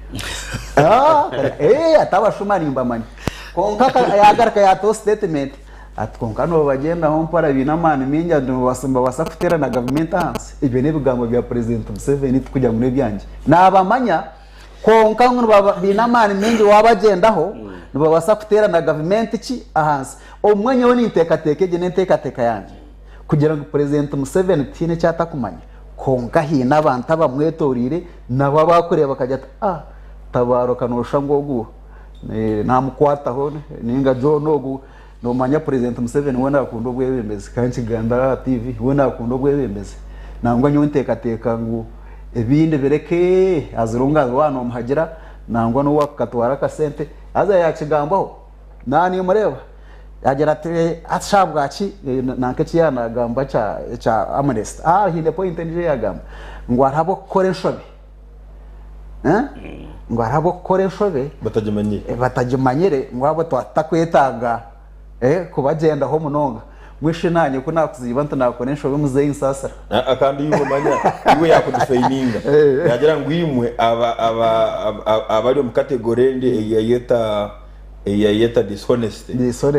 Ati abashuma nimbamanya. Kwonka yaagaruka yaataho statement Ati kwonka nobagyendaho mpora baine amaani maingi ati nibabaasa kuteera na gavumenti ahansi. Ebyo n'ebigambo bya Purezidenti Museveni tikugira ngu n'ebyangye. Naabamanya kwonka ngu baine amaani maingi waabagyendaho nibabaasa kuteera na gavumenti ki ahansi. Obumwe nyowe ninteekateeka egi n'enteekateeka yangye kugira ngu Purezidenti Museveni tihaine eki atakumanya kwonka haine abantu abamwetoreire nabo abakureeba bakagira bati ah Tabaruka nooshusha ngu ogu Namukwataho ninga John ogu nomanya president Museveni we nakunda obwebembezi kandi nkigambira aha TV we nakunda obwebembezi nangwa nyowe ntekateka ngu ebindi bireke as long as waba nomuhagira nangwa nobu wakukatwara akasente haza yakigambaho naba nimureba yagira ati hati shaaha bwaki nanka eki yaba nagamba ekya amnesty haine point endijo eyagamba ngu hariho abokukora enshobi. Ngu hariho ab'okukora enshobe batagimanyire ngu abo tutakwetaaga kubagyendaho munonga. Mbwenu shi naanye ku naakuziiba nti naakora enshobe muzeeyi nsaasira. Kandi iwe manya iwe yakudifayininga yaagira ngu imwe abari omu category endi eyayeta eyayeta dishonesty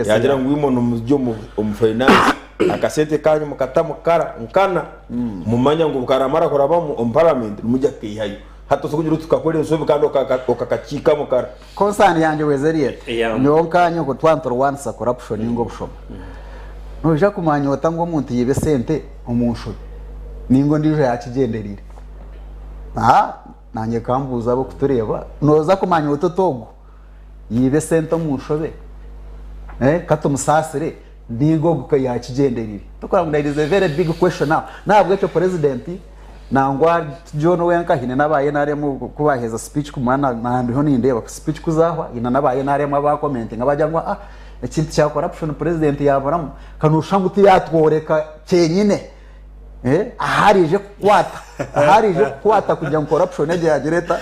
yaagira ngu imwe nimurya omu finance akasente kanyu mukatamu kara nkana mumanya ngu karamara kurabamu omu parliament nimujya kukaihayo. Hati osobola kugira oti tukakora enshobi kandi okakakiikamu kara. Concern yangye weza eri eti, nyowe nkaanye okwo twaba niturwanisa corruption ninga obushuma, noija kumanya ota ngu omuntu yaiba esente omu nshobi ninga ondiijo yaakigyendereire? Haa naanye kambuuze ab'okutureeba, nooza kumanya ota oti ogu yaiba esente omu nshobe, katumusaasire ninga ogu ka yaakigyendereire? Tokureba ngu there is a very big question aho. N'ahabw'ekyo purezidenti Nangwa John wenka haine n'aba NRM ku baaheza speech kumara na ndiho nindeeba speech ku zaahwa haine n'aba NRM aba commentinga bagira ngu ah ekintu kya corruption president yaaburamu ka nooshusha ngu tiyaatworeka kyenyine eh ahu araije kukwata ahu araije kukwata kugira ngu corruption egyo yaagira eta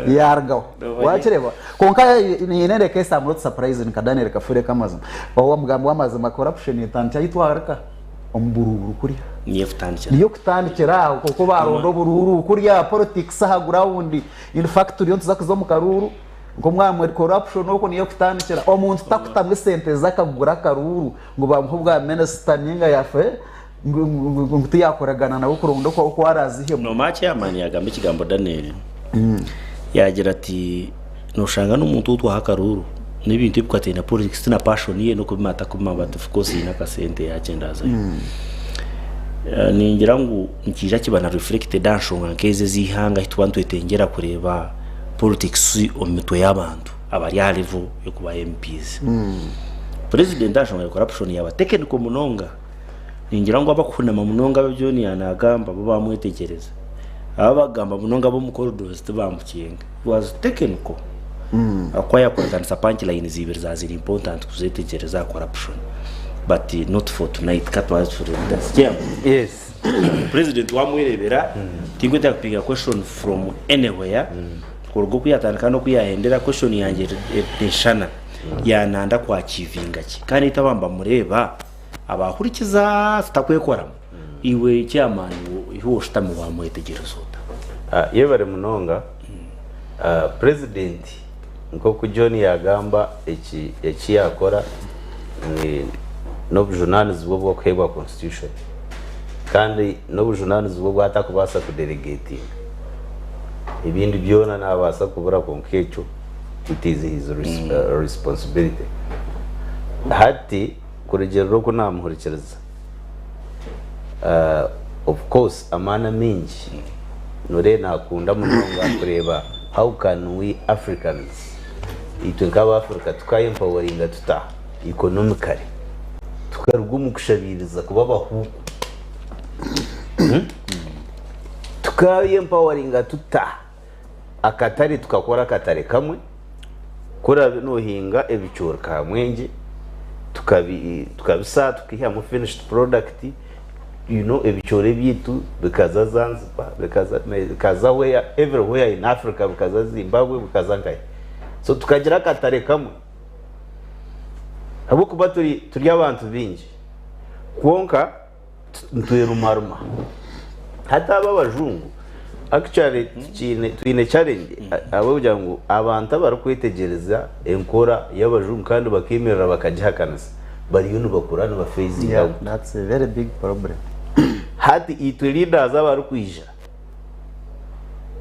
yaarugaho waakireeba kwonka in any case I'm not surprised nka Daniel Kafure k'amazima omugambi w'amazima corruption etandikire ahu twaruka. omu buruuru kuriya. Niyo kutandikira. Niyo kutandikira aho kuko baronda oburuuru kuriya politics aha ground in fact turiyo nituza kuza omu karuuru nk'omwamwe corruption okwo niyo kutandikira omuntu takutamu esente ze akagura akaruuru ngu bamuhe obwa minister ninga yafe ngu ngu tiyakoragana nawe kuronda oku arazihemu. Nomanya chairman yagamba ekigambo Daniel yagira ati noshanga n'omuntu ou twaha akaruuru n'ebintu ebikwataine na politics ti na passion ye n'okubimanya takubimanya but of course haine akasente yagyenda azayo. Ningira ngu nikiija kiba na reflected aha nshonga nk'ezo ez'eihanga ahu tuba nitwetengyera kureeba politics omu mitwe y'abantu abari aha level y'okuba MPs. President aha nshonga ya corruption yaaba technical munonga, ningira ngu abakuhunama munonga abu John yaanagamba bo baamwetegyereza. Aba abakugamba munonga ab'omu corridors tibamukyenga. He was technical. Ahakuba yakoraganisa punch lines ibiri za ziri important kuzetegyereza aha corruption. But not for tonight ka twaze tureebe. Yes. President wamwerebera tinkwenda kupinga question from anywhere kuruga oku yatandika n'oku yahendera question yangye neshana yananda ku achievinga ki kandi itwe aba nibamureeba Abahurikiza tutakwekoramu iwe chairman iwe oshutami wamwetegyereza ota? Yebare munonga president nkoku John yagamba eki ekiyakora nobujunanizibwa obwokuhebwa constitution kandi nobujunanizibwa obwatakubaasa ku delegatinga ebindi byona nabaasa kubura kwonka ekyo it is his responsibility hati Kurugiirira oku naamuhurikiriza, of course amaani amaingi nooreeba naakunda munonga kureeba how can we Africans, itwe nk'Abaafrica tukayempawaringa tuta economically tukaruga omu kushabiiriza kuba abahuuku, tukayempawaringa tuta akatare tukakora akatare kamwe, Ku oraabe noohinga ebicoori kamwengye tukabisa tukaihamu finished product, you know ebicoori ebyaitu bikaza Zanzibar, bikaza where, everywhere in Africa, bikaza Zimbabwe, bikaza nkahi. So tukagira akatare kamwe ahabw'okuba turi abantu baingi kwonka nitwerumaruma. Hati aba abajungu actually tukiine twine challenge ahabw'okugira ngu abantu abarikwetegyereza enkora y'abajungu kandi bakemerera bakagihakanisa bariyo nibakura niba phasing Yeah, out. that's a very big problem. Hati itwe leaders abarikwija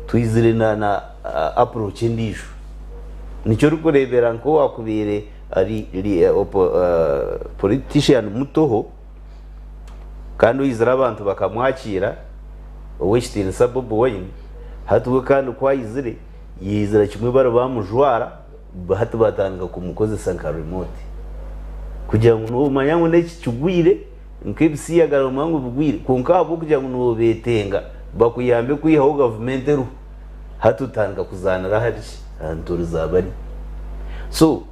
twizire na na approach endiijo. Nikyo orikureebera nk'owakubaire ari politician mutoho Kandi oizire abantu bakamwakiira, Ow'ekitiinisa Bobi Wine, hati we kandi ku aizire, yaizira kimwe bari baamujwara, hati baatandika kumukozesa nka remote. Kugira ngu noomanya ngu n'eki kigwire, nk'ebisiyaga noomanya ngu bigwire, kwonka ahabw'okugira ngu noobeetenga bakuyambe kwihaho gavumenti eriho, hati otandika kuzaanira ahari ki? Aha ntoore za bari. So,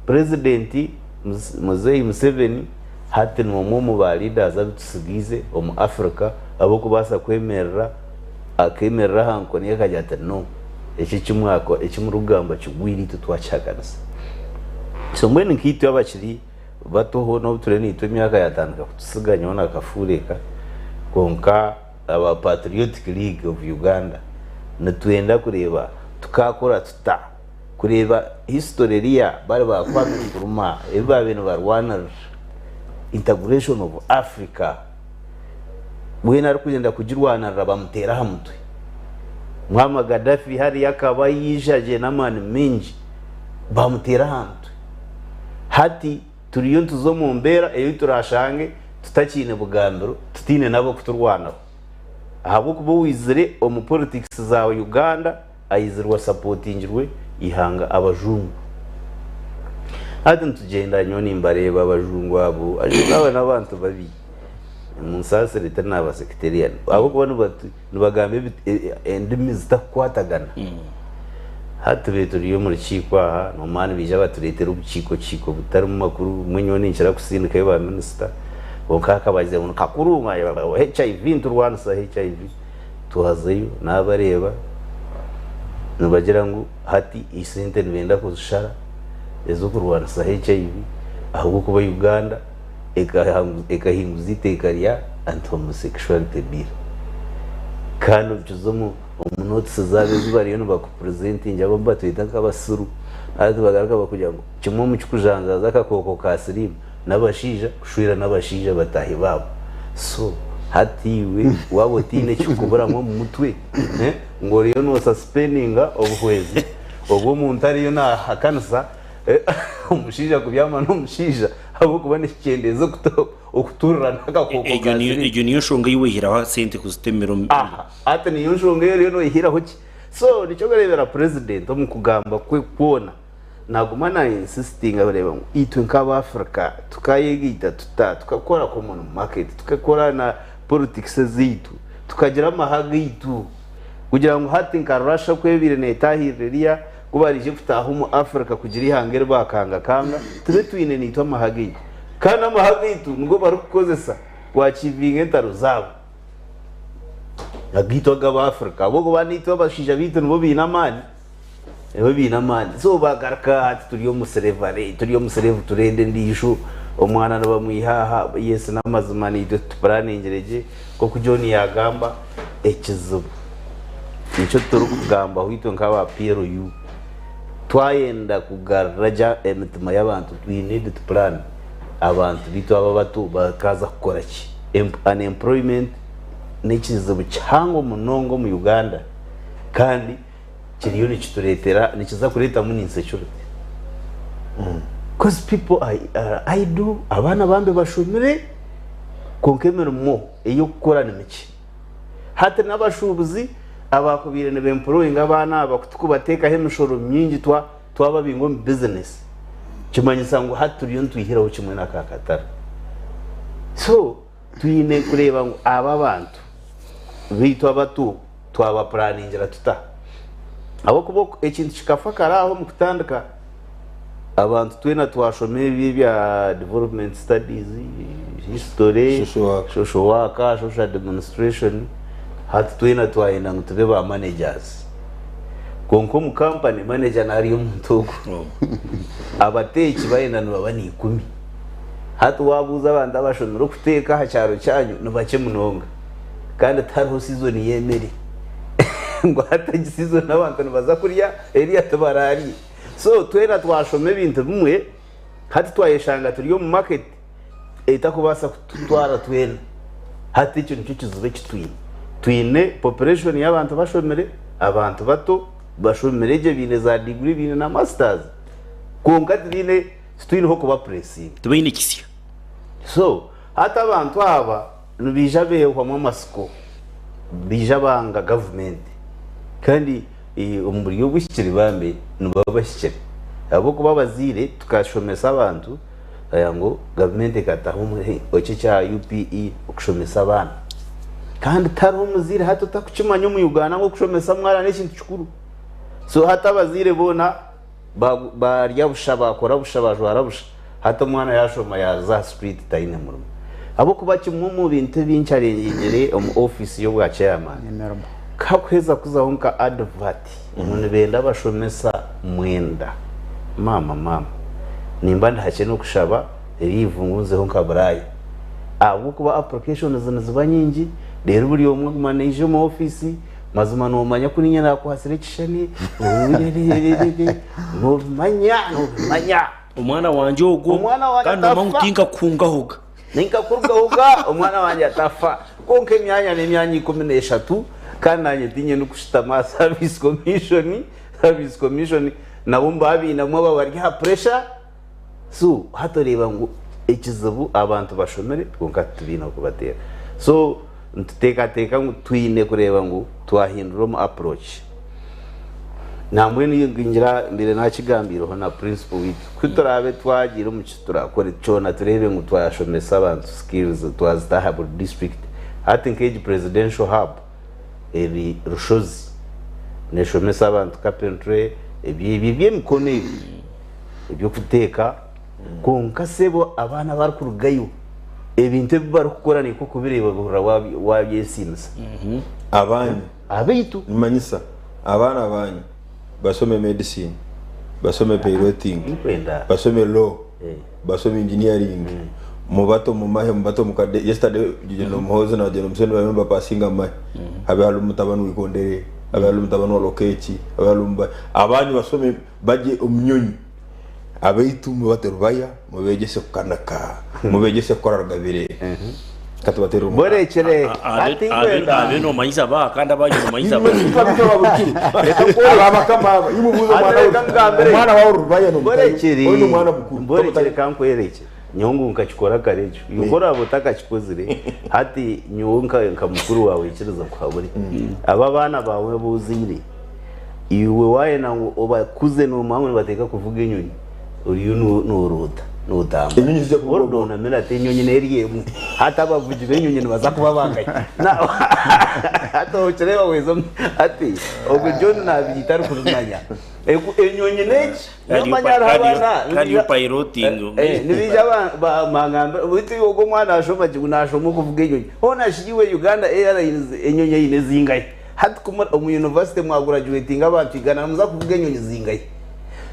Purezidenti Muzeeyi Museveni hati n'omwe omu ba leaders abu tusigaize omu Africa ab'okubaasa kwemerera akemerera aha nkoni ye akagira ati no, eki eki murikugamba kigwire itwe twakihakanisa. So mbwenu nkaitwe abakiri batoho n'obu turiyo naitwe emyaka yatandika kutusiga nyowe na Kafuureka kwonka aba Patriotic League of Uganda nitwenda kureeba tukaakora tuta Kureeba history eriya bari ba Kwame Nkrumah ebi baabaire nibarwanirira integration of Africa weena arikwenda kugirwanirira bamuteera aha mutwe. Muammar Gaddafi hariya akaba yaija gye n'amaani maingi bamuteera aha mutwe. Hati turiyo nituza omu mbeera ei turaashange tutakiine bugambiro, tutaine n'ab'okuturwanaho. Ahabw'okuba owaizire omu politics za Uganda aizirwe asapotingirwe eihanga abajungu. Hati nitugyenda nyowe nimbareeba abajungu abo, abajungu abo n'abantu babi. Munsaasire tari naba sectarian ahabw'okuba nibagamba endimi zitakukwatagana. Hati tube turi omu rukiiko aha nomanya nibaija batureetera obukiiko kiiko butarimu makuru obumwe nyowe ninkira kusindikayo ba minisita kwonka hakabagira ngu kakuru HIV niturwanisa HIV twazayo nabareeba nibagira ngu hati esente nibenda kuzishara ez'okurwanisa HIV ahabw'okuba Uganda ekahinguza eiteeka rya anti homosexuality bill kandi okiza omu notes zaabo ezi bariyo nibakupurezentingira bo nibatweta nk'abasiru hati bagaruka bakugira ngu kimwe omu kikujanjaaza akakooko ka siriimu n'abashaija kushwera n'abashaija bataahi baabo so hati iwe waaba otaine ekikukuburamu omu mutwe ngu oriyo noosasipendinga obuhwezi obu omuntu ariyo naahakanisa omushaija kubyama n'omushaija ahabw'okuba nikikyendeeza okuturira n'akakooko ka siriimu. Egyo niyo nshonga ei waihiraho aha sente kuzitemera omu. Aha, hati niyo nshonga ei oriyo noihiraho ki? So nikyo orikureebera president omu kugamba kwe kwona naguma na insistinga kureeba ngu itwe nk'abafrica tukayegaita tuta, tukakora common market, tukakora na politics ezaitu, tukagira amahe agaitu kugira ngu hati nka Russia oku ebaire netahirira eriya ku baraije kutaaha omu Africa kugira eihanga eri baakangakanga, tube twine naitwe amahe agaitu. Kandi amahe agaitu nigo barikukozesa kwakiivinga entaro zaabo. Agaitu ag'Abaafrica ahabw'okuba naitwe abashaija baitu nibo baine amaani, nibo baine amaani. So bagaruka hati turi omu slavery, turi omu slave trade endiijo, omwana nibamwiha aha, yes n'amazima naitwe tupuraaningire gye nk'oku John yaagamba, ekizibu. Nikyo turikugambaho itwe nk'aba PLU. Twayenda kugarura gye emitima y'abantu, we need to plan abantu baitu aba abato bakaaza kukora ki? Unemployment n'ekizibu kihango munonga omu Uganda kandi kiriyo nikitureetera, nikiza kureetamu na insecurity. Coz people are idle, abaana bambi bashomire kwonka emirimo ey'okukora ni mikye. Hati n'abashuubuzi abaakubaire niba-employinga abaana aba ku turikubateekaho emishoro mingi twababinga omu bizinesi, kimanyisa ngu hati turiyo nitwihiraho kimwe n'aka katare. So twine kureeba ngu aba abantu baitu abato twabapuraningira tuta? Ahabw'okuba ekintu kikafa kare aho omu kutandika, Abantu twena twashoma ebi ebya development studies, history, social work, social administration, hati twena twayenda ngu tube ba managers. Kwonka omu company manager nari omuntu ogwo. Abateeki bayenda nibaba niikumi. Hati wabuuza abantu abashomire okuteeka aha kyaro kyanyu nibakye munonga. Kandi tihariho season y'emere. Ngu hati egi season abantu nibaza kurya eriya tibararye. So twena twashoma ebintu bimwe, hati twayeshanga turi omu market etakubaasa kututwara twena. Hati ekyo nikyo kizibu eki twine. Twine population y'abantu bashomire, abantu bato bashomire gye baine za degree baine na masters kwonka tibaine titwine h'okuba puresinga. Tibaine kisya. So hati abantu aba nibaija beehwamu amatsiko, baija banga gavumenti kandi omu buryo obuhikire bambi nibaba bahikire ahabw'okuba abazaire tukashomesa abantu ngu gavumenti ekataho eki ekya UPE okushomesa abaana kandi tihariho omuzaire hati otarikukimanya omu Uganda ngu okushomesa omwana n'ekintu kikuru so hati abazaire boona Barya busha, bakora busha, bajwara busha, hati omwana yashoma yaza aha street taine murimo. Ahabw'okuba kimwe omu bintu ebi nkyarengire omu office y'obwa chairman, kakuheza kuzaho nka advert ngu nibenda abashomesa mwenda, maama maama, nimba ndi hakye n'okushaba leave ngu nzeho nka Buraaya. Ahabw'okuba applications niziba nyingi, reero buri omwe aguma naija omu office, Mazima noomanya ku niinye naakuhatsire ekishushani, noobimanya, noobimanya. Omwana wangye ogwo, Omwana wangye kandi noomanya ngu atafa. tinkakuhungahoga. Ninkakurugahoga, omwana wangye atafa. Kwonka emyanya n'emyanya 13. Kandi naanye tiinye ndikushutama aha service commission, service commission nabo nibaba bainemu aba bari aha pressure, so hati oreeba ngu ekizibu abantu bashomire kwonka titubaine ahu kubateera. So nituteekateeka ngu twine kureeba ngu twahindura omu approach. Nambwenu ningira mbaire naakigambiireho na principal waitu, ku turaabe twagiire omu ki turakore kyona tureebe ngu twashomesa abantu skills twazita aha buri district. Hati nk'egi presidential hub eri Rushozi neshomesa abantu carpentry ebyo ebyo eby'emikono ebyo eby'okuteeka kwonka sebo abaana abarikurugayo ebintu ebi barikukora naitwe okubireeba ohurira wabyesiimisa. Abanyu. Abaitu. Nimanyisa abaana banyu basome medicine, basome piloting, basome law, basome engineering, mubate omu mahe, mubate omu kade. Yesterday General Muhoozi na General Museveni bariyo nibapasinga amahe. Habe hariho mutabani wa Ikondere, habe hariho mutabani wa Lokech, habe hariho muba abanyu basome bagye omu nyonyi. Abaitu mubate rubaya, mubegyese kukanaka, mubegyese kukora rugabire. Katubateere omu Borekire hati nkwenda. Abe nomanyisa abaha kandi abanyu nomanyisa abaha. Aba bakama aba, iwe buuza omwana Hati reka we, nkugambire. omwana wawe rubaya nomutayo, Borekire. oine omwana mukuru, Borekire tomutayo. kankwerekye. Nyowe ngu nkakikora kare ekyo. Iwe ku oraabe otakakikozire, hati nyowe nka nka mukuru waawe ikiriza nkuhabure. Aba abaana baawe abu ozaire, Iwe waayenda ngu obakuze noomanya ngu nibateeka kuvuga enyonyi, oriyo nooroota, nootambura. Enyonyi zija kuvuga Hold on a minute, enyonyi n'eri emwe. Hati abavugi b'enyonyi nibaza kuba bangahi? Hati okireeba weeza omu hati ogwo John naabiita arikubimanya. Enyonyi n'eki? Noomanya hariho abaana Kandi yo piloting. Nibaija bangambira beitu iwe ogwo omwana ashoma ki? Ngu naashoma okuvuga enyonyi. Hoona shi iwe Uganda Airlines enyonyi eine zingahi? Hati ku muri omu university mwagurajuwetinga abantu igana nimuza kuvuga enyonyi zingahi?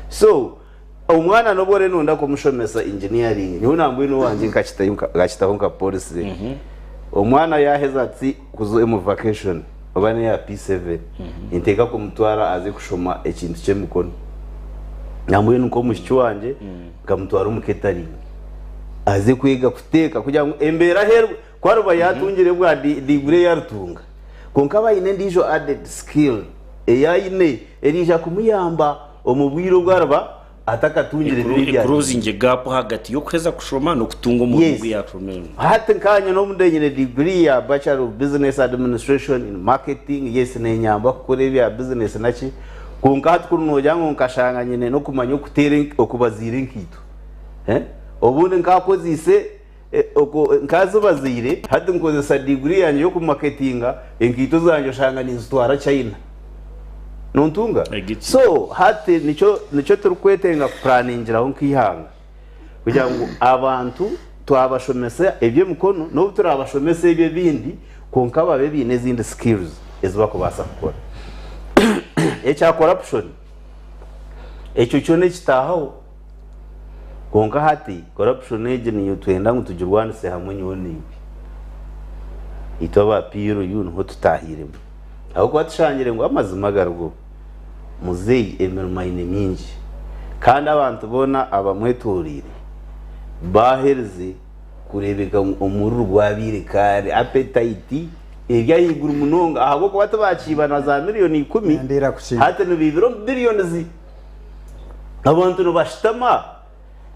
So omwana nobu oriyo noyenda kumushomesa engineering nyowe nambwenu owangye nkakitayo nkakitaho nka policy omwana yaheza ati kuza omu vacation oba neya P7 ninteeka kumutwara aze kushoma ekintu kyemikono nambwenu nkomwishiki wangye nkamutwara omu catering aze kwega kuteeka kugira ngu embeera ahu eri ku ariba yatungire bwa diguri eyi aritunga Kwonka aba aine endiijo added skill ei aine eriija kumuyamba omu bwire obu ariba atakatungire biri ebi Eclosinge gap ahagati y'okuheza kushoma n'okutunga omurimo Yes. ogu yaashomire. Hati nkaanye n'obu nyine degree ya Bachelor of Business Administration in Marketing, yes nenyamba kukora ebya business naki, kwonka hati kuri noogira ngu nkashanga nyine n'okumanya okuteera okubaziira enkaito, eh, obundi nkaakozeise Nkazibaziire, hati nkozesa diguri yangye y'okumaketinga, enkaito zangye oshanga ninzitwara China. Nontunga? So hati nikyo nikyo turikwetenga kupuraaningiraho nk'eihanga kugira ngu abantu twabashomesa eby'emikono n'obu turaabashomesa ebyo ebindi kwonka babe baine ezindi skills ezi barikubaasa kukora. Ekya corruption, ekyo kyo nikitaahaho. Kwonka hati corruption egi niyo twenda ngu tugirwanise hamwe nyowe naiwe. Itwe aba PLU niho tutahiremu. Ahabw'okuba tushangire ngu amazima agariho, muzeeyi emirimo aine mingi kandi abantu boona abamwetoreire baaherize kureebeka ngu omururu gwabaire kare, appetite eri ahaiguru munonga ahabw'okuba tibakiiba na za miriyoni ikumi, hati nibaibira omu billions. Abantu nibashutama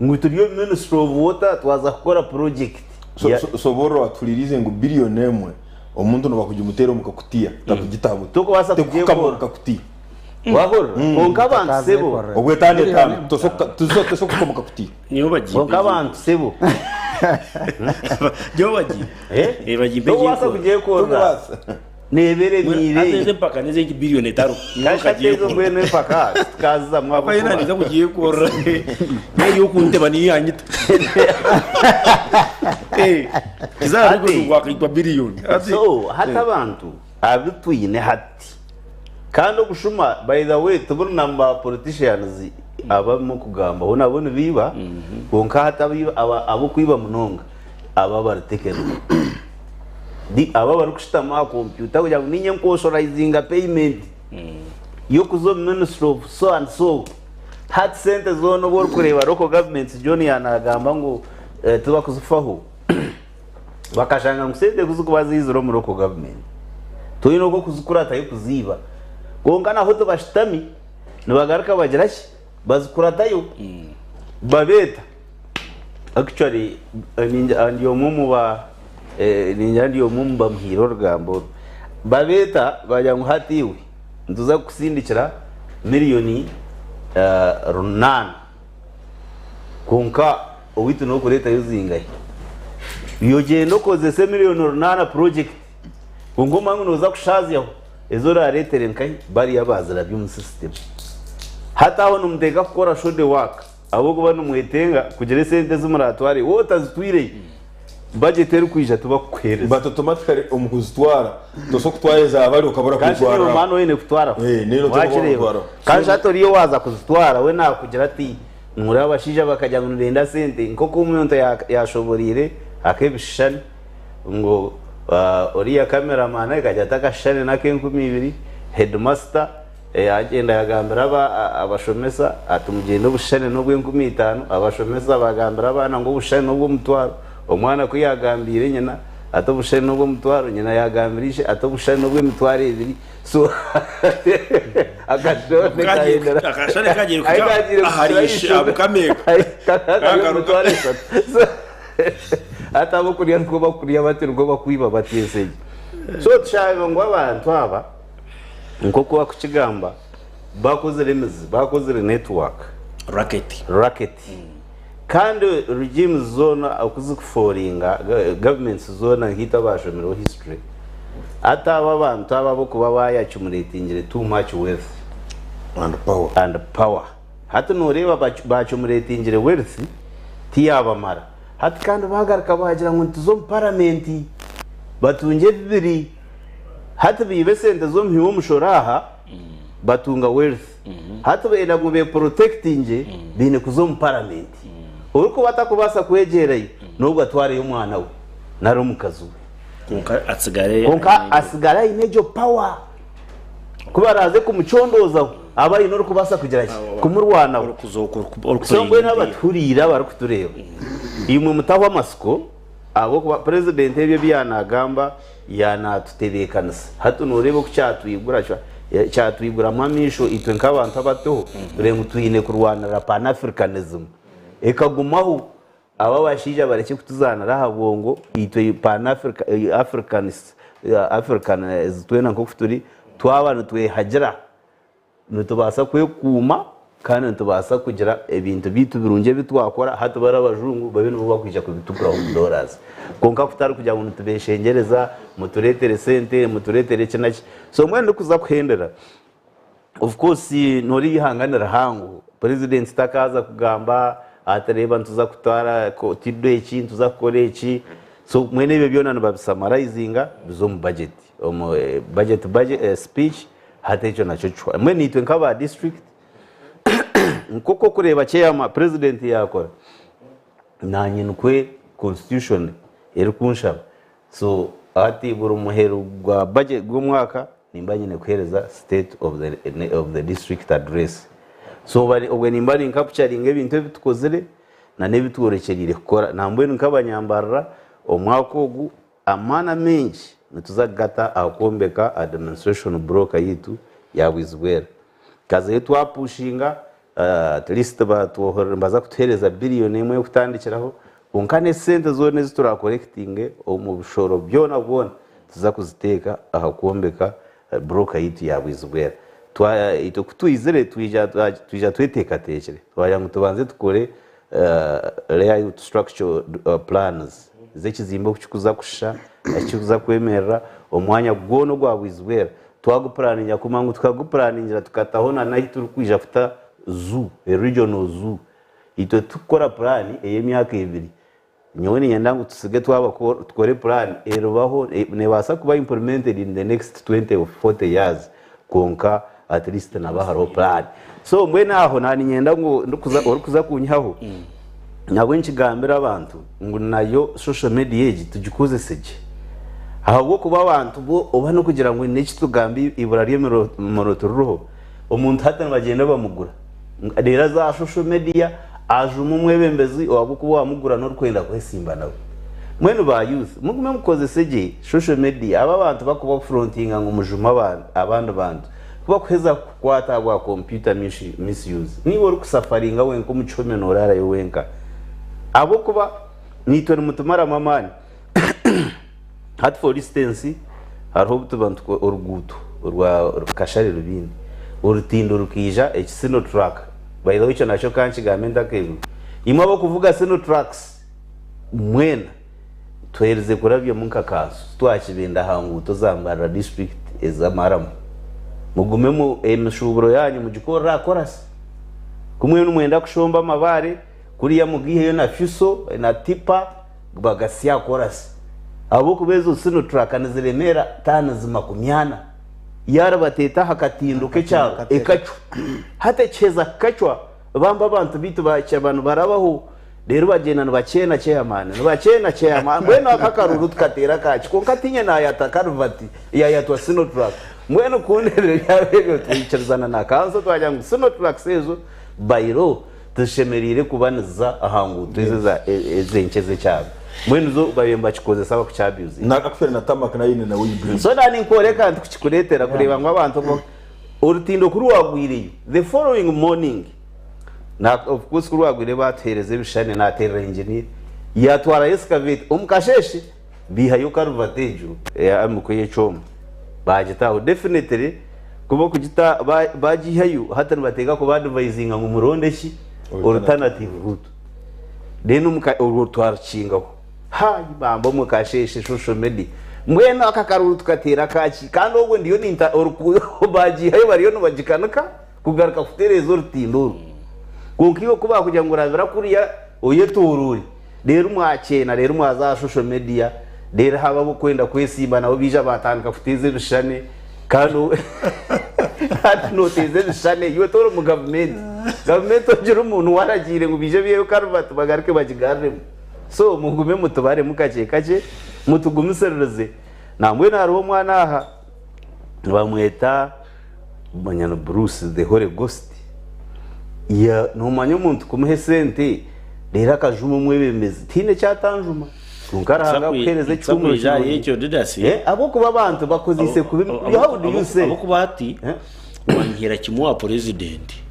ngu turi omu ministry of water twaza kukora project. So, so, soborora watuhuririize ngu billion emwe omuntu nobakugimuteera omu kakutiya takugita aha Tokubaasa tekukama kugyekorera. omu kakutiya. Wahurira? Kwonka abantu sebo. Obwo etaano etaano tosobola kukama omu kakutiya. Niho bagiye. Kwonka abantu sebo. Niho bagiye. Eh? Bagiye Tokubaasa kugyekorera. Tokubaasa. Neeba eremiire. Hati ezi empaka n'ez'enki billion etariho. Kandi hati ezo mbwenu empaka tikazizamu Ahabw'okuba ahabw'okuba. ninza kugyekorera. N'eyo okunteba niyo yanyita. Kizaarugwe Hati- wakaitwa billion. Hati- So hati abantu abu twine hati kandi obushuma by the way tiburi na mu ba politicians abamu kugamba bo nabo nibaiba kwonka hati abaiba- aba- ab'okwiba munonga aba abari technical. Di abo abarikushutama aha kompyuta kugira ngu niinye nkwoshorayizinga payment y'okuza omu ministry of so and so. Hati sente zoona obu orikureeba local governments John yaanagamba ngu tibakuzifaho, bakashanga ngu sente ku zirikuba ziizire omu local government, Toine oku okuzikuratayo kuziiba. Kwonka naho tibashutami, nibagaruka bagira ki? Bazikuratayo, babeeta. Actually, ningira ndi omwe omu ba ningira ndi omwe omu bamuhaire orugambo oru. Babeeta bagira ngu hati iwe nituza kukusindikira miriyoni runaana. Kwonka owaitu nokureetayo zingahi? Iwe ogyende okozese miriyoni runaana purojekiti kwonka omanye ngu nooza kushaazyaho ezi oraareetere nkahi? Bariya abaazirabya omu sisitemu. Hati aho nimuteeka kukora shoddy work ahabw'okuba nimwetenga kugira esente ezi muraatware. Waaba otazitwireyo, bajeti erikwija tibakukuheereza. But automatically omu kuzitwara tosobola kutwara eza bari okabura Kandi shi niiwe kuzitwariraho. mwana oine kutwaraho. Eh, niiwe oteekwa Wakireeba? kutwaraho. Kandi shi hati oriyo waaza kuzitwara we naakugira ati ngu abashaija bakagira ngu nibenda sente nk'oku omuntu yaashoboreire ak'ebishushani ngu oriya cameraman akagira ati akashushani n'ak'enkumi ibiri, headmaster Yaagyenda yaagambira abashomesa ati, Mugyende obushushani n'obw'enkumi itaano. Abashomesa baagambira abaana ngu obushushani n'obw'omutwaro. Omwana ku yaagambiire nyina ati obushushani n'obw'omutwaro, nyina yaagambira ishe ati obushushani n'obw'emitwaro ebiri. So akashushani kahindura. Akashushani kagiire Ahi kuhika kagiire ahari kuhikira ishe aha bukameeka. Kakaba kari emitwaro eshatu. So hati ab'okurya nikwo bakurya bati nikwo bakwiba bati ensi egi. So tushanga ngu abantu aba. Nk'oku wakukigamba, bakozire emizi, bakozire network. Racket. Racket. Kandi regimes zoona oku zikuforinga, governments zoona nkaitwe abashomireho history, hati abo abantu abo ahabw'okuba ba accumulatingire too much wealth And power. and power. Hati noreeba ba accumulatingire wealth tiyabamara. Hati kandi bagaruka bagira ngu nituza omu parliament batungye bibiri. Hati baiba esente z'omuhi w'omushoro aha batunga wealth. Hati benda ngu be protectingye baine kuza omu parliament. Orikuba atakubaasa kwegyerayo n'obwo atwareyo omwana we nari omukazi we. Kwonka atsigare Kwonka atsigare aine egyo power. Ku baraaze kumucondoozaho abe aine orikubaasa kugira ki? Kumurwanaho. So mbwenu abatuhuriire abarikutureeba, imwe mutahwa amatsiko ahabw'okuba Purezidenti ebyo ebi yaanagamba Yaanaatutebeekanisa. Hati nooreeba oku kyatwigura, kyatwiguramu amaisho itwe nk'abantu abatuho, tureeba ngu twine kurwanirira Pan-Africanism ekagumaho. Abo abashaija barekye kutuzaanira aha bwongo, itwe Pan-Africa, Africanists, Africans twena nk'oku turi, twaba nitwehagira. Nitubaasa kwekuuma kandi nitubaasa kugira ebintu byaitu birungi ebi twakora hati bari abajungu babe nibo bakwija kubituguraho omu dollars. Kwonka kutari kugira ngu nitubeshengyereza mutureetere sente mutureetere eki naki. So mbwenu ndikuza kuhendera, of course noreeba eihanga ni rihango, president takaaza kugamba ati reeba nituza kutwara tido eki, nituza kukora eki, so mbwenu ebyo byona nibabisamarayizinga bize omu budget, omu budget speech. Hati ekyo nakyo kihwa. Mbwenu itwe nk'aba district nk'oku okureeba chairman, president yaakora, naanye nikwo constitution erikunshaba. So hati buri muheru gwa budget gw'omwaka nimba nyine kuheereza state of the, of the district address. So obwe nimba ninkapucharinga ebintu ebi tukozire na n'ebi tworekyereire kukora. Nambwenu nk'abanyambarara omwaka ogu Amaani amaingi nituza kugata aha kwombeka administration block yaitu ya Bwizibwera. Kazeyo twapushinga at least nibaza kutuheereza billion emwe ey'okutandikiraho kwonka n'esente zoona ezi turakorekitinge omu bishoro byona bwona nituza kuziteeka aha kwombeka block yaitu ya Bwizibwera. Itwe ku twizire twija tweteekateekire twagira ngu tubanze tukore layout structure plans z'ekizimbe oku kirikuza kushusha, ahu kirikuza kwemerera, omwanya gwona ogwa Bwizibwera twagupuraningira kumanya ngu tukagupuraningira tukataho na n'ahu turikwija kuta zoo, a regional zoo. Itwe titukukora puraani ey'emyaka ebiri. Nyowe niinyenda ngu tusige twaba tukore puraani eribaho, neebaasa kuba implemented in the next 20 or 40 years kwonka at least naba hariho puraani. So mbwenu aho naaniinyenda ngu orikuza kunyihaho nabwe nkigambire abantu ngu nayo social media egi tugikozese gye ahabw'okuba abantu bo oba n'okugira ngu n'eki tugamba eibura ry'emirimo tiririho, omuntu hati nibagyenda bamugura reero aza aha social media ajuma omwebembezi ahabw'okuba wamugura n'orikwenda kwesimba nawe. Mbwenu ba youth mugume mukozese gye social media aba abantu bakuba frontinga ngu mujume abandi bantu kubakuheza kukukwata ahabwa computer misuse niiwe orikusafaringa wenka omu kihome noraarayo wenka ahabw'okuba naitwe nimutumaramu amaani. Hati for instance hariho obu tuba nitukora oruguuto orwa Kashari Rubindi orutindo rukaija eki Sino truck by the way ekyo nakyo ka nkigambe ntakeebirwe imwe ab'okuvuga Sino trucks mwena tuherize kurabyamu nka kanso titwakibenda aha nguuto za Mbarara district ez'amaramu mugume mu emishuuburo yaanyu mugikorere aha korasi ku mwena mwenda kushomba amabaare kuriya mugaiheyo na fuso na tipa bagatsya aha korasi ahabw'okuba ezo Sinotruk niziremeera taanizi makumyana yaaraba teeta aha katindo k'ekyaro ekacwa hati ekiheza kukacwa bambi abantu baitu baaba nibarabaho reero bagyenda nibakyena chairman nibakyena chairman mbwenu aka akaruru tukateera akaki kwonka tiinye naayata karuvati yaayatwa Sinotruk mbwenu ku ndeebire byaba ebyo twaikirizana na kanso twagira ngu Sinotrucks ezo by law Tizishemereire kuba niziza aha nguuto ezo ezenkye ez'ekyaro. Mbwenu zo babaire nibakikozesa bakukyabusinga. Na actually na tarmac nayo eine na weigh bridge. So na ninkworeka nti kukikureetera kureeba ngu abantu obu orutindo ku rwagwireyo the following morning na of course ku rwagwireyo baatuheereza ebishushani naateerera engineer yaatwarayo excavator omu kasheeshe baihayo karuvati egyo eya emiko y'ekyoma baagita aho definitely Kuba okugita bagihayo hati nibateeka kuba advisinga ngu muronde ki? Alternative route. Then orwo twarukingaho. Hai bamba omu kasheeshe social media. Mbwenu aka karuru tukateera akaki? Kandi obwo ndiyo ninta bagihayo bariyo nibagikanika kugaruka kutereeza orutindo oru. Kwonka iwe ku baakugira ngu orabira kuriya oyetooroore reero mwakyena reero mwaza aha social media reero haaba ab'okwenda kwesiima nabo baija baatandika kuteeza ebishushani. Kandi hati noteeza ebishushani iwe tori omu gavumenti. Gavumenti ogira omuntu waragiire ngu baije baiheyo karuvati bagaruke bagigaruremu. So mugume mutubaremu kakye kakye mutugumisiririze. Nambwenu hariho omwana aha nibamweta manya ni Bruce the Holy Ghost. Nomanya omuntu kumuha esente reero akajuma omwebembezi tihaine eki atanjuma. Kwonka Ruhanga akuheereza ekihumuro kirungi. Ahabw'okuba abantu bakozeise kubi. How do you say? Ahabw'okuba hati wanyihiira kimwe owa purezidenti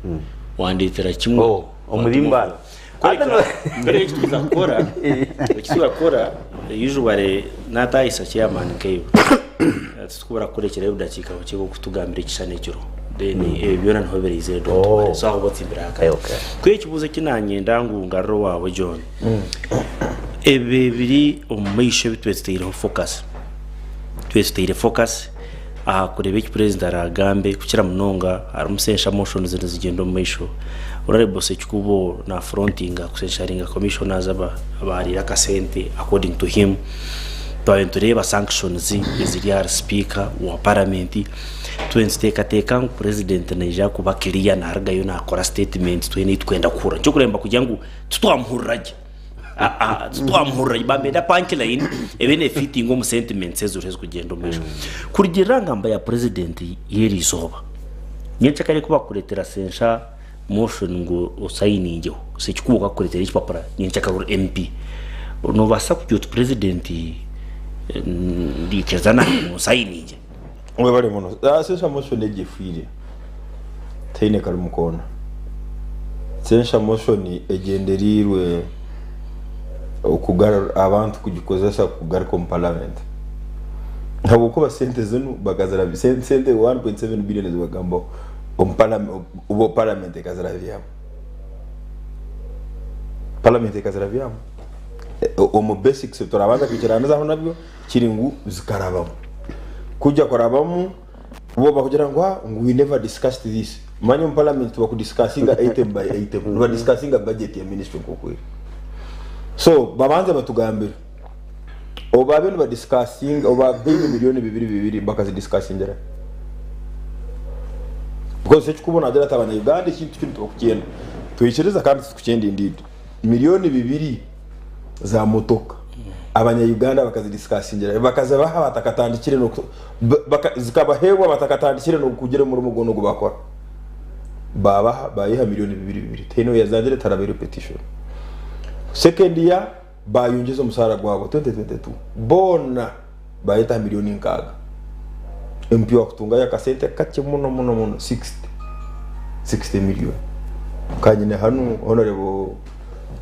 wandeetera kimwe Oh, omuri Mbara. Kureka eki tuza kukora, eki tuza kukora usually natahisa chairman nkaiwe titukubura kukurekyerayo obudakiika bukye bw'okutugambira ekishushani ekiriho then ebyo byona niho biraizire don't worry so aho otsimbire aha Okay. Kwiha ekibuuzo eki nanyenda ngu ngarure owaawe John. Ebi ebiri omu maisho ebi tube tutaireho focus, tube tutaire focus aha kureeba eki purezidenti araagambe kukira munonga harimu sensure motions nizigyenda omu maisho. Honourable Ssekikubo na frontinga kusensharinga commissioners abaariire akasente according to him. Twaba nitureeba sanctions eziri ahari sipiika wa paramenti, tube nituteekateeka ngu purezidenti naija kuba clear naarugayo naakora statement twena ei turikwenda kuhurira. Nikyo orikureeba kugira ngu titwamuhurira gye. Titwamuhurira gye bambe enda punch line ebe nefitinga omu sentiments eziriho ezirikugyenda omu maisho. Kurugiirira aha ngamba ya purezidenti y'eri izooba, nyencakare ku bakukureetera sensure motion ngu osayiningeho, sekikubo kakukureetera ekipapura nyencakare ori MP, noobaasa kugira oti purezidenti ndiikiriza naanye ngu nsayininge? Webale muno. Censure motion egyo efiire teine karimu koona. Censure motion egyendereirwe okugarura abantu kugikozesa kugaruka omu parliament. Ahabw'okuba sente zinu bakazirabya sente 1.7 billion ezibagambaho omu parliament obu parliament ekazirabyamu. Parliament ekazirabyamu. Omu basics turabanza kwikiranizaho nabyo. Kiri ngu zikarabamu. Kujya kurabamu bo bakugira ngu ah ngu we never discussed this. Manya omu parliament tibakudiscussinga item by item. Nibadiscussinga budget ya ministry nk'oku eri. So babanze batugambire. Obu baabaire nibadiscussinga obu baabahaire milioni bibiri bibiri bakazidiscussingira hi? Because ekikubo naagira ati abanya Uganda ekintu kinu tibakukyenda. Twikiriza kandi titukukyenda indeed. Milioni bibiri za motoka abanya Uganda bakazidiscussingira bakazibaha batakatandikire noku zikabaheebwa batakatandikire nokugira omurimo gwona ogu bakora babaha bayiha milioni bibiri bibiri tihaine owuyazangire tiharabaire petition second year. Bayongyeza omusaara gwabo 2022 boona bayeta aha milioni nkaaga. MP wakutungayo akasente kakye muno muno muno 60 60 million. Kanyine hanu honorable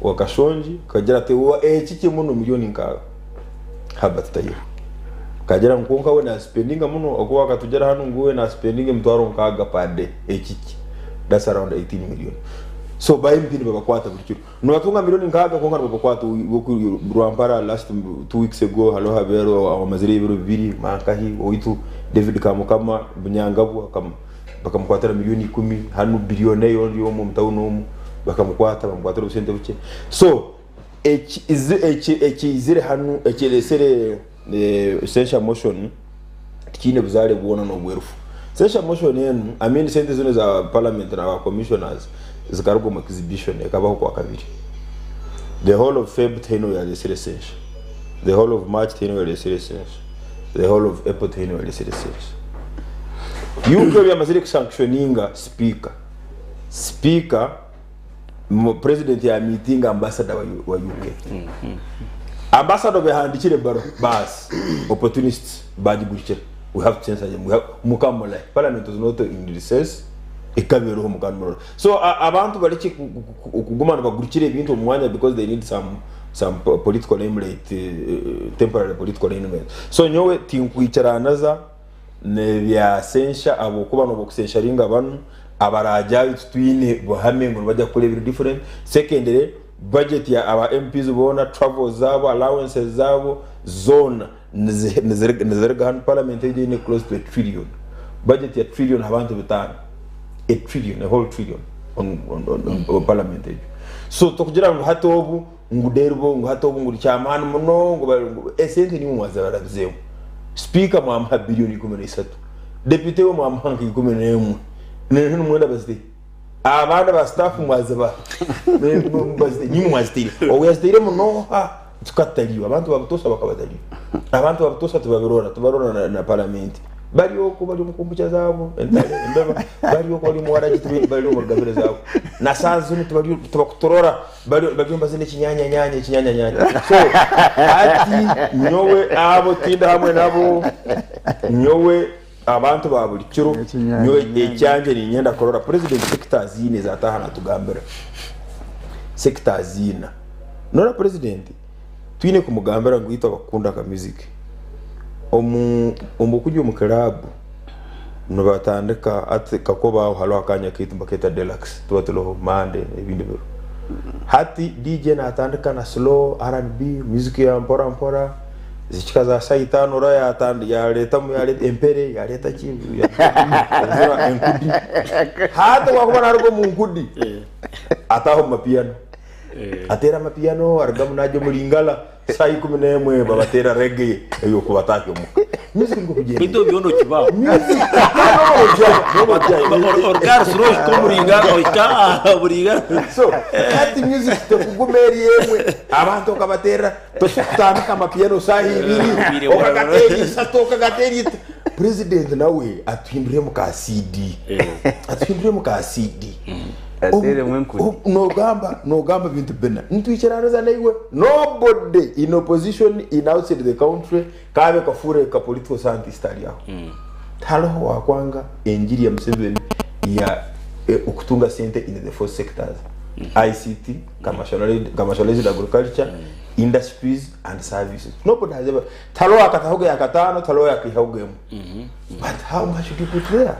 wa Kashongi kagira ati wa ekikye muno milioni nkaaga. Herbert Tayebwa kagira ngu kwonka we nasipendinga muno okuba akatugira hanu ngu we nasipendinga emitwaro nkaaga per day ekikye that's around 18 million. So ba MP nibabakwata buri kiro. Nibatunga milioni nkaaga kwonka nibabakwata Rwampara last 2 weeks ago hariho Habeero amazire ebiro bibiri mankahi owaitu David Kamukama Bunyangabu bakamukwatira milioni ikumi hanu billionaire ori omu omu town omu bakamukwata bamukwatira obusente bukye so ekiizire hanu ekiresire censure motion tikiine buzaare bwona n'obwerufu. Censure motion enu, I mean sente zinu eza parliament na ba commissioners zikaruga omu exhibition ekabaho okwakabiri. The whole of Feb tihaine oyaresire censure. The whole of March tihaine oyaresire censure. The whole of April tihaine oyaresire censure. UK obu yamazire kusanctioninga speaker, speaker President ya meetinga ambassador wa UK. Ambassador obu yahandikire ebaruha baasi opportunists bagigurikira we have to censor them we have mukamura parliament was not in recess ekaba eriho mukamura so abantu barekye kuguma nibagurikira ebintu omu mwanya because they need some some political limelight temporary political limelight so nyowe tinkwikiranaza N'ebya sensha ahabw'okuba n'obu okusensharinga banu abaraajayo titwine buhame ngu nibajya kukora ebiri different. Secondly, budget ya aba MPs boona, travels zaabo, allowances zaabo zoona niziruga hanu. Parliament egyo eine close to a trillion. Budget ya trillion aha bantu bitaano. A trillion, a whole trillion on, on, on, on parliament egyo. So tokugira ngu hati obu ngu deru bo ngu hati obu ngu nikyamaani muno ngu esente nimwe mwazibarabizeemu. Sipiika mwamuha biliyoni 13, deputy we mwamuha nka 11, noneho nimwenda bazite abandi ba staff mwazibaha bazite nimwe mwaziteire owu yaziteiremu noha tukatariyo abantu ba butoosha bakaba batariyo abantu ba butoosha tibabirora tibarora na, na paramenti bari okwo bari omu komputa zaabo entare embeba bari okwo bari omu waragi bari omu rugabire zaabo na saaha zinu tibari tibakuturora Bari bariyo nibazina ekinyanyanyanya ekinyanyanyanya so hati nyowe abo tindi hamwe nabo nyowe abantu ba buri kiro nyowe ekyangye niinyenda kurora president sectors ina ezi ataaha natugambira sectors ina noreeba president twine kumugambira ngu itwe abakukunda aka music omu omu okurya omu club Nibatandika hati kakuba aho hariho akanya kaitu nibaketa deluxe tuba turiho Monday ebindi biro. Hati DJ natandika na slow R&B music ya mpora mpora zikihika za shaaha itaano ora yatandi yaretamu yareta empere yareta ki yazura enkudi. Hati obu akuba naruga omu nkudi ataaha omu mapiano ateera amapiano arugamu nagya omu lingala. Shaaha 11 babateera reggae ey'okubatahya omuka. Music nikwo kugyenda. Beitu byona okibaho. Music n'oba ogyaho. Oruga ahari slow ohika omuringa ohika aha buringa. So hati music tekuguma eri emwe abantu okabateerera tosobola kutandika amapiano shaaha ibiri okagateera ishatu okagateera ita. President nawe atuhinduremu ka CD atuhinduremu ka CD. Ateeremu enkoni. Nogamba nogamba ebintu bina nitwikiraniza naiwe nobody in opposition in outside the country kaabe kafuure ka political scientist ari aho tihariho owakwanga engiri ya Museveni ya okutunga sente in the four sectors ICT, commercialized agriculture, industries and services nobody has ever tihariho owakatahoga eyakataano tihariho owakaihahoga emwe but how much do you put there?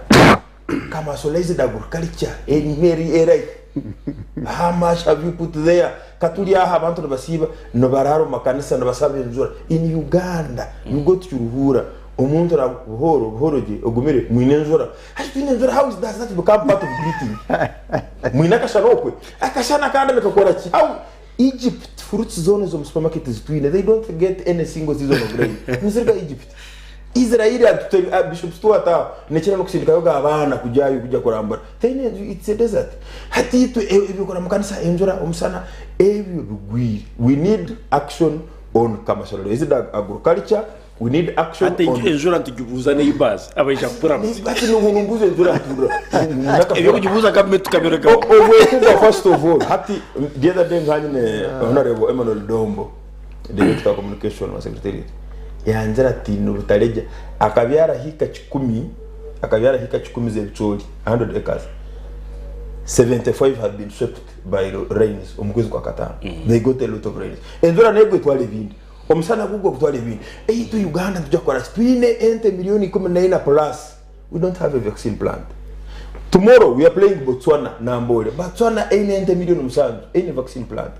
Commercialized agriculture eri erahi? How much have you put there? Ka turi aha abantu nibasiiba nibaraara omu makanisa nibasaba enjura. In Uganda, you go to Kiruhura, omuntu ara buhooro buhooro gye ogumire mwine enjura. Hati twine enjura how is does that become part of greeting? Mwine akashana okwe? Akashana kandi nikakora ki? How Egypt fruits zoona ez'omu supermarket zitwine they don't get any single season of rain. Niziriga Egypt. Israel atutebi Bishop Stuart aho nekira nokusindikayo ga abaana kugyayo kugya kurambura teyine enju it's a desert hati itwe ebyokora mukanisa enjura omusana ebyo bigwire we need action on commercialized agriculture we need action Hati on enjura nitugibuuza neighbours abaija kukuramutsya. Hati numbuuza enjura ntuura Ebyokugibuuza gavumenti tukabirekaho. Obwekugwa first of all hati the other day nkanyine Honorable Emmanuel Dombo. Director wa Communication wa Secretariat, yangira ati nibutaregya. Akabyara hiika kikumi, akabyara hiika kikumi z'ebicoori, 100 acres, 75 have been swept by rains omu kwezi kwa kataano. They got a lot of rains. Enjura negwa etwara ebindi, omushana gugwa gutwara ebindi. Eitwe Uganda nituja kukora ki? Twine ente milioni ikumi naina plus, we don't have a vaccine plant. Tomorrow we are playing Botswana Namboole. Botswana eine ente milioni musanju, eine vaccine plant.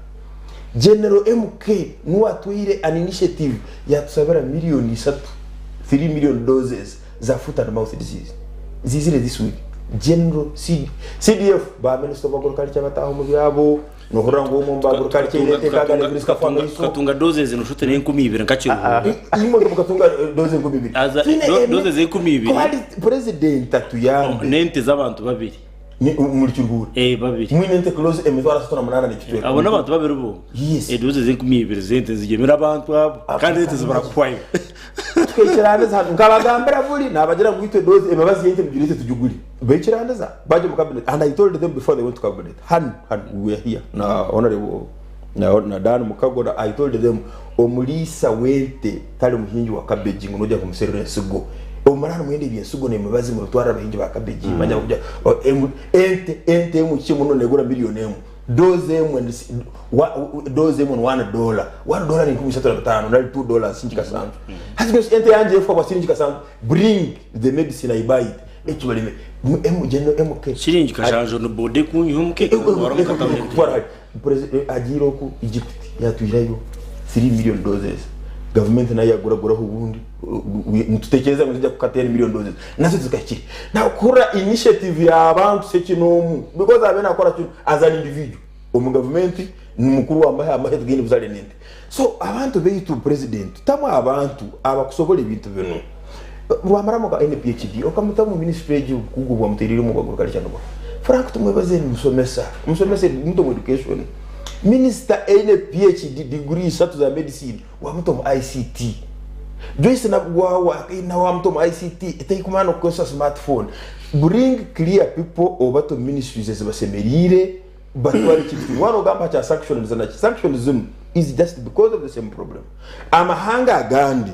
General MK niwe atwaire an initiative yatusabira milioni isatu, 3 million doses za foot and mouth disease zizire this week. General CD, CDF ba minister of agriculture bataaha omu byabo nohurira ngu omwe omu ba agriculture eine ente nkaaga nebiri zikafa amaiso. Tukatunga doses noshuti n'enkumi ibiri nka kiruhura. Imwe mukatunga doze enkumi ibiri. Aza- Twine doses enkumi ibiri. Ku hari president atuyambe. N'ente z'abantu babiri. Ni omuri Kiruhura. Eh, babiri. Mwine ente close 380 n'ekicweka. Abo n'abantu babiri bo. Yes. Edoze z'enkumi ibiri z'ente zigemera abantu abo kandi ente zibarakwayo. Twekirandeza hanu nkabagambira buri nabagira ngu itwe doze emibazi y'ente mugire tugigure. Bekirandeza baje mu cabinet and I told them before they went to cabinet. Hanu hanu we were here na honorable na Dan Mukago na I told them omuriisa w'ente tari muhingi wa cabbage ngu noija kumuserera ensigo. Omuri hanu mwenda ebyensigo n'emibazi mubitwarire abahingi ba cabbage manya kugira ente ente emwe kikye muno negura million emwe dose emwe ni si- wa- dose emwe ni $1 $1 ni 35 nari $2 siringi kasanju hati nyowe ente yangye efa bwa siringi kasanju bring the medicine I buy it ekyo bareme M General MK Siringi kashanju ni bode kunyiha omukeka ntwara omu katare ente. kutwara hari agiire oku Egypt yatwirayo 3 million doses gavumenti nayo yaguraguraho obundi nitutekyereza ngu nizija kuka 10 million doses nazo zikahikire. Now kuhurira initiative y'abantu sekinoomu because abe nakora kinu as an individual omu gavumenti ni mukuru w'amahe amahe tigaine buzaare n'ente so abantu beitu president tamu abantu abakusobora ebintu binu Rwamara oka aine PHD okamuta omu ministry egi obukugu obwamutereire omu agriculture nibwo Frank Tumwebaze ni musomesa omusomesa muta omu education minister aine PHD degree ishatu za medicine wamuta omu ICT Joyce Nabugwawa nawe wamuta omu ICT tarikumanya nokukozesa smart phone bring clear people obate omu ministries ezibasemeriire batware ekintu kimwe waaba nogamba aha kya sanctions naki sanctions zinu is just because of the same problem amahanga agandi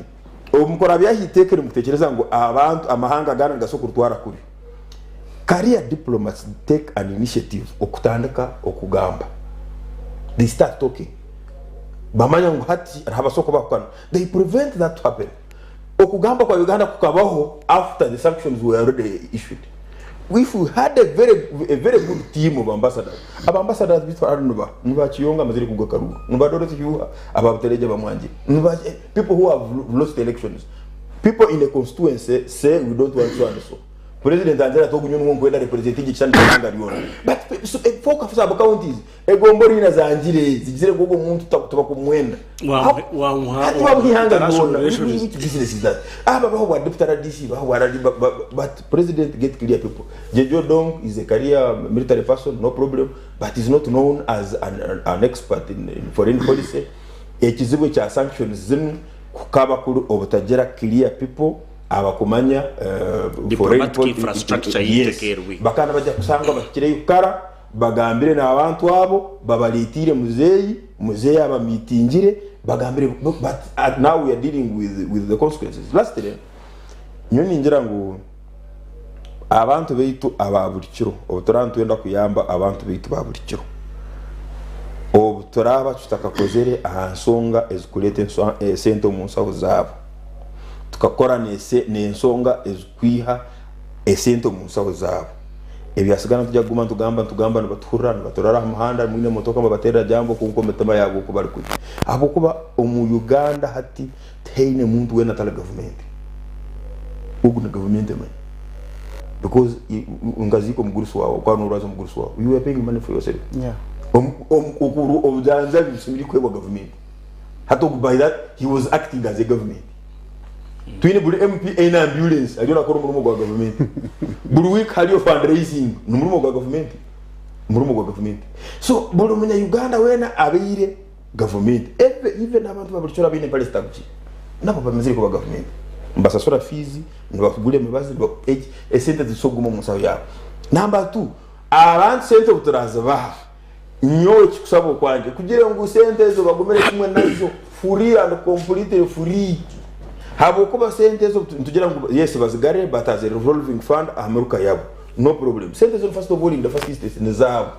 Obu mukurabya aha iteeka eri mukutekyereza ngu abantu amahanga agandi nigasobola kurutwara kubi. Career diplomats take an initiative okutandika okugamba. They start talking. Bamanya ngu hati hariho abasobola kuba bakukana. They prevent that to happen. Okugamba kwa Uganda kukabaho after the sanctions were already issued. If we had a very, a very good team of ambassadors, aba ambassadors bitu hanu niba niba Kiyonga amazire kugwa Karua, niba Dorothy Hyuha aba Butereja bamwangire, niba people who have lost elections, people in a constituency say we don't want so and so. President angira ati ogu nyowe niwe nkwenda representing ekishushani ky'eihanga ryona. But so, folk sub counties egomborina zangire zigizire ngu ogu omuntu tubakumwenda. Wamuha Hati wamuha ihanga international ryona. relations. Which business is that? Aba baho bwa deputy RDC, baho bwa RD, but president get clear people. Jejo Dong is a career military person, no problem, but is not known as an expert in foreign policy. Ekizibu ekya sanctions zinu kukaba kuri obutagira clear people abakumanya foreign Diplomatic infrastructure Yes. yitekeerwe. Bakaba nibajya kusanga bahikireyo kara bagambire n'abantu abo babareeteire muzeeyi, muzeeyi abamiitingire bagambire but now we are dealing with the consequences. Lastly, nyowe ningira ngu abantu baitu aba buri kiro obu turaba nitwenda kuyamba abantu baitu ba buri kiro, obu turaba tutakakozire aha nsonga ezikureeta esente omu nshaho zaabo, tukakora n'ensonga ezikwiha esente omu nshaho zaabo, ebyatsigara nitwija kuguma nitugamba nitugamba nibatuhurira nibaturara aha muhanda mwine emotoka nibabateerera jambo kwonka omu mitima yaabo oku bari kubi. Ahabw'okuba omu Uganda hati tihaine muntu weena atari gavumenti. Ogu ni gavumenti emanya because nkaziika omugurusi waawe okaba norwaza omugurusi waawe you were paying money for yourself. Obujanjabi bushemereire kuheebwa gavumenti. Hati ogu by that he was acting as a government. Twine buri MP aine ambulance ariyo nakora omurimo gwa gavumenti. Buri week hariyo fundraising nomurimo gwa gavumenti. Omurimo gwa gavumenti. So buri munya Uganda weena abaire gavumenti. Even abantu ba buri kiro abaine empare zitagukire nabo bamazire kuba gavumenti. Nibasasura fees, nibakugura emibazi, esente zisobola kuguma omu nshaho yaabo. Number two, abantu sente obu turazibaha, nyowe ekikusaba okwangye kugira ngu sente ezo bagumire kimwe nazo. Free and completely free habwokuba sente ezo nitugira ngu yes bazigare but as a revolving fund aha miruka yabo no problem. Sente ezo first of all in the first instance nizaabo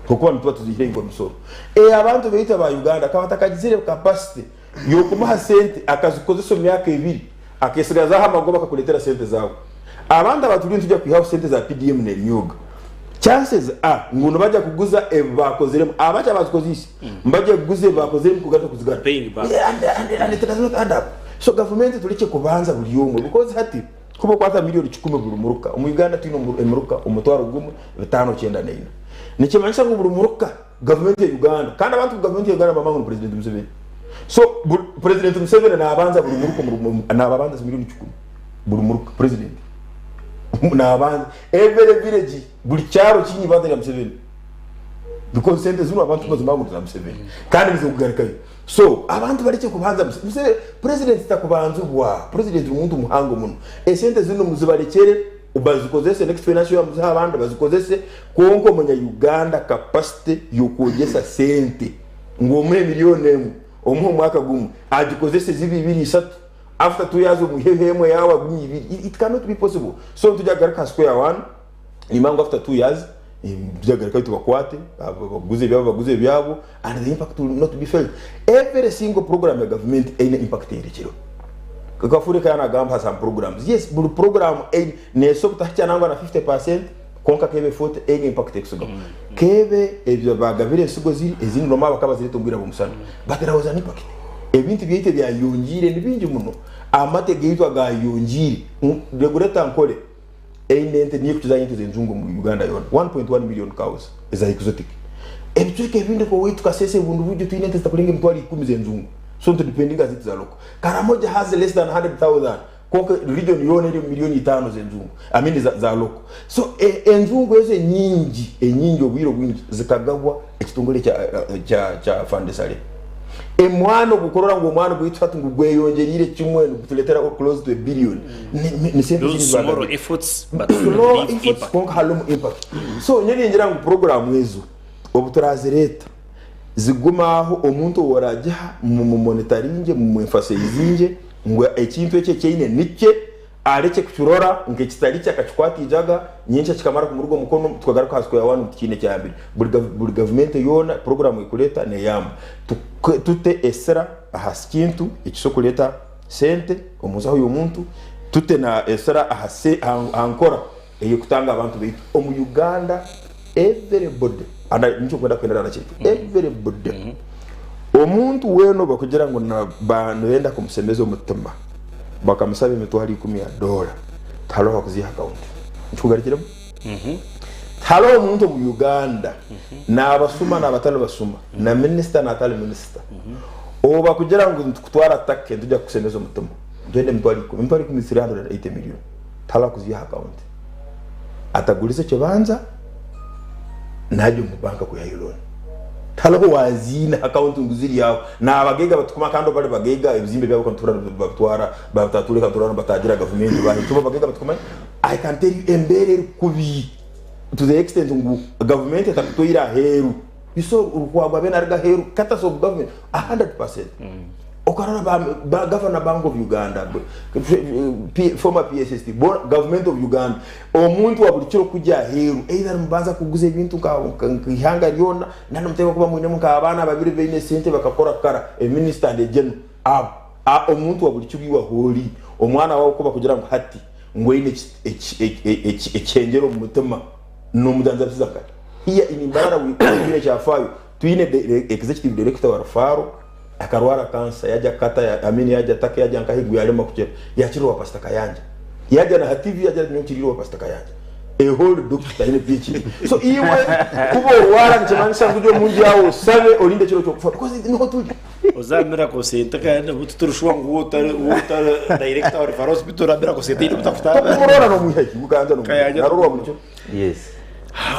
habwokuba nituba tuziihire omu misoro. Abantu baitu aba Uganda akaba atakagizire capacity yokumuha sente akazikozesa omu myaka ebiri akesigazaho amagoba akakuretera sente zawe. Abantu aba turiyo nitujya kwihaho sente za PDM n'emyoga chances are ngu nibajya kuguza ebi bakoziremu abakye abazikozise nibajya kuguza ebi bakoziremu kugaruka kuzigara Paying back. Yeah, and it does not add up. So gavumenti turekye kubanza buri omwe because hati kuba okwata milioni kikumi buri muruka omu Uganda twine emiruka omutwaro gumwe 594 nikimanyisa ngu buri muruka gavumenti ya Uganda kandi abantu gavumenti ya Uganda bamanya ngu ni president Museveni so president Museveni nabanza buri muruka nababanza milioni kikumi buri muruka president nabanza every village buri kyaro kiine ibanja rya Museveni because sente zinu abantu bazimanya ngu niza Museveni kandi nizikugarukayo so abantu barekye kubanza Museveni president takubanzibwa president ni omuntu muhango muno esente zinu muzibarekyere bazikozese next financial year muzihe abandi bazikozese kwonka omunya Uganda capacity yokwongyesa sente ngu omuhe milioni emwe omuhe omwaka gumwe agikozese zibe ibiri ishatu after 2 years omuheho emwe yawe agumye ibiri it cannot be possible so nitujya kugaruka aha square one nimba ngu after 2 years nitujya kugarukayo tubakwate baguze ebyabo baguze ebyabo and the impact will not be felt every single program ya government eine impact erekireho Kafure kaya nagamba some programs yes buri program neso obutahikya nangwa na 50% konka kebe 40 eine impact ekusigaho kebe ebyo bagabire ensigo ziri ezindi noma bakaba bazireta omu bwire bw'omusana but there was an impact ebintu byaitu ebyayongiire ni bingi muno amate gaitu agayongiire regulator Ankole eine ente niyo ekukizayo ente z'enzungu omu Uganda yoona 1.1 million cows eza exotic ebicweka ebindi nk'owaitu Kasese Bundibugyo twine ente zitakurenga emitwaro ikumi z'enzungu so nitudependinga aha zaitu za local Karamoja has less than 100,000 kwonka region yoona eri omu milioni itaano z'enzungu I mean za local so enzungu ezo enyingi enyingi obwire obwingi zikagabwa ekitongore kya Afande Saleh Emwani obu okurora ngu omwani gwaitu hati ngu gweyongyereire kimwe nigutureetera close to a billion ni sente Those ziri small zibagabire. efforts but Slow leave efforts impact. kwonka harimu impact. So nyowe ningira ngu puroguraamu ezo obu turazireeta zigume aho omuntu ou oragiha mumumonitaringye mumwemfasaizingye ngu ekintu eki eki aine nikye Arekye kukirora nk'ekitari kye akakikwata eijaga, nyenkya kikamara kumuruga omu mukono, tukagaruka aha square one ngu tikiine ekyayambire. Buri buri gavumenti yoona puroguraamu erikureeta neeyamba. Tute esira aha kintu ekisobola kureeta sente omu nsaho y'omuntu, tute na esira aha se aha nkora ey'okutanga abantu baitu. Omu Uganda everybody, and nikyo nkwenda kuhendera nakyo eki, everybody, omuntu weena ou barikugira ngu nibenda kumushemeza omutima, bakamusaba emitwaro ikumi ya doora tihariho owaakuziiha akawunti. Nkikugarukiremu? Tihariho omuntu omu Uganda, naabasuma naabatari basuma, na minisita naatari minisita, ou bakugira ngu nitukutwara Turkey nitwija kukushemeza omutima, nitwenda emitwaro ikumi. Emitwaro ikumi 380 million. Tihariho owaakuziiha akawunti. Atagurize ekibanja, naagya omu banka kwihayo looni. Tihariho owaaziine aha akawunti ngu ziri aho. Naabagaiga batukuma kandi obu bari bagaiga ebizimbe byabo kantuura nibabitwara babitature kantuura nibatagira gavumenti baahikye obu abagaiga batukumanya. I can tell you embeera eri kubi to the extent ngu gavumenti etakutwaire aheeru. You saw Lukwago abe naruga aheeru courtesy of government 100%. Okarora ba, ba Governor Bank of Uganda, former PSST, boona Government of Uganda, omuntu wa buri kiro kugya aheeru either nimubanza kuguza ebintu nka nka ihanga ryona nari nimuteekwa kuba mwinemu nka abaana babiri baine esente bakakora kara, a minister and a general abo. A omuntu wa buri kiro iwe ahu ori, omwana waawe ku bakugira ngu hati ngu oine ekyengyero omu mutima nomujanjabisiza nkahi? Here in Mbarara we twine ekyafaayo, twine the executive director wa Rufaro, Akarwara kansa yagya Qatar I mean yagya Turkey yagya nkahi ngu yarema kukira yakira owa Pastor Kayanja yagya na ha TV yagira ati nyowe nkiriire owa Pastor Kayanja a whole doctor ayine PhD so iwe kuba orwara nikimanyisa ngu ori omunju yawe osabe orinde ekiro kyokufa because niho turi. Oza aha Miracle Centre kandi obu tituri sure ngu waaba otari waaba otari director wa Referral Hospital aha Miracle Centre haine obu takutambira. Tokumurora nomwiha hi Kayanja nomwiha Kayanja narora owa buri kiro. Yes.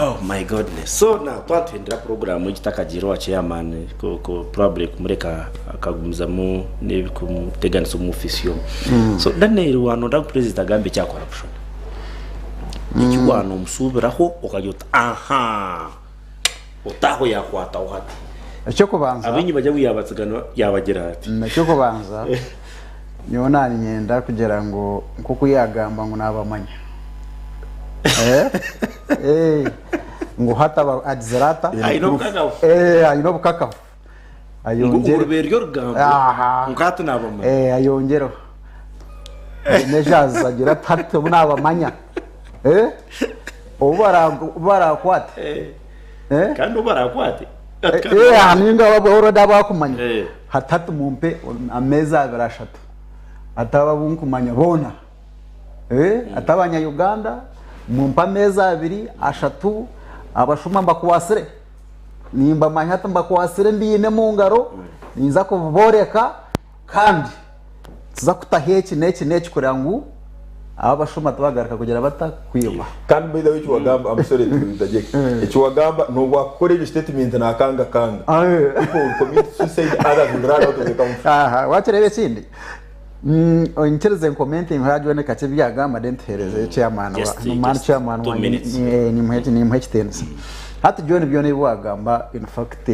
Oh my goodness so now twatuhindura program egi takagiire owa chairman ku ku probably kumureka akagumizamu n'ebikumuteganisa omu office yomu so Daniel wanonda ngu president agambe ekya corruption eki wanomusuubiraho okagira oti ahaa otaho yakwataho hati. Eky'okubanza Abaingi bajya ngu yaabatsigana yaabagira ati. Eky'okubanza nyowe nanyenda kugira ngu nk'oku yagamba ngu nabamanya Eh? Eh, ngu hati aba- agizire ata Aine obukakafu. Eh, aine obukakafu Ngu Ayongyere- orubeere ry'orugambo Aha. nka hati nabamanya. Eh, ayongereho measures agira ati hati obu nabamanya Eh? Obu barakwate. Eh? Kandi obu barakwate. Eh, aha ninga already abakumanya. Eh. Hati hati mumpe ameezi abiri ashatu. Ataba bunkumanya boona. Eh, ati abanya Uganda mumpe ameezi abiri ashatu abashuma mbakwasire. Nimbamanya hati mbakwasire mbiine mu ngaro ninza kuboreka kandi tuza kutaho eki n'eki n'eki kureba ngu aba abashuma tibagaruka kugira bata kwiba. Kandi by the way ekiwagamba I'm sorry to interject ekiwagamba nobwakukora egyo statement nakanga kanga people will commit suicide others will run out of the country. Aha wakireba ekindi Onyikirize nkomentinge hajone kakye ebi yagamba then tuhereze chairman wa Just- nomara just chairman two wange minutes. nimuhe nimuhe ekitiinisa. Hati John byona ebi wagamba in fact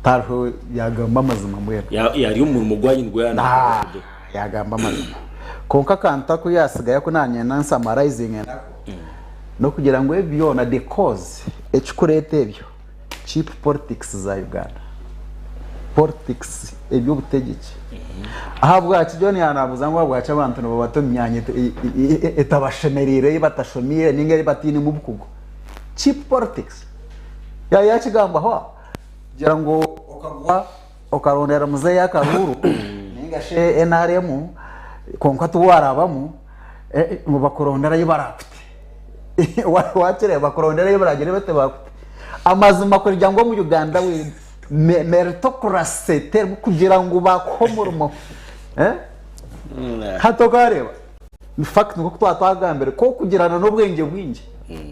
tariho yagamba amazima mbwenu. Ya- yari omurimo gwanyu nigwo Ah, yanakora. yagamba amazima. Kwonka akantu aku yasigayo aku nanyenda nsummarizing nako nokugira ngu ebi byona the cause ekikureeta ebyo cheap politics za Uganda. Politics eby'obutegyeki. Ahabwaki John yanabuuza ngu ahabwaki abantu nibabata omu myanya etabashemereire ei batashomiire ninga ei batainemu bukugu. Cheap politics. Ya yakigambaho aho kugira ngu okagwa okarondera muzeeyi akaruuru ninga shi NRM kwonka tiwarabamu ngu bakurondere ahi barakute. Wakireeba bakurondere ahi baragire bate bakute. Amazima kugira ngu omu Uganda we meritocracy terimu kugira ngu bakuhe omurimo. Eh? Hati okareeba in fact nk'oku twaba twagambire ku okugirana n'obwengye bwingi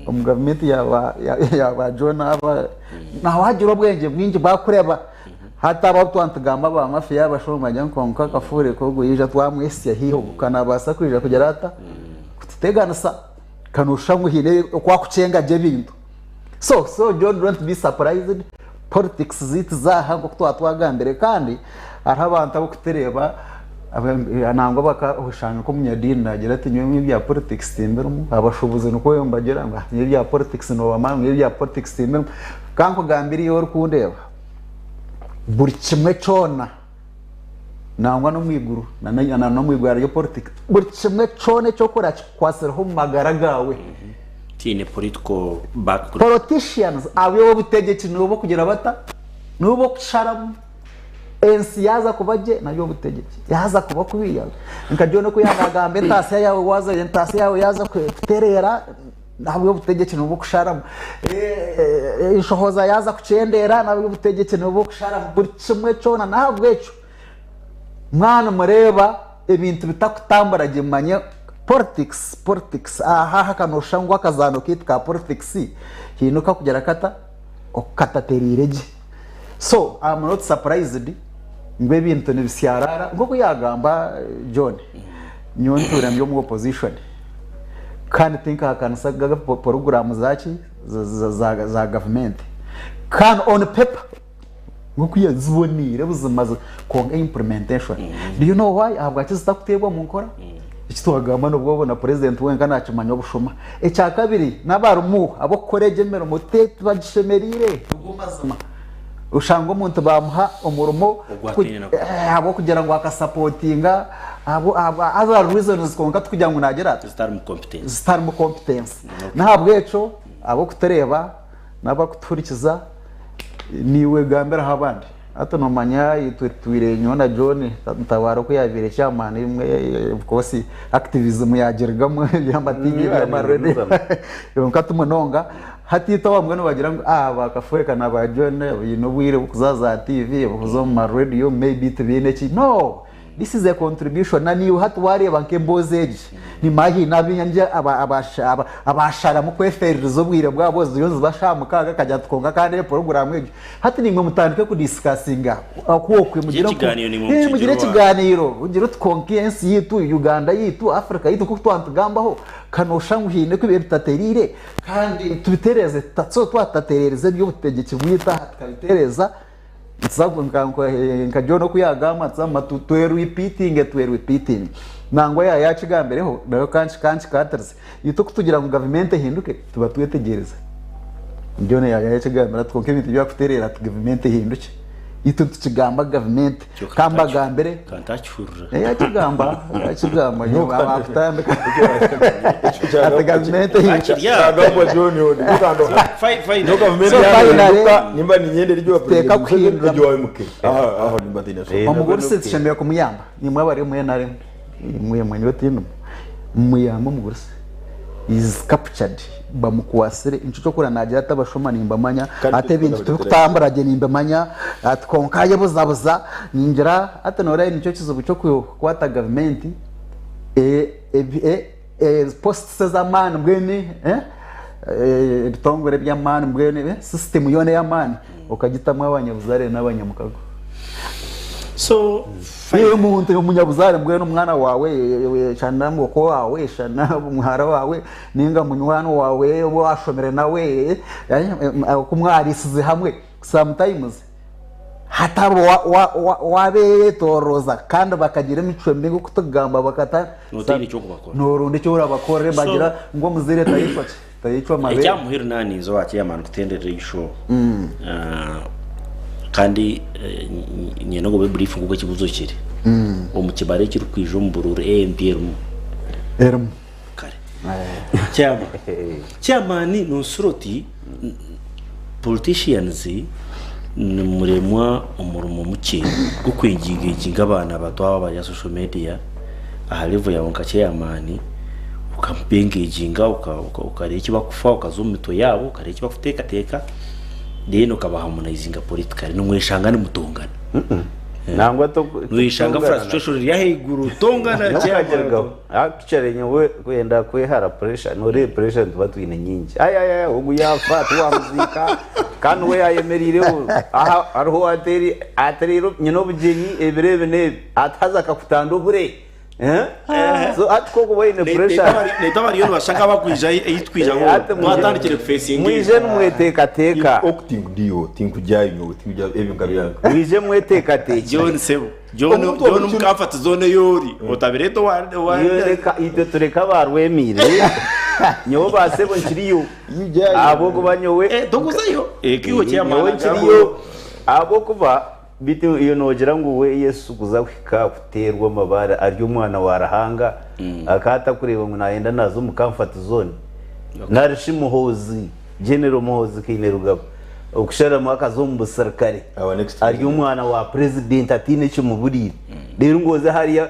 omu gavumenti ya ba ya ba John aba nawagira obwengye bwingi bakureeba hati abo abu twaba nitugamba ba mafia abashuma kwonka akafuure kogu yaija twamwesya haihi ogu kanabaasa kwija kugira ata kututeganisa kanoshusha ngu haine oku akukyenga gye ebintu so so John don't be surprised politics zaitu zaaha nk'oku twaba twagambire kandi hariho abantu abarikutureeba nangwa bakashanga nk'omunyadiini naagira ati nyowe ebya politics timbirimu abashuubuzi nikwo nibagira ngu nyowe ebya politics noobamanya nyowe ebya politics timbirimu ka nkugambire iwe orikundeeba buri kimwe kyona nangwa n'omu iguru na n'omu iguru hariyo politics buri kimwe kyona eki orikukora kikukwatsireho omu magara gaawe. Tihaine political background. Politicians ab'obutegyeki nibo bokugira bata? Nibo bokusharamu ensi yaaza kuba gye nayo obutegyeki yaaza kuba kubi nka John oku yaagamba entaasya yaawe waaza entaasya yaawe yaaza kutereera nabwo obutegyeki nibo bokusharamu enshohoza yaaza kukyendeera nabwo obutegyeki nibo bokusharamu buri kimwe kyona nahabwekyo mwana mureeba ebintu bitakutambura gye mumanye politics politics aha aha noshusha ngu akazaano kaitu ka politics haine oku kakugira kata oku katatereire gye so am not surprised ngu ebintu nibisyarara nk'oku yagamba John nyowe ntuura ndi omu opposition kandi tinkahakanisa poroguramu zaki za gavumenti kandi on paper Nk'oku yaziboneire buzima kwonka implementation. Do you know why? Ahabwaki zitakuteebwa mu nkora? Eki twagamba nobwo obona president wenka nakimanya obushuma. Ekyakabiri n'abarimu ab'okukora egyo emirimo tibagishemereire nigo mazima. Oshanga omuntu bamuha omurimo Ogu ataine na- ahabw'okugira ngu akasapotinga other reasons kwonka tikugira ngu nagira ata? Zitarimu competence. Zitarimu competence. N'ahabw'ekyo ab'okutureeba n'abakutuhurikiza Niiwe gambiraho abandi. Hati noomanya itwe tutwire nyowe na John Ntabaara oku yaabaire chairman emwe of course activism yaagirugamu eby'amatiivi eby'amarediyo kwonka ti munonga. Hati itwe abamwe nibagira ngu aah ba Kafweka na ba John baine obwire bw'okuza za tiivi, bw'okuza omu marediyo maybe tibaine ki. No! This is a contribution na naiwe hati wareeba nk'emboozi egi nimanya haine abaingi abasharamu kweferereza obwire bwabo ziriyo niziba shaaha mukaaga akagira ati kwonka ka ndeebe puroguraamu egyo. Hati naimwe mutandike kudisikasinga oku okwe mugire oku Ekigaaniiro naimwe mukigire mugire owanyu. ekigaaniiro mugire oti kwonka ensi yaitu Uganda yaitu Africa yaitu nk'oku twaba nitugambaho ka noshusha ngu haine oku ebitatereire kandi tubitereeze so twatatereereza eby'obutegyeki bwaitu aha tukabitereeza. Nituza nka John oku yagamba nituza kuguma twe repeatinge twe repeatinge. Nangwa yaaba yakigambireho nayo kankikatirize. Itwe okutugira ngu gavumenti ehinduke tuba twetegyereza. John yaaba yakigambire ati kwonka ebintu ebi arikutereera ati gavumenti ehinduke. Itwe nitukigamba gavumenti kambagambire. Yakigamba yakigamba bakutandika ati gavumenti ehinduke. Omugurusi tushemereire kumuyamba imwe abari omu NRM imwe nyowe tindimu muyambe omugurusi he is captured bamukwasire nikyo kyokura nagira ati abashuma nimbamanya ati ebintu tibikutambura gye nimbimanya ati kwonka ayebuzabuza ningira hati noreeba nikyo kizibu kyokukwata gavumenti posts ez'amaani mbwenu ebitongore eby'amaani mbwenu system yoona ey'amaani okagitamu abanyabuzaare n'abanyamukago. So Iwe omuntu omunyabuzaare mbwenu omwana waawe shana muko waawe shana muhara waawe ninga munywani waawe ou washomire nawe oku mwarisize hamwe sometimes hatariho wabetorooza kandi bakagira emicwe mibi okutugamba bakata Notiina eky'okubakora. Noronda eki orabakorere So- bagira ngu omuzaire tayecwa ki tayecwa amabeere. Ekyamuheru naninze owa chairman kutenderera eisho kandi nyine ngu obe brief nk'oku ekibuzo kiri. Omu kibara ekirikwija omu buruuru ANP erimu? Erimu. Kare. Chairman, chairman nonsura oti politicians nimuremwa omurimo mukye gw'okwengingainginga abaana bato aba abari aha social media aha level yaawe nka chairman okabengeginga okareeba eki bakufa okaza omu mitwe yaabo okareeba eki bakuteekateeka then okabahamonaizinga politically nimweshanga nimutongana. Nangwa Noyeshanga frustration eri ahaiguru tongana chairman. Actually nyowe kwenda kwehara pressure noreeba pressure nituba twine nyingi ayayaya ogu yaafa tiwamuziika kandi we yayemereireho aha hariho owateire atereire nyine obugyenyi ebiro ebi n'ebi ati haza akakutanda obure eh? So hati ku okuba oine pressure Naitwe abariyo nibashusha nk'abakwija ahi tukwija Eh, hati mwije- twatandikire kufesinga mwije nimweteekateeka Oku tinkudyo tinkugyayo nyowe tinkugyayo ebyo nkabyanga. mwije mweteekateekire John sebo John Omuntu John omu omu comfort zone ei ori otabireeta owa owa Iwe reka itwe tureke abarwemiire nyowe basebo nkiriyo ahabw'okuba nyowe Eh, tokuzayo Eh, kiiwe chairman nyowe agamba nkiriyo ahabw'okuba bitu iyo nogira ngu we Yesu kuza kuhika kuteerwa amabare ari omwana wa Ruhanga akaba atakureeba ngu nayenda naza omu comfort zone narishi Muhoozi General Muhoozi Kainerugaba okusharamu akaza omu busirikare Our next ari president. omwana wa president ataine ekimuburiire reero ngu oze hariya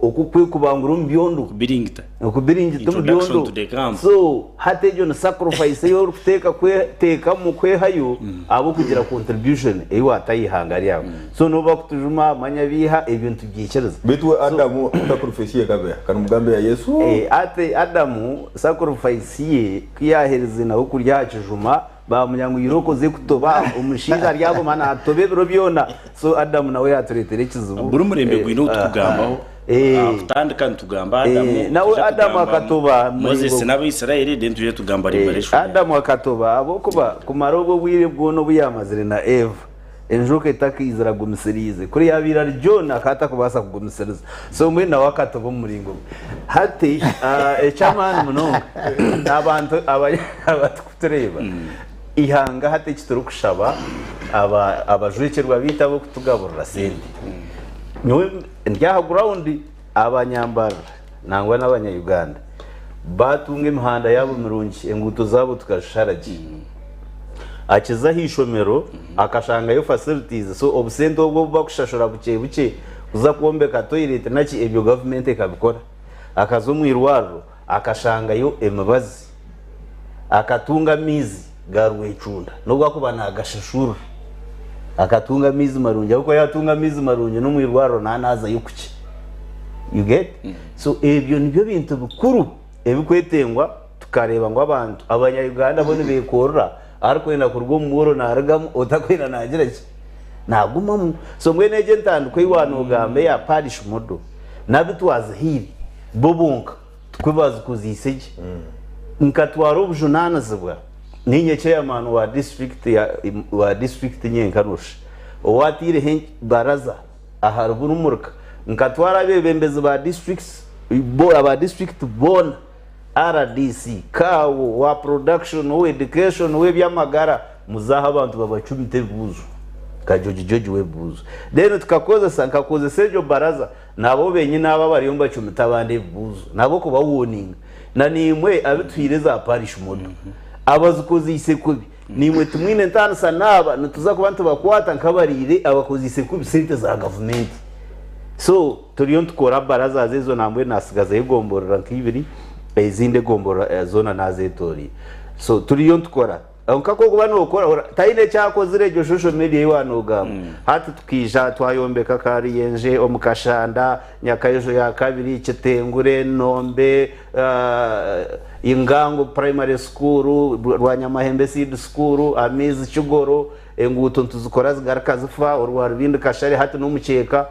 oku kwekubangura omu byondo Kubiringita. okubiringita omu Introduction byondo to the camp. so hati egyo ni sacrifice ei orikuteeka kweteekamu kwehayo ahabw'okugira contribution ei waata aha ihanga ryawe so n'obu bakutujuma manya biiha ebyo nitubyikiriza Beitu we Adamu sacrifice ye ekaba eha? Ka nimugambe eya Yesu. Eh, hati Adamu sacrifice ye ku yaaherize nawe kurya aha kijuma Baamugira ngu irooko oze kutoba, omushaija aryaguma naatoba ebiro byona. So Adamu nawe yaatureetera ekizibu. Buri murembe gwine ou tukugambaho. Kutandika nitugamba Adamu, Nawe twija Adamu kugamba akatoba Moses muringo. n'Abaisraeli, then twije tugamba liberation. Adamu akatoba ahabw'okuba kumara obwo obwire bwona obu yaamazire na Eva, enjoka etakaizire agumisiriize. Kuri yaabaire ari John akaba atakubaasa kugumisiriza. So mbwenu nawe akatoba omu muringo gwe. Hati eky'amaani munonga abantu abarikutureeba, eihanga hati eki turikushaba abajwekyerwa baitu ab'okutugaburira sente, nyowe ndi aha ground, abanyambarara nangwa n'abanya Uganda baatunga emihanda yaabo mirungi, enguuto zaabo tukazishara gye. Akiza aha ishomero akashangayo facilities so obusente obwo obu bakushashura bukye bukye kuza kwombeka toilet naki ebyo gavumenti ekabikora. Akaza omu irwariro akashangayo emibazi, akatunga amaizi ga rwecunda nobu akuba nagashashurira akatunga amaizi marungi ahabw'okuba yatunga amaizi marungi n'omu irwariro naaba naazayo kukye. You get? So ebyo nibyo bintu bikuru Ebikwetengwa tukareeba ngu abantu abanya Uganda bo nibekorera arikwenda kuruga omu mworo narugamu otakwenda nagira ki nagumamu so mbwenu egyo entandikwa ei wanogamba eya parish model nabi twazihaire bo bonka tikwo bazikozeise gye nkatwara obujunanizibwa ninye chairman wa district wa district nyenka nosha. Owataireho baraza ahari buri muruka nkatwara abeebembezi ba districts aba district boona RDC, CAO, owa production, owa education, ow'eby'amagara muze aho abantu babacumite ebibuuzo nka George George w'ebibuuzo then tukakozesa nkakozesa egyo baraza nabo benyini abo abariyo nibacumita abandi ebibuuzo nabo kuba warninga na naimwe abituhaire za parish model abazikozeise kubi Naimwe timwine ntaanisa n'aba, nituza kuba nitubakwata nk'abariire abakozeise kubi sente za gavumenti. So turiyo nitukora baraza ezo nambwenu naatsigazayo egomborora nk'eibiri, ezindi egomborora zoona naazetoreire. So turiyo nitukora. Kwonka ku orikuba nookora, taine eki akozire egyo social media ei waaba noogamba. Hati tukaija twayombeka Karuyenje omu Kashanda, Nyakaijo ya kabiri, Kitengure, Nombe, Ingango Primary School, Rwanyamahembe Seed School, Amaizi Kigoro, enguuto nituzikora zigaruka zifa, orwa Rubindi Kashare hati n'omukyeka,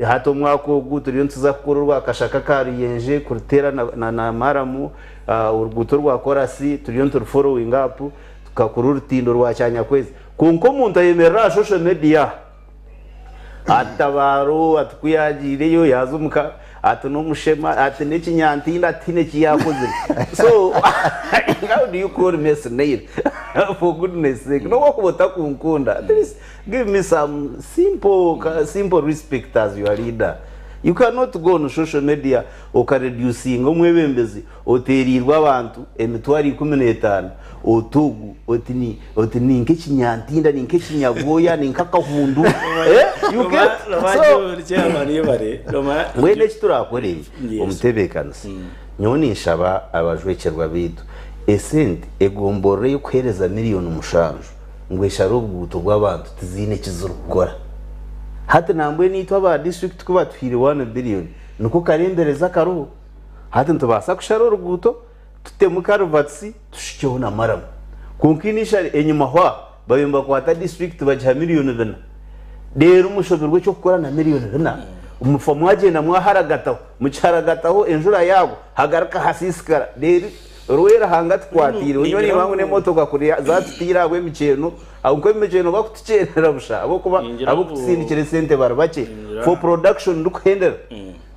hati omwaka ogu turiyo nituza kukora orwa Kashaka Karuyenje kuruteera na maramu, oruguuto orwa korasi turiyo nituru following up, tukakora orutindo rwa Kyanyakwezi. Kwonka omuntu ayemerera aha social media Atabaaro ati ku yaagiireyo yaaza omu ka ati n'omushema ati n'ekinyantinda ati tihaine eki yaakozire. So how do you call me a snail for goodness sake? N'obu wakuba otakunkunda at least give me some simple, simple respect as your leader. You cannot go on social media okareducinga omwebembezi oteereirwe abantu emitwaro 15 oti ogu oti ni oti ni nk'ekinyantinda ni nk'ekinyabwoya ni nk'akahundu eh you get so mbwenu eki turakore omutebeekanisa nyowe ninshaba abajwekyerwa baitu esente egomborora ey'okuheereza miriyoni mushanju ngu eshare obuguuto bw'abantu tiziine eki zirikukora hati nambwenu itwe aba disiturikiti ku batuhaire wani biriyoni niko karembereza akariho Hati nitubaasa kushara oruguuto, tutemu karuvatisi, tushukyeho na maramu. Kwonka initially enyima hwa babaire nibakwata district bagiha miriyoni bina. Reero mushoberwa eky'okukora na miriyoni bina, mufa mwagyenda mwaharagataho, mukiharagataho enjura yaagwa hagaruka hasiisikara. Reero Rwera Ruhanga atukwatiireho. Nyowe nimba ngu n'emotoka kuriya zaatutaire ahabw'emikyeno, ahabw'okuba emikyeno bakutukyenera busha ahabw'okuba ab'okutusindikira esente bari bakye for production ndikuhendera.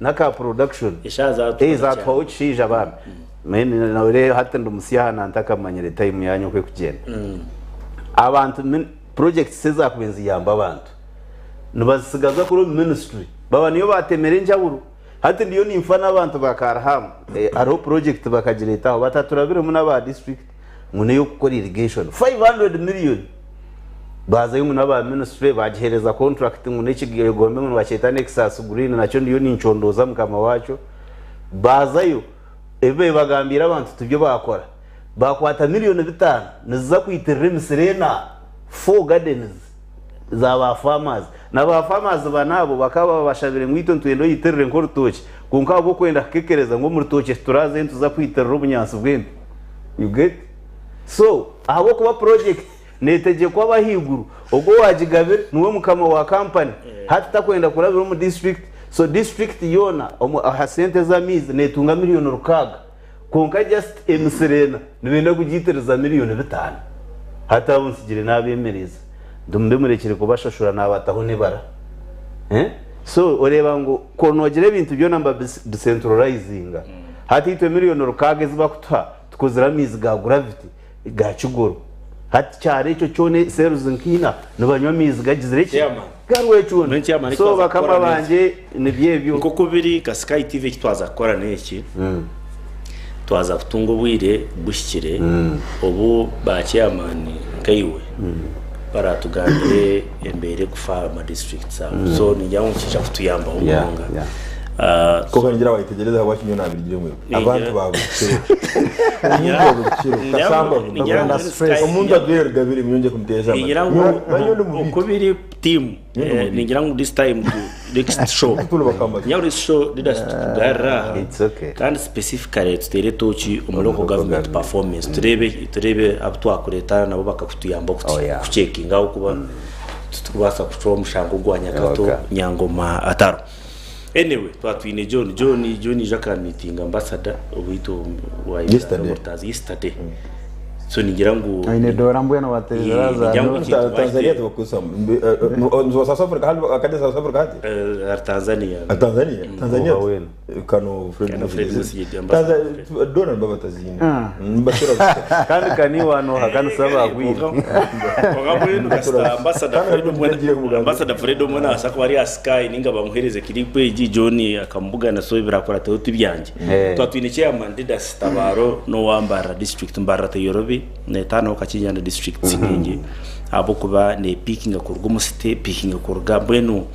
N'aka production. Eshaaha zatwara Eh, zatwaho cyane. kishaija bambi. Mbwenu nawe reero hati ndi musya aha nantakamanyire time yanyu oku ekugenda. Abantu min- projects ezakubaire niziyamba abantu nibazisigaza kuri omu ministry baba niyo batemera enjawuro. Hati ndiyo ninfa n'abantu ba Karham eh, hariho project bakagireeta aho bataturabiremu n'aba district ngu n'ey'okukora irrigation 500 million. Baazayo ngu n'aba ministry baagiheereza contract ngu n'ekigombe ngu nibakyeta Nexus Green nakyo ndiyo nincondooza mukama waakyo. Baazayo ebi babagambiire abantu tibyo baakora. Baakwata miriyoni bitaano niziza kwitirira emisiri ena, four gardens za ba farmers. Na ba farmers bana abo bakaba babashabire ngu itwe nitwenda oyitirire nk'orutookye kwonka ahabw'okwenda kukekereza ngu omu rutookye titurazayo nituza kwitirira obunyaatsi bw'ente. You get? So ahabw'okuba project Neetegyekwa ab'ahaiguru. Ogwo owaagigabire niwe mukama wa kampani. Hati takwenda kurabira omu disiturikiti. So disiturikiti yoona omu aha sente z'amaizi neetunga miriyoni rukaaga. Kwonka just emisiri ena nibenda kugiitiriza miriyoni bitaano. Hati abo ntsigire naabeemereza. Nti mube murekire kubashashura naabataho n'ebara. So oreeba ngu ku noogira ebintu byona nibabisentururayizinga. Hati itwe miriyoni rukaaga ezi bakutuha tukozire amaizi ga gravity. ga kigoro. Hati kyaro ekyo kyona cells nka ina nibanywa amaizi gagizire ki? Chairman. Ga Rwecunda. Mbwenu chairman, So ekitwaza bakama kukora n'eki. bangye nibyo ebyo. Nk'oku biri nka Sky TV eki twaza kukora n'eki, twaza kutunga obwire buhikire obu ba chairman nkaiwe baratugambire embeera ekufa aha ma districts ago. So ningira ngu nikiija kutuyambaho munonga. Kwonka ningira wayetegyereza ahabwaki nyowe nabirugiremu ebyo. Abantu ba buri kiro. Omuntu wa buri kiro. Kasamba buri kiro. Omuntu agwire rugabire nyowe ngye kumuteeza amatu. Ningira ngu oku biri team ningira ngu this time next show ningira ngu next show leaders tukugarire aha kandi specifically tuteere etooki omu local government performance tureebe tureebe abu twakureeta nabo bakakutuyamba kucekinga ahabw'okuba titukubaasa kucwa omushango gwa Nyakato Nyangoma Ataro. Anyway, twaba twine John. John, John ijo aka meeting ambassador owaitu wa Uganda Yesterday. Murtaza yesterday. So ningira ngu Aine doora mbwenu wateerera za Ningira ngu doora. ekintu Tanzania tibakukozesa nzi South Africa hali akade South Africa hati Eh, Tanzania. Tanzania Tanzania Oba wena. Kano Fred Kano Fred Musigye. Musigye, ambassador Tanzania dona baba tazine mbasura Kandi kaniwanoha kandi sabagwire. Wakabwenu kasita ambassador Kandi Fred nagire omwe kumugamba. ambassador Fred omwe naasa kuba ari aha Sky ninga bamuhereze clip egi John akamubugana so birakora teho tibyangye. Eh. Twatwine chairman Didas Tabaro n'owa Mbarara district Mbarara teyorobi n'etaano Kakinyana districts nyingi ahabw'okuba nepiikinga kuruga omu city epiikinga kuruga mbwenu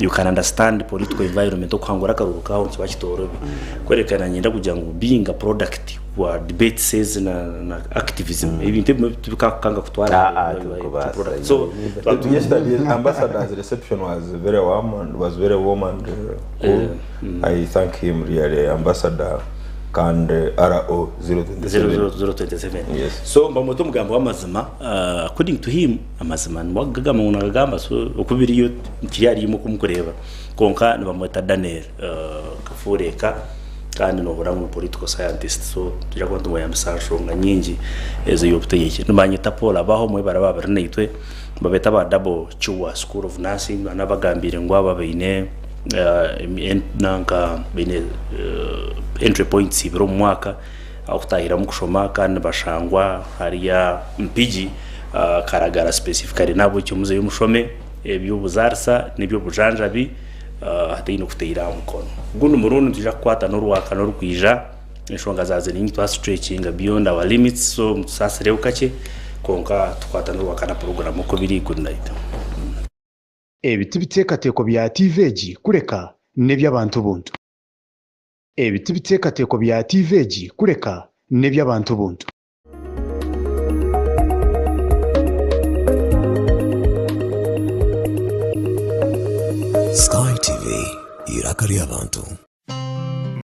you can understand political environment okuhangura akaruru kaaho nikiba kitoorobi kworeka nanyenda kugira ngu being a product wa debates ezi na, na activism ebintu ebimwe tibikakukanga kutwara Ah, ah, tibikubaasa. product so Yesterday, ambassador's reception was very warm and was very warm and cool. I thank him really, Ambassador and RO 027. 0027 Yes. so mbamuta omugambo w'amazima according to him amazima niwagagamba ngu nagagamba so okubiriyo kiri arimu kumukureeba konka nibamweta Daniel Kafureka kandi nohura ngu ni political scientist so tuja kuba nitumweyambisa aha nshonga nyingi ez'eby'obutegyeki. Nibanyeta Paul Abaho mwebare aba bari naitwe nibabeeta aba Double Chua School of Nursing nabagambiire ngu aba baine nanka baine entry points ibiri omu mwaka ah'okutahiramu kushoma kandi nibashangwa hariya Mpigi Karagara specifically nahabwekyo muzeyo mushome eby'obuzaarisa n'eby'obujanjabi hataine okuteera aha mukono. Ogundi murundi nitwija kukwata n'orwakana orukwija enshonga zaaza nyingi twa stretchinga beyond our limits so mutusaasireho kakye kwonka tukwata n'orwakana program oku biri. Good night. Ebi ti biteekateeko bya tiivi egi kureka n'eby'abantu buntu. Ebi ti biteekateeko bya tiivi egi kureka n'eby'abantu buntu. Sky TV, iraka ry'abantu.